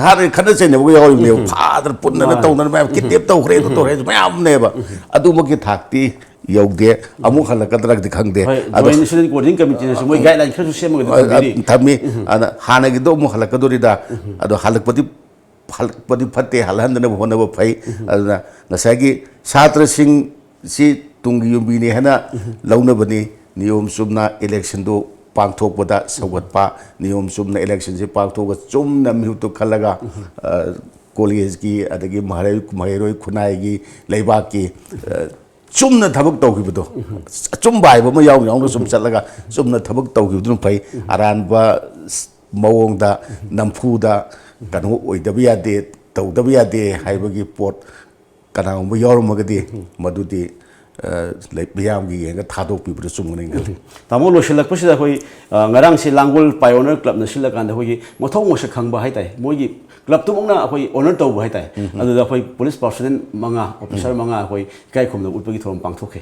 ꯍꯥꯟꯅ ꯈꯠꯅ ꯆꯩꯅꯕꯒ ꯌꯥꯎꯔꯤꯕꯅꯦꯕ, ꯐꯥꯗꯅ ꯄꯨꯟꯗꯅ ꯃꯥꯅꯦ꯫ ꯇꯧꯗꯅ ꯃꯌꯥꯝ ꯀꯤꯗꯅꯦꯞ ꯇꯧꯈ꯭ꯔꯦ, ꯑꯗꯨ ꯇꯧꯈ꯭ꯔꯦ, ꯑꯗꯨ ꯃꯌꯥꯝꯅꯦꯕ꯫ ꯑꯗꯨꯃꯛꯀꯤ ꯊꯥꯛꯇꯤ ꯌꯧꯗꯦ꯫ ꯑꯃꯨꯛ ꯍꯜꯂꯛꯀꯗ꯭ꯔꯗꯤ ꯈꯪꯗꯦ꯫ ꯍꯣꯏ, ꯑꯗꯣ Joint Student Coordinating Committeeꯅꯁꯨ ꯃꯣꯏ guideline ꯈꯔꯁꯨ ꯁꯦꯝꯃꯒꯗꯤ ꯑ, ꯑ, ꯊꯝꯕꯤꯔꯤ꯫ ꯊꯝꯃꯤ꯫ ꯑꯗ ꯍꯥꯟꯅꯒꯤꯗꯣ ꯑꯃꯨꯛ ꯍꯜꯂꯛꯀꯗꯣꯔꯤꯗ꯫ ꯑꯗꯣ ꯍꯜꯂꯛꯄꯗꯤ, ꯍꯜꯂꯛꯄꯗꯤ ꯐꯠꯇꯦ, ꯍꯜꯍꯟꯗꯅꯕ ꯍꯣꯠꯅꯕ ꯐꯩ꯫ ꯑꯗꯨꯅ ꯉꯁꯥꯏꯒꯤ ꯁꯥꯇ꯭ꯔꯁꯤꯡ ꯁꯤ ꯇꯨꯡꯒꯤ ꯌꯨꯝꯕꯤꯅꯤ ꯍꯥꯏꯅ ꯂꯧꯅꯕꯅꯤ꯫ ꯅꯤꯌꯣꯝ ꯆꯨꯝꯅ ꯏꯂꯦꯛꯁꯟꯗꯨ ꯄꯥꯡꯊꯣꯛꯄꯗ ꯁꯧꯒꯠꯄ, ꯅꯤꯌꯣꯝ ꯆꯨꯝꯅ ꯏꯂꯦꯛꯁꯟꯁꯤ ꯄꯥꯡꯊꯣꯛꯑꯒ ꯆꯨꯝꯅ ꯃꯤꯍꯨꯠꯇꯨ ꯈꯜꯂꯒ, ꯑ, ꯀꯣꯂꯦꯖꯀꯤ ꯑꯗꯒꯤ ꯃꯍꯩꯔꯣꯏ, ꯃꯍꯩꯔꯣꯏ ꯈꯨꯟꯅꯥꯏꯒꯤ, ꯂꯩꯕꯥꯛꯀꯤ, ꯑ, ꯆꯨꯝꯅ ꯊꯕꯛ ꯇꯧꯈꯤꯕꯗꯣ, ꯑꯆꯨꯝꯕ ꯍꯥꯏꯕ ꯑꯃ ꯌꯥꯎꯅ ꯌꯥꯎꯅ ꯁꯨꯝ ꯆꯠꯂꯒ ꯆꯨꯝꯅ ꯊꯕꯛ ꯇꯧꯈꯤꯕꯗꯨꯅ ꯐꯩ꯫ ꯑꯔꯥꯟꯕ ꯃꯑꯣꯡꯗ, ꯅꯝꯐꯨꯗ ꯀꯩꯅꯣ ꯑꯣꯏꯗꯕ ꯌꯥꯗꯦ, ꯇꯧꯗꯕ ꯌꯥꯗꯦ ꯍꯥꯏꯕꯒꯤ ꯄꯣꯠ ꯀꯅꯥꯒꯨꯝꯕ ꯌꯥꯎꯔꯝꯃꯒꯗꯤ ꯃꯗꯨꯗꯤ, ꯑ, ꯂꯩ-, ꯃꯤꯌꯥꯝꯒꯤ ꯌꯦꯡꯉꯒ ꯊꯥꯗꯣꯛꯄꯤꯕꯗꯨ ꯆꯨꯝꯒꯅꯤ ꯈꯜꯂꯤ꯫ ꯇꯥꯃꯣ, ꯂꯣꯏꯁꯤꯜꯂꯛꯄꯁꯤꯗ ꯑꯩꯈꯣꯏ, ꯑ, ꯉꯔꯥꯡꯁꯦ ꯂꯥꯡꯒꯣꯜ Pioneer Clubꯅ ꯁꯤꯜꯂꯀꯥꯟꯗ ꯑꯩꯈꯣꯏꯒꯤ ꯃꯊꯧ ꯃꯁꯛ ꯈꯪꯕ ꯍꯥꯏꯇꯥꯔꯦ, ꯃꯣꯏꯒꯤ clubꯇꯨꯃꯛꯅ ꯑꯩꯈꯣꯏ honour ꯇꯧꯕ ꯍꯥꯏꯇꯥꯔꯦ꯫ ꯑꯗꯨꯗ ꯑꯩꯈꯣꯏ police personnel ꯃꯉꯥ, officer ꯃꯉꯥ ꯑꯩꯈꯣꯏ ꯏꯀꯥꯏ ꯈꯨꯝꯅꯕ ꯎꯠꯄꯒꯤ ꯊꯧꯔꯝ ꯄꯥꯡꯊꯣꯛꯈꯤ꯫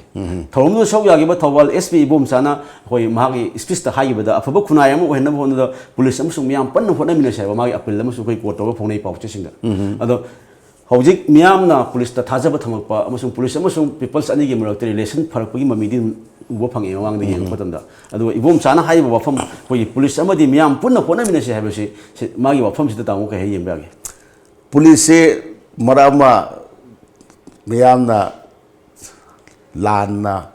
ꯊꯧꯔꯝꯗꯨꯗ ꯁꯔꯨꯛ ꯌꯥꯈꯤꯕ ꯊꯧꯕꯥꯜ SP ꯏꯕꯣꯝꯆꯥꯅ ꯑꯩꯈꯣꯏ ꯃꯍꯥꯛꯀꯤ speechꯇ ꯍꯥꯏꯈꯤꯕꯗ, ꯑꯐꯕ ꯈꯨꯟꯅꯥꯏ ꯑꯃ ꯑꯣꯏꯍꯟꯅꯕ ꯍꯣꯠꯅꯕꯗ police ꯑꯃꯁꯨꯡ ꯃꯤꯌꯥꯝ ꯄꯨꯟꯅ ꯍꯣꯠꯅꯃꯤꯟꯅꯁꯦ ꯍꯥꯏꯕ ꯃꯥꯒꯤ appeal ꯑꯃꯁꯨ ꯑꯩꯈꯣꯏ ꯀꯣꯔꯠ ꯇꯧꯔꯒ ꯐꯥꯎꯅꯩ ꯄꯥꯎꯆꯦꯁꯤꯡꯗ꯫ ꯑꯗꯣ ꯍꯧꯖꯤꯛ ꯃꯤꯌꯥꯝꯅ ꯄꯨꯂꯤꯁꯇ ꯊꯥꯖꯕ ꯊꯝꯃꯛꯄ ꯑꯃꯁꯨꯡ ꯄꯨꯂꯤꯁ ꯑꯃꯁꯨꯡ ꯄꯤꯄꯜꯁ ꯑꯅꯤꯒꯤ ꯃꯔꯛꯇ ꯔꯤꯂꯦꯁꯟ ꯐꯔꯛꯄꯒꯤ ꯃꯃꯤꯗꯤ ꯑꯗꯨꯝ ꯎꯕ ꯐꯪꯉꯦ ꯃꯃꯥꯡꯗꯒꯤ ꯌꯦꯡꯕ ꯃꯇꯝꯗ꯫ ꯑꯗꯨꯒ ꯏꯕꯣꯝꯆꯥꯅ ꯍꯥꯏꯔꯤꯕ ꯋꯥꯐꯝ, ꯑꯩꯈꯣꯏꯒꯤ ꯄꯨꯂꯤꯁ ꯑꯃꯗꯤ ꯃꯤꯌꯥꯝ ꯄꯨꯟꯅ ꯍꯣꯠꯅꯃꯤꯟꯅꯁꯤ ꯍꯥꯏꯕꯁꯤ, ꯁꯤ ꯃꯥꯒꯤ ꯋꯥꯐꯝꯁꯤꯗ ꯇꯥꯃꯣ ꯀꯩ ꯍꯥꯏ ꯌꯦꯡꯕ ꯌꯥꯒꯦ? ꯄꯨꯂꯤꯁꯁꯦ ꯃꯔꯛ ꯑꯃ ꯃꯤꯌꯥꯝꯅ ꯂꯥꯟꯅ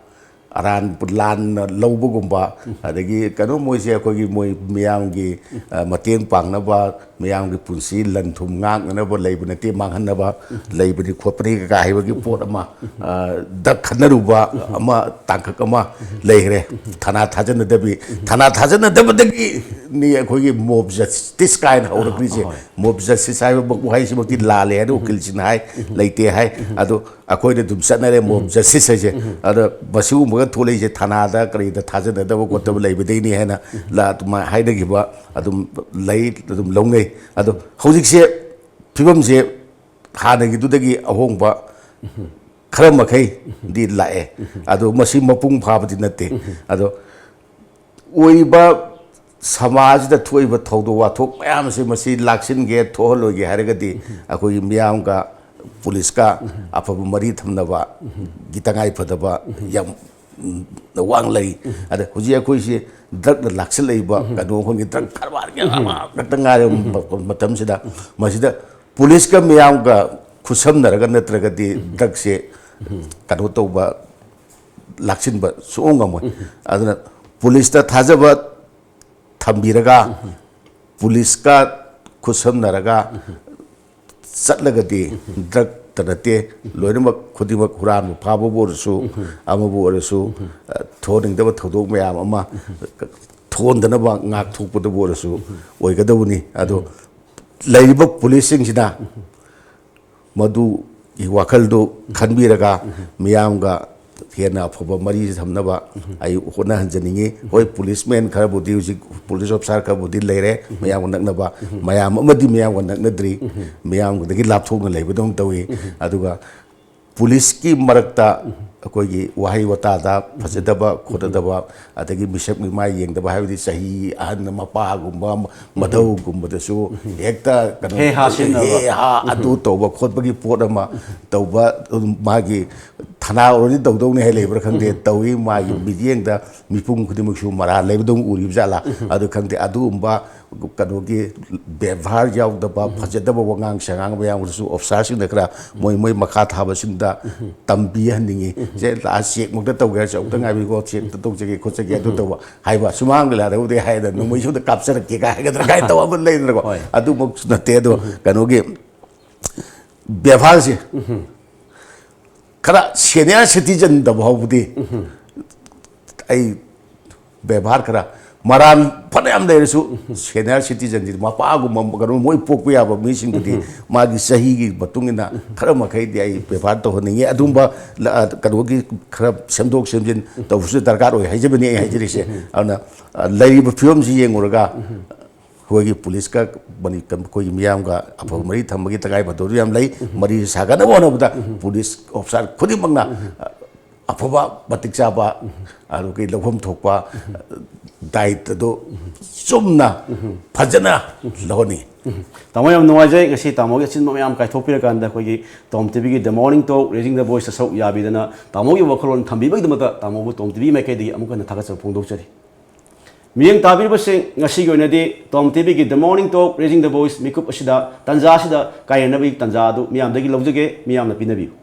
ꯑꯔꯥꯟ ꯂꯥꯟꯅ ꯂꯧꯕꯒꯨꯝꯕ, ꯑꯗꯒꯤ ꯀꯩꯅꯣ, ꯃꯣꯏꯁꯦ ꯑꯩꯈꯣꯏꯒꯤ ꯃꯣꯏ ꯃꯤꯌꯥꯝꯒꯤ ꯑ, ꯃꯇꯦꯡ ꯄꯥꯡꯅꯕ, ꯃꯤꯌꯥꯝꯒꯤ ꯄꯨꯟꯁꯤ ꯂꯟ ꯊꯨꯝ ꯉꯥꯛꯅꯅꯕ ꯂꯩꯕ ꯅꯠꯇꯦ, ꯃꯥꯡꯍꯟꯅꯕ ꯂꯩꯕꯅꯤ ꯈꯣꯠꯄꯅꯤ ꯀꯩꯀꯥ ꯍꯥꯏꯕꯒꯤ ꯄꯣꯠ ꯑꯃ ꯑ, ꯗ ꯈꯟꯅꯔꯨꯕ ꯑꯃ, ꯇꯥꯡꯀꯛ ꯑꯃ ꯂꯩꯈ꯭ꯔꯦ꯫ ꯊꯅꯥ ꯊꯥꯖꯅꯗꯕꯤ, ꯊꯅꯥ ꯊꯥꯖꯅꯗꯕꯗꯒꯤꯅꯤ ꯑꯩꯈꯣꯏꯒꯤ ꯃꯣꯕ ꯖꯁꯇꯤꯁ ꯀꯥꯏꯅ ꯍꯧꯔꯛꯂꯤꯁꯦ꯫ ꯃꯣꯕ ꯖꯁꯇꯤꯁ ꯍꯥꯏꯕ ꯋꯥꯍꯩꯁꯤꯃꯛꯇꯤ ꯂꯥꯜꯂꯦ ꯍꯥꯏꯅ ꯎꯀꯤꯜꯁꯤꯡꯅ ꯍꯥꯏ, ꯂꯩꯇꯦ ꯍꯥꯏ꯫ ꯑꯗꯣ ꯑꯩꯈꯣꯏꯅ ꯑꯗꯨꯝ ꯆꯠꯅꯔꯦ ꯃꯣꯕ ꯖꯁꯇꯤꯁ ꯍꯥꯏꯁꯦ꯫ ꯑꯗ ꯃꯁꯤꯒꯨꯝꯕꯒ ꯊꯣꯛꯂꯛꯏꯁꯦ ꯊꯅꯥꯗ ꯀꯔꯤꯗ ꯊꯥꯖꯅꯗꯕ ꯈꯣꯠꯇꯕ ꯂꯩꯕꯗꯒꯤꯅꯤ ꯍꯥꯏꯅ ꯂ-, ꯑꯗꯨꯃꯥꯏꯅ ꯍꯥꯏꯅꯈꯤꯕ ꯑꯗꯨꯝ ꯂꯩ, ꯑꯗꯨꯝ ꯂꯧꯅꯩ꯫ ꯑꯗꯣ ꯍꯧꯖꯤꯛꯁꯦ ꯐꯤꯕꯝꯁꯦ ꯍꯥꯟꯅꯒꯤꯗꯨꯗꯒꯤ ꯑꯍꯣꯡꯕ ꯈꯔ ꯃꯈꯩꯗꯤ ꯂꯥꯛꯑꯦ꯫ ꯑꯗꯣ ꯃꯁꯤ ꯃꯄꯨꯡ ꯐꯥꯕꯗꯤ ꯅꯠꯇꯦ꯫ ꯑꯗꯣ ꯑꯣꯏꯔꯤꯕ ꯁꯃꯥꯖꯁꯤꯗ ꯊꯣꯛꯏꯕ ꯊꯧꯗꯣꯛ ꯋꯥꯊꯣꯛ ꯃꯌꯥꯝꯁꯦ ꯃꯁꯤ ꯂꯥꯛꯁꯤꯟꯒꯦ, ꯊꯣꯛꯍꯜꯂꯣꯏꯒꯦ ꯍꯥꯏꯔꯒꯗꯤ ꯑꯩꯈꯣꯏꯒꯤ ꯃꯤꯌꯥꯝꯒ ꯄꯨꯂꯤꯁꯀ ꯑꯐꯕ ꯃꯔꯤ ꯊꯝꯅꯕꯒꯤ ꯇꯉꯥꯏ ꯐꯗꯕ ꯌꯥꯝ ꯋꯥꯡ ꯂꯩ꯫ ꯑꯗ ꯍꯧꯖꯤꯛ ꯑꯩꯈꯣꯏꯁꯤ ꯗ꯭ꯔꯛꯅ ꯂꯥꯛꯁꯤꯜꯂꯛꯏꯕ ꯀꯩꯅꯣ, ꯑꯩꯈꯣꯏꯒꯤ ꯗ꯭ꯔꯛ ꯀꯔꯕꯥꯔꯒꯤ ꯉꯥꯛꯇ ꯉꯥꯏꯔꯕ ꯃꯇꯝꯁꯤꯗ, ꯃꯁꯤꯗ ꯄꯨꯂꯤꯁꯀ ꯃꯤꯌꯥꯝꯒ ꯈꯨꯠꯁꯝꯅꯔꯒ ꯅꯠꯇ꯭ꯔꯒꯗꯤ ꯗ꯭ꯔꯛꯁꯦ ꯀꯩꯅꯣ ꯇꯧꯕ, ꯂꯥꯛꯁꯤꯟꯕ ꯁꯨꯡꯉꯝ ꯉꯝꯃꯣꯏ꯫ ꯑꯗꯨꯅ ꯄꯨꯂꯤꯁꯇ ꯊꯥꯖꯕ ꯊꯝꯕꯤꯔꯒ, ꯄꯨꯂꯤꯁꯀ ꯈꯨꯠꯁꯝꯅꯔꯒ ꯆꯠꯂꯒꯗꯤ, ꯗ꯭ꯔꯛꯇ ꯅꯠꯇꯦ, ꯂꯣꯏꯅꯃꯛ ꯈꯨꯗꯤꯡꯃꯛ, ꯍꯨꯔꯥꯟꯕ ꯐꯥꯕꯕꯨ ꯑꯣꯏꯔꯁꯨ, ꯑꯃꯕꯨ ꯑꯣꯏꯔꯁꯨ, ꯊꯣꯛꯍꯟꯅꯤꯡꯗꯕ ꯊꯧꯗꯣꯛ ꯃꯌꯥꯝ ꯑꯃ ꯊꯣꯛꯍꯟꯗꯅꯕ ꯉꯥꯛꯊꯣꯛꯄꯗꯕꯨ ꯑꯣꯏꯔꯁꯨ ꯑꯣꯏꯒꯗꯧꯕꯅꯤ꯫ ꯑꯗꯣ ꯂꯩꯔꯤꯕ ꯄꯨꯂꯤꯁꯁꯤꯡꯁꯤꯅ ꯃꯗꯨꯒꯤ ꯋꯥꯈꯜꯗꯨ ꯈꯟꯕꯤꯔꯒ ꯃꯤꯌꯥꯝꯒ ꯍꯦꯟꯅ ꯑꯐꯕ ꯃꯔꯤ ꯊꯝꯅꯕ ꯑꯩ ꯍꯣꯠꯅꯍꯟꯖꯅꯤꯡꯉꯤ꯫ ꯍꯣꯏ, ꯄꯨꯂꯤꯁꯃꯦꯟ ꯈꯔꯕꯨꯗꯤ ꯍꯧꯖꯤꯛ, ꯄꯨꯂꯤꯁ ꯑꯣꯐꯤꯁꯥꯔ ꯈꯔꯕꯨꯗꯤ ꯂꯩꯔꯦ ꯃꯌꯥꯝꯒ ꯅꯛꯅꯕ, ꯃꯌꯥꯝ ꯑꯃꯗꯤ ꯃꯌꯥꯝꯒ ꯅꯛꯅꯗ꯭ꯔꯤ, ꯃꯌꯥꯝꯗꯒꯤ ꯂꯥꯞꯊꯣꯛꯅ ꯂꯩꯕꯗꯧꯅ ꯇꯧꯏ꯫ ꯑꯗꯨꯒ ꯄꯨꯂꯤꯁꯀꯤ ꯃꯔꯛꯇ ꯑꯩꯈꯣꯏꯒꯤ ꯋꯥꯍꯩ ꯋꯥꯇꯥꯗ ꯐꯖꯗꯕ ꯈꯣꯠꯇꯗꯕ, ꯑꯗꯒꯤ ꯃꯤꯁꯛ ꯃꯤꯃꯥꯏ ꯌꯦꯡꯗꯕ, ꯍꯥꯏꯕꯗꯤ ꯆꯍꯤ ꯑꯍꯟ ꯃꯄꯥꯒꯨꯝꯕ, ꯃꯙꯧꯒꯨꯝꯕꯗꯁꯨ ꯍꯦꯛꯇ ꯀꯩꯅꯣ, ꯍꯦ ꯍꯥ ꯁꯤꯟꯅꯕ꯫ ꯍꯦ ꯍꯥ ꯑꯗꯨ ꯇꯧꯕ ꯈꯣꯠꯄꯒꯤ ꯄꯣꯠ ꯑꯃ ꯇꯧꯕ, ꯑꯗꯨꯝ ꯃꯥꯒꯤ ꯊꯅꯥ ꯑꯣꯏꯔꯗꯤ ꯇꯧꯗꯧꯅꯤ ꯍꯥꯏ ꯂꯩꯕ꯭ꯔꯥ ꯈꯪꯗꯦ, ꯇꯧꯏ꯫ ꯃꯥꯒꯤ ꯃꯤꯠꯌꯦꯡꯗ ꯃꯤꯄꯨꯝ ꯈꯨꯗꯤꯡꯃꯛꯁꯨ ꯃꯔꯥꯜ ꯂꯩꯕꯗꯧꯅ ꯎꯔꯤꯕ ꯖꯥꯠꯂꯥ? ꯑꯗꯨ ꯈꯪꯗꯦ꯫ ꯑꯗꯨꯒꯨꯝꯕ ꯀꯩꯅꯣꯒꯤ ꯕꯦꯕꯥꯔ ꯌꯥꯎꯗꯕ, ꯐꯖꯗꯕ ꯋꯥꯉꯥꯡ ꯁꯉꯥꯡ ꯃꯌꯥꯝꯗꯨꯁꯨ ꯑꯣꯐꯤꯁꯥꯔꯁꯤꯡꯅ ꯈꯔ ꯃꯣꯏ ꯃꯣꯏ ꯃꯈꯥ ꯊꯥꯕꯁꯤꯡꯗ ꯇꯝꯕꯤꯍꯟꯅꯤꯡꯉꯤ꯫ ꯁꯦ, ꯂꯥꯁ ꯆꯦꯛꯃꯛꯇ ꯇꯧꯒꯦ ꯍꯥꯏꯔꯁꯨ, "ꯑꯃꯨꯛꯇ ꯉꯥꯏꯕꯤꯀꯣ, ꯆꯦꯛꯇ ꯇꯧꯖꯒꯦ ꯈꯣꯠꯆꯒꯦ, ꯑꯗꯨ ꯇꯧꯕ" ꯍꯥꯏꯕ, "ꯁꯨꯃꯥꯡ ꯂꯤꯂꯥꯗꯕꯨꯗꯤ ꯍꯥꯏꯗꯅ ꯅꯣꯡꯃꯩꯁꯨꯗ ꯀꯥꯞꯆꯔꯛꯀꯦ" ꯀꯥꯏ ꯍꯥꯏꯒꯗ꯭ꯔꯥ ꯀꯥꯏꯅ ꯇꯧꯕ ꯑꯃ ꯂꯩꯗꯅꯀꯣ꯫ ꯍꯣꯏ꯫ ꯑꯗꯨꯃꯛꯁꯨ ꯅꯠꯇꯦ꯫ ꯑꯗꯣ ꯀꯩꯅꯣꯒꯤ ꯕꯦꯕꯥꯔꯁꯦ ꯈꯔ ꯁꯦꯅꯤꯌꯔ ꯁꯤꯇꯤꯖꯟꯗ ꯐꯥꯎꯕꯗꯤ ꯑꯩ ꯕꯦꯕꯥꯔ ꯈꯔ ꯃꯔꯥꯟ ꯐꯅꯌꯥꯝ ꯂꯩꯔꯁꯨ, ꯁꯦꯅꯤꯌꯔ ꯁꯤꯇꯤꯖꯟꯁꯤꯗꯤ, ꯃꯄꯥꯒꯨꯝꯕ ꯀꯩꯅꯣ, ꯃꯣꯏ ꯄꯣꯛꯄ ꯌꯥꯕ ꯃꯤꯁꯤꯡꯗꯨꯗꯤ ꯃꯥꯒꯤ ꯆꯍꯤꯒꯤ ꯃꯇꯨꯡ ꯏꯟꯅ ꯈꯔ ꯃꯈꯩꯗꯤ ꯑꯩ ꯕꯦꯕꯥꯔ ꯇꯧꯍꯟꯅꯤꯡꯉꯤ꯫ ꯑꯗꯨꯝꯕ ꯂ-, ꯀꯩꯅꯣꯒꯤ ꯈꯔ ꯁꯦꯝꯗꯣꯛ ꯁꯦꯝꯖꯤꯟ ꯇꯧꯕꯁꯨ ꯗꯔꯀꯥꯔ ꯑꯣꯏ ꯍꯥꯏꯖꯕꯅꯤ ꯑꯩ ꯍꯥꯏꯖꯔꯤꯁꯦ꯫ ꯑꯗꯨꯅ, ꯑ, ꯂꯩꯔꯤꯕ ꯐꯤꯕꯝꯁꯤ ꯌꯦꯡꯉꯨꯔꯒ, ꯑꯩꯈꯣꯏꯒꯤ ꯄꯨꯂꯤꯁꯀ ꯃꯅꯤ-, ꯑꯩꯈꯣꯏꯒꯤ ꯃꯤꯌꯥꯝꯒ ꯑꯐꯕ ꯃꯔꯤ ꯊꯝꯕꯒꯤ ꯇꯉꯥꯏ ꯐꯗꯕꯁꯨ ꯌꯥꯝ ꯂꯩ꯫ ꯃꯔꯤ ꯁꯥꯒꯠꯅꯕ ꯍꯣꯠꯅꯕꯗ ꯄꯨꯂꯤꯁ ꯑꯣꯐꯤꯁꯥꯔ ꯈꯨꯗꯤꯡꯃꯛꯅ ꯑꯐꯕ, ꯃꯇꯤꯛ ꯆꯥꯕ, ꯑꯗꯨꯒꯤ ꯂꯧꯐꯝ ꯊꯣꯛꯄ ꯗꯥꯏꯠꯇꯗꯨ ꯆꯨꯝꯅ, ꯐꯖꯅ ꯂꯧꯍꯟꯅꯤꯡꯉꯤ꯫ ꯇꯥꯃꯣ, ꯌꯥꯝ ꯅꯨꯡꯉꯥꯏꯖꯩ ꯉꯁꯤ ꯇꯥꯃꯣꯒꯤ ꯑꯆꯤꯟꯕ ꯃꯌꯥꯝ ꯀꯥꯏꯊꯣꯛꯄꯤꯔꯀꯥꯟꯗ ꯑꯩꯈꯣꯏꯒꯤ ꯇꯣꯝ ꯇꯤꯚꯤꯒꯤ The Morning Talk, Raising the Voiceꯇ ꯁꯔꯨꯛ ꯌꯥꯕꯤꯗꯅ ꯇꯥꯃꯣꯒꯤ ꯋꯥꯈꯜꯂꯣꯟ ꯊꯝꯕꯤꯕꯒꯤꯗꯃꯛꯇ ꯇꯥꯃꯣꯕꯨ ꯇꯣꯝ ꯇꯤꯚꯤ ꯃꯥꯏꯀꯩꯗꯒꯤ ꯑꯃꯨꯛ ꯍꯟꯅ ꯊꯥꯒꯠꯆꯕ ꯐꯣꯡꯗꯣꯛꯆꯔꯤ꯫ ꯃꯤꯠꯌꯦꯡ ꯇꯥꯕꯤꯔꯤꯕꯁꯤꯡ, ꯉꯁꯤꯒꯤ ꯑꯣꯏꯅꯗꯤ ꯇꯣꯝ ꯇꯤꯚꯤꯒꯤ The Morning Talk, Raising the Voice ꯃꯤꯀꯨꯞ ꯑꯁꯤꯗ, ꯇꯥꯟꯖꯥ ꯑꯁꯤꯗ ꯀꯥꯏꯅꯅꯕꯒꯤ ꯇꯥꯟꯖꯥ ꯑꯗꯨ ꯃꯤꯌꯥꯝꯗꯒꯤ ꯂꯧꯖꯒꯦ, ꯃꯤꯌꯥꯝꯅ ꯄꯤꯅꯕꯤꯌꯨ꯫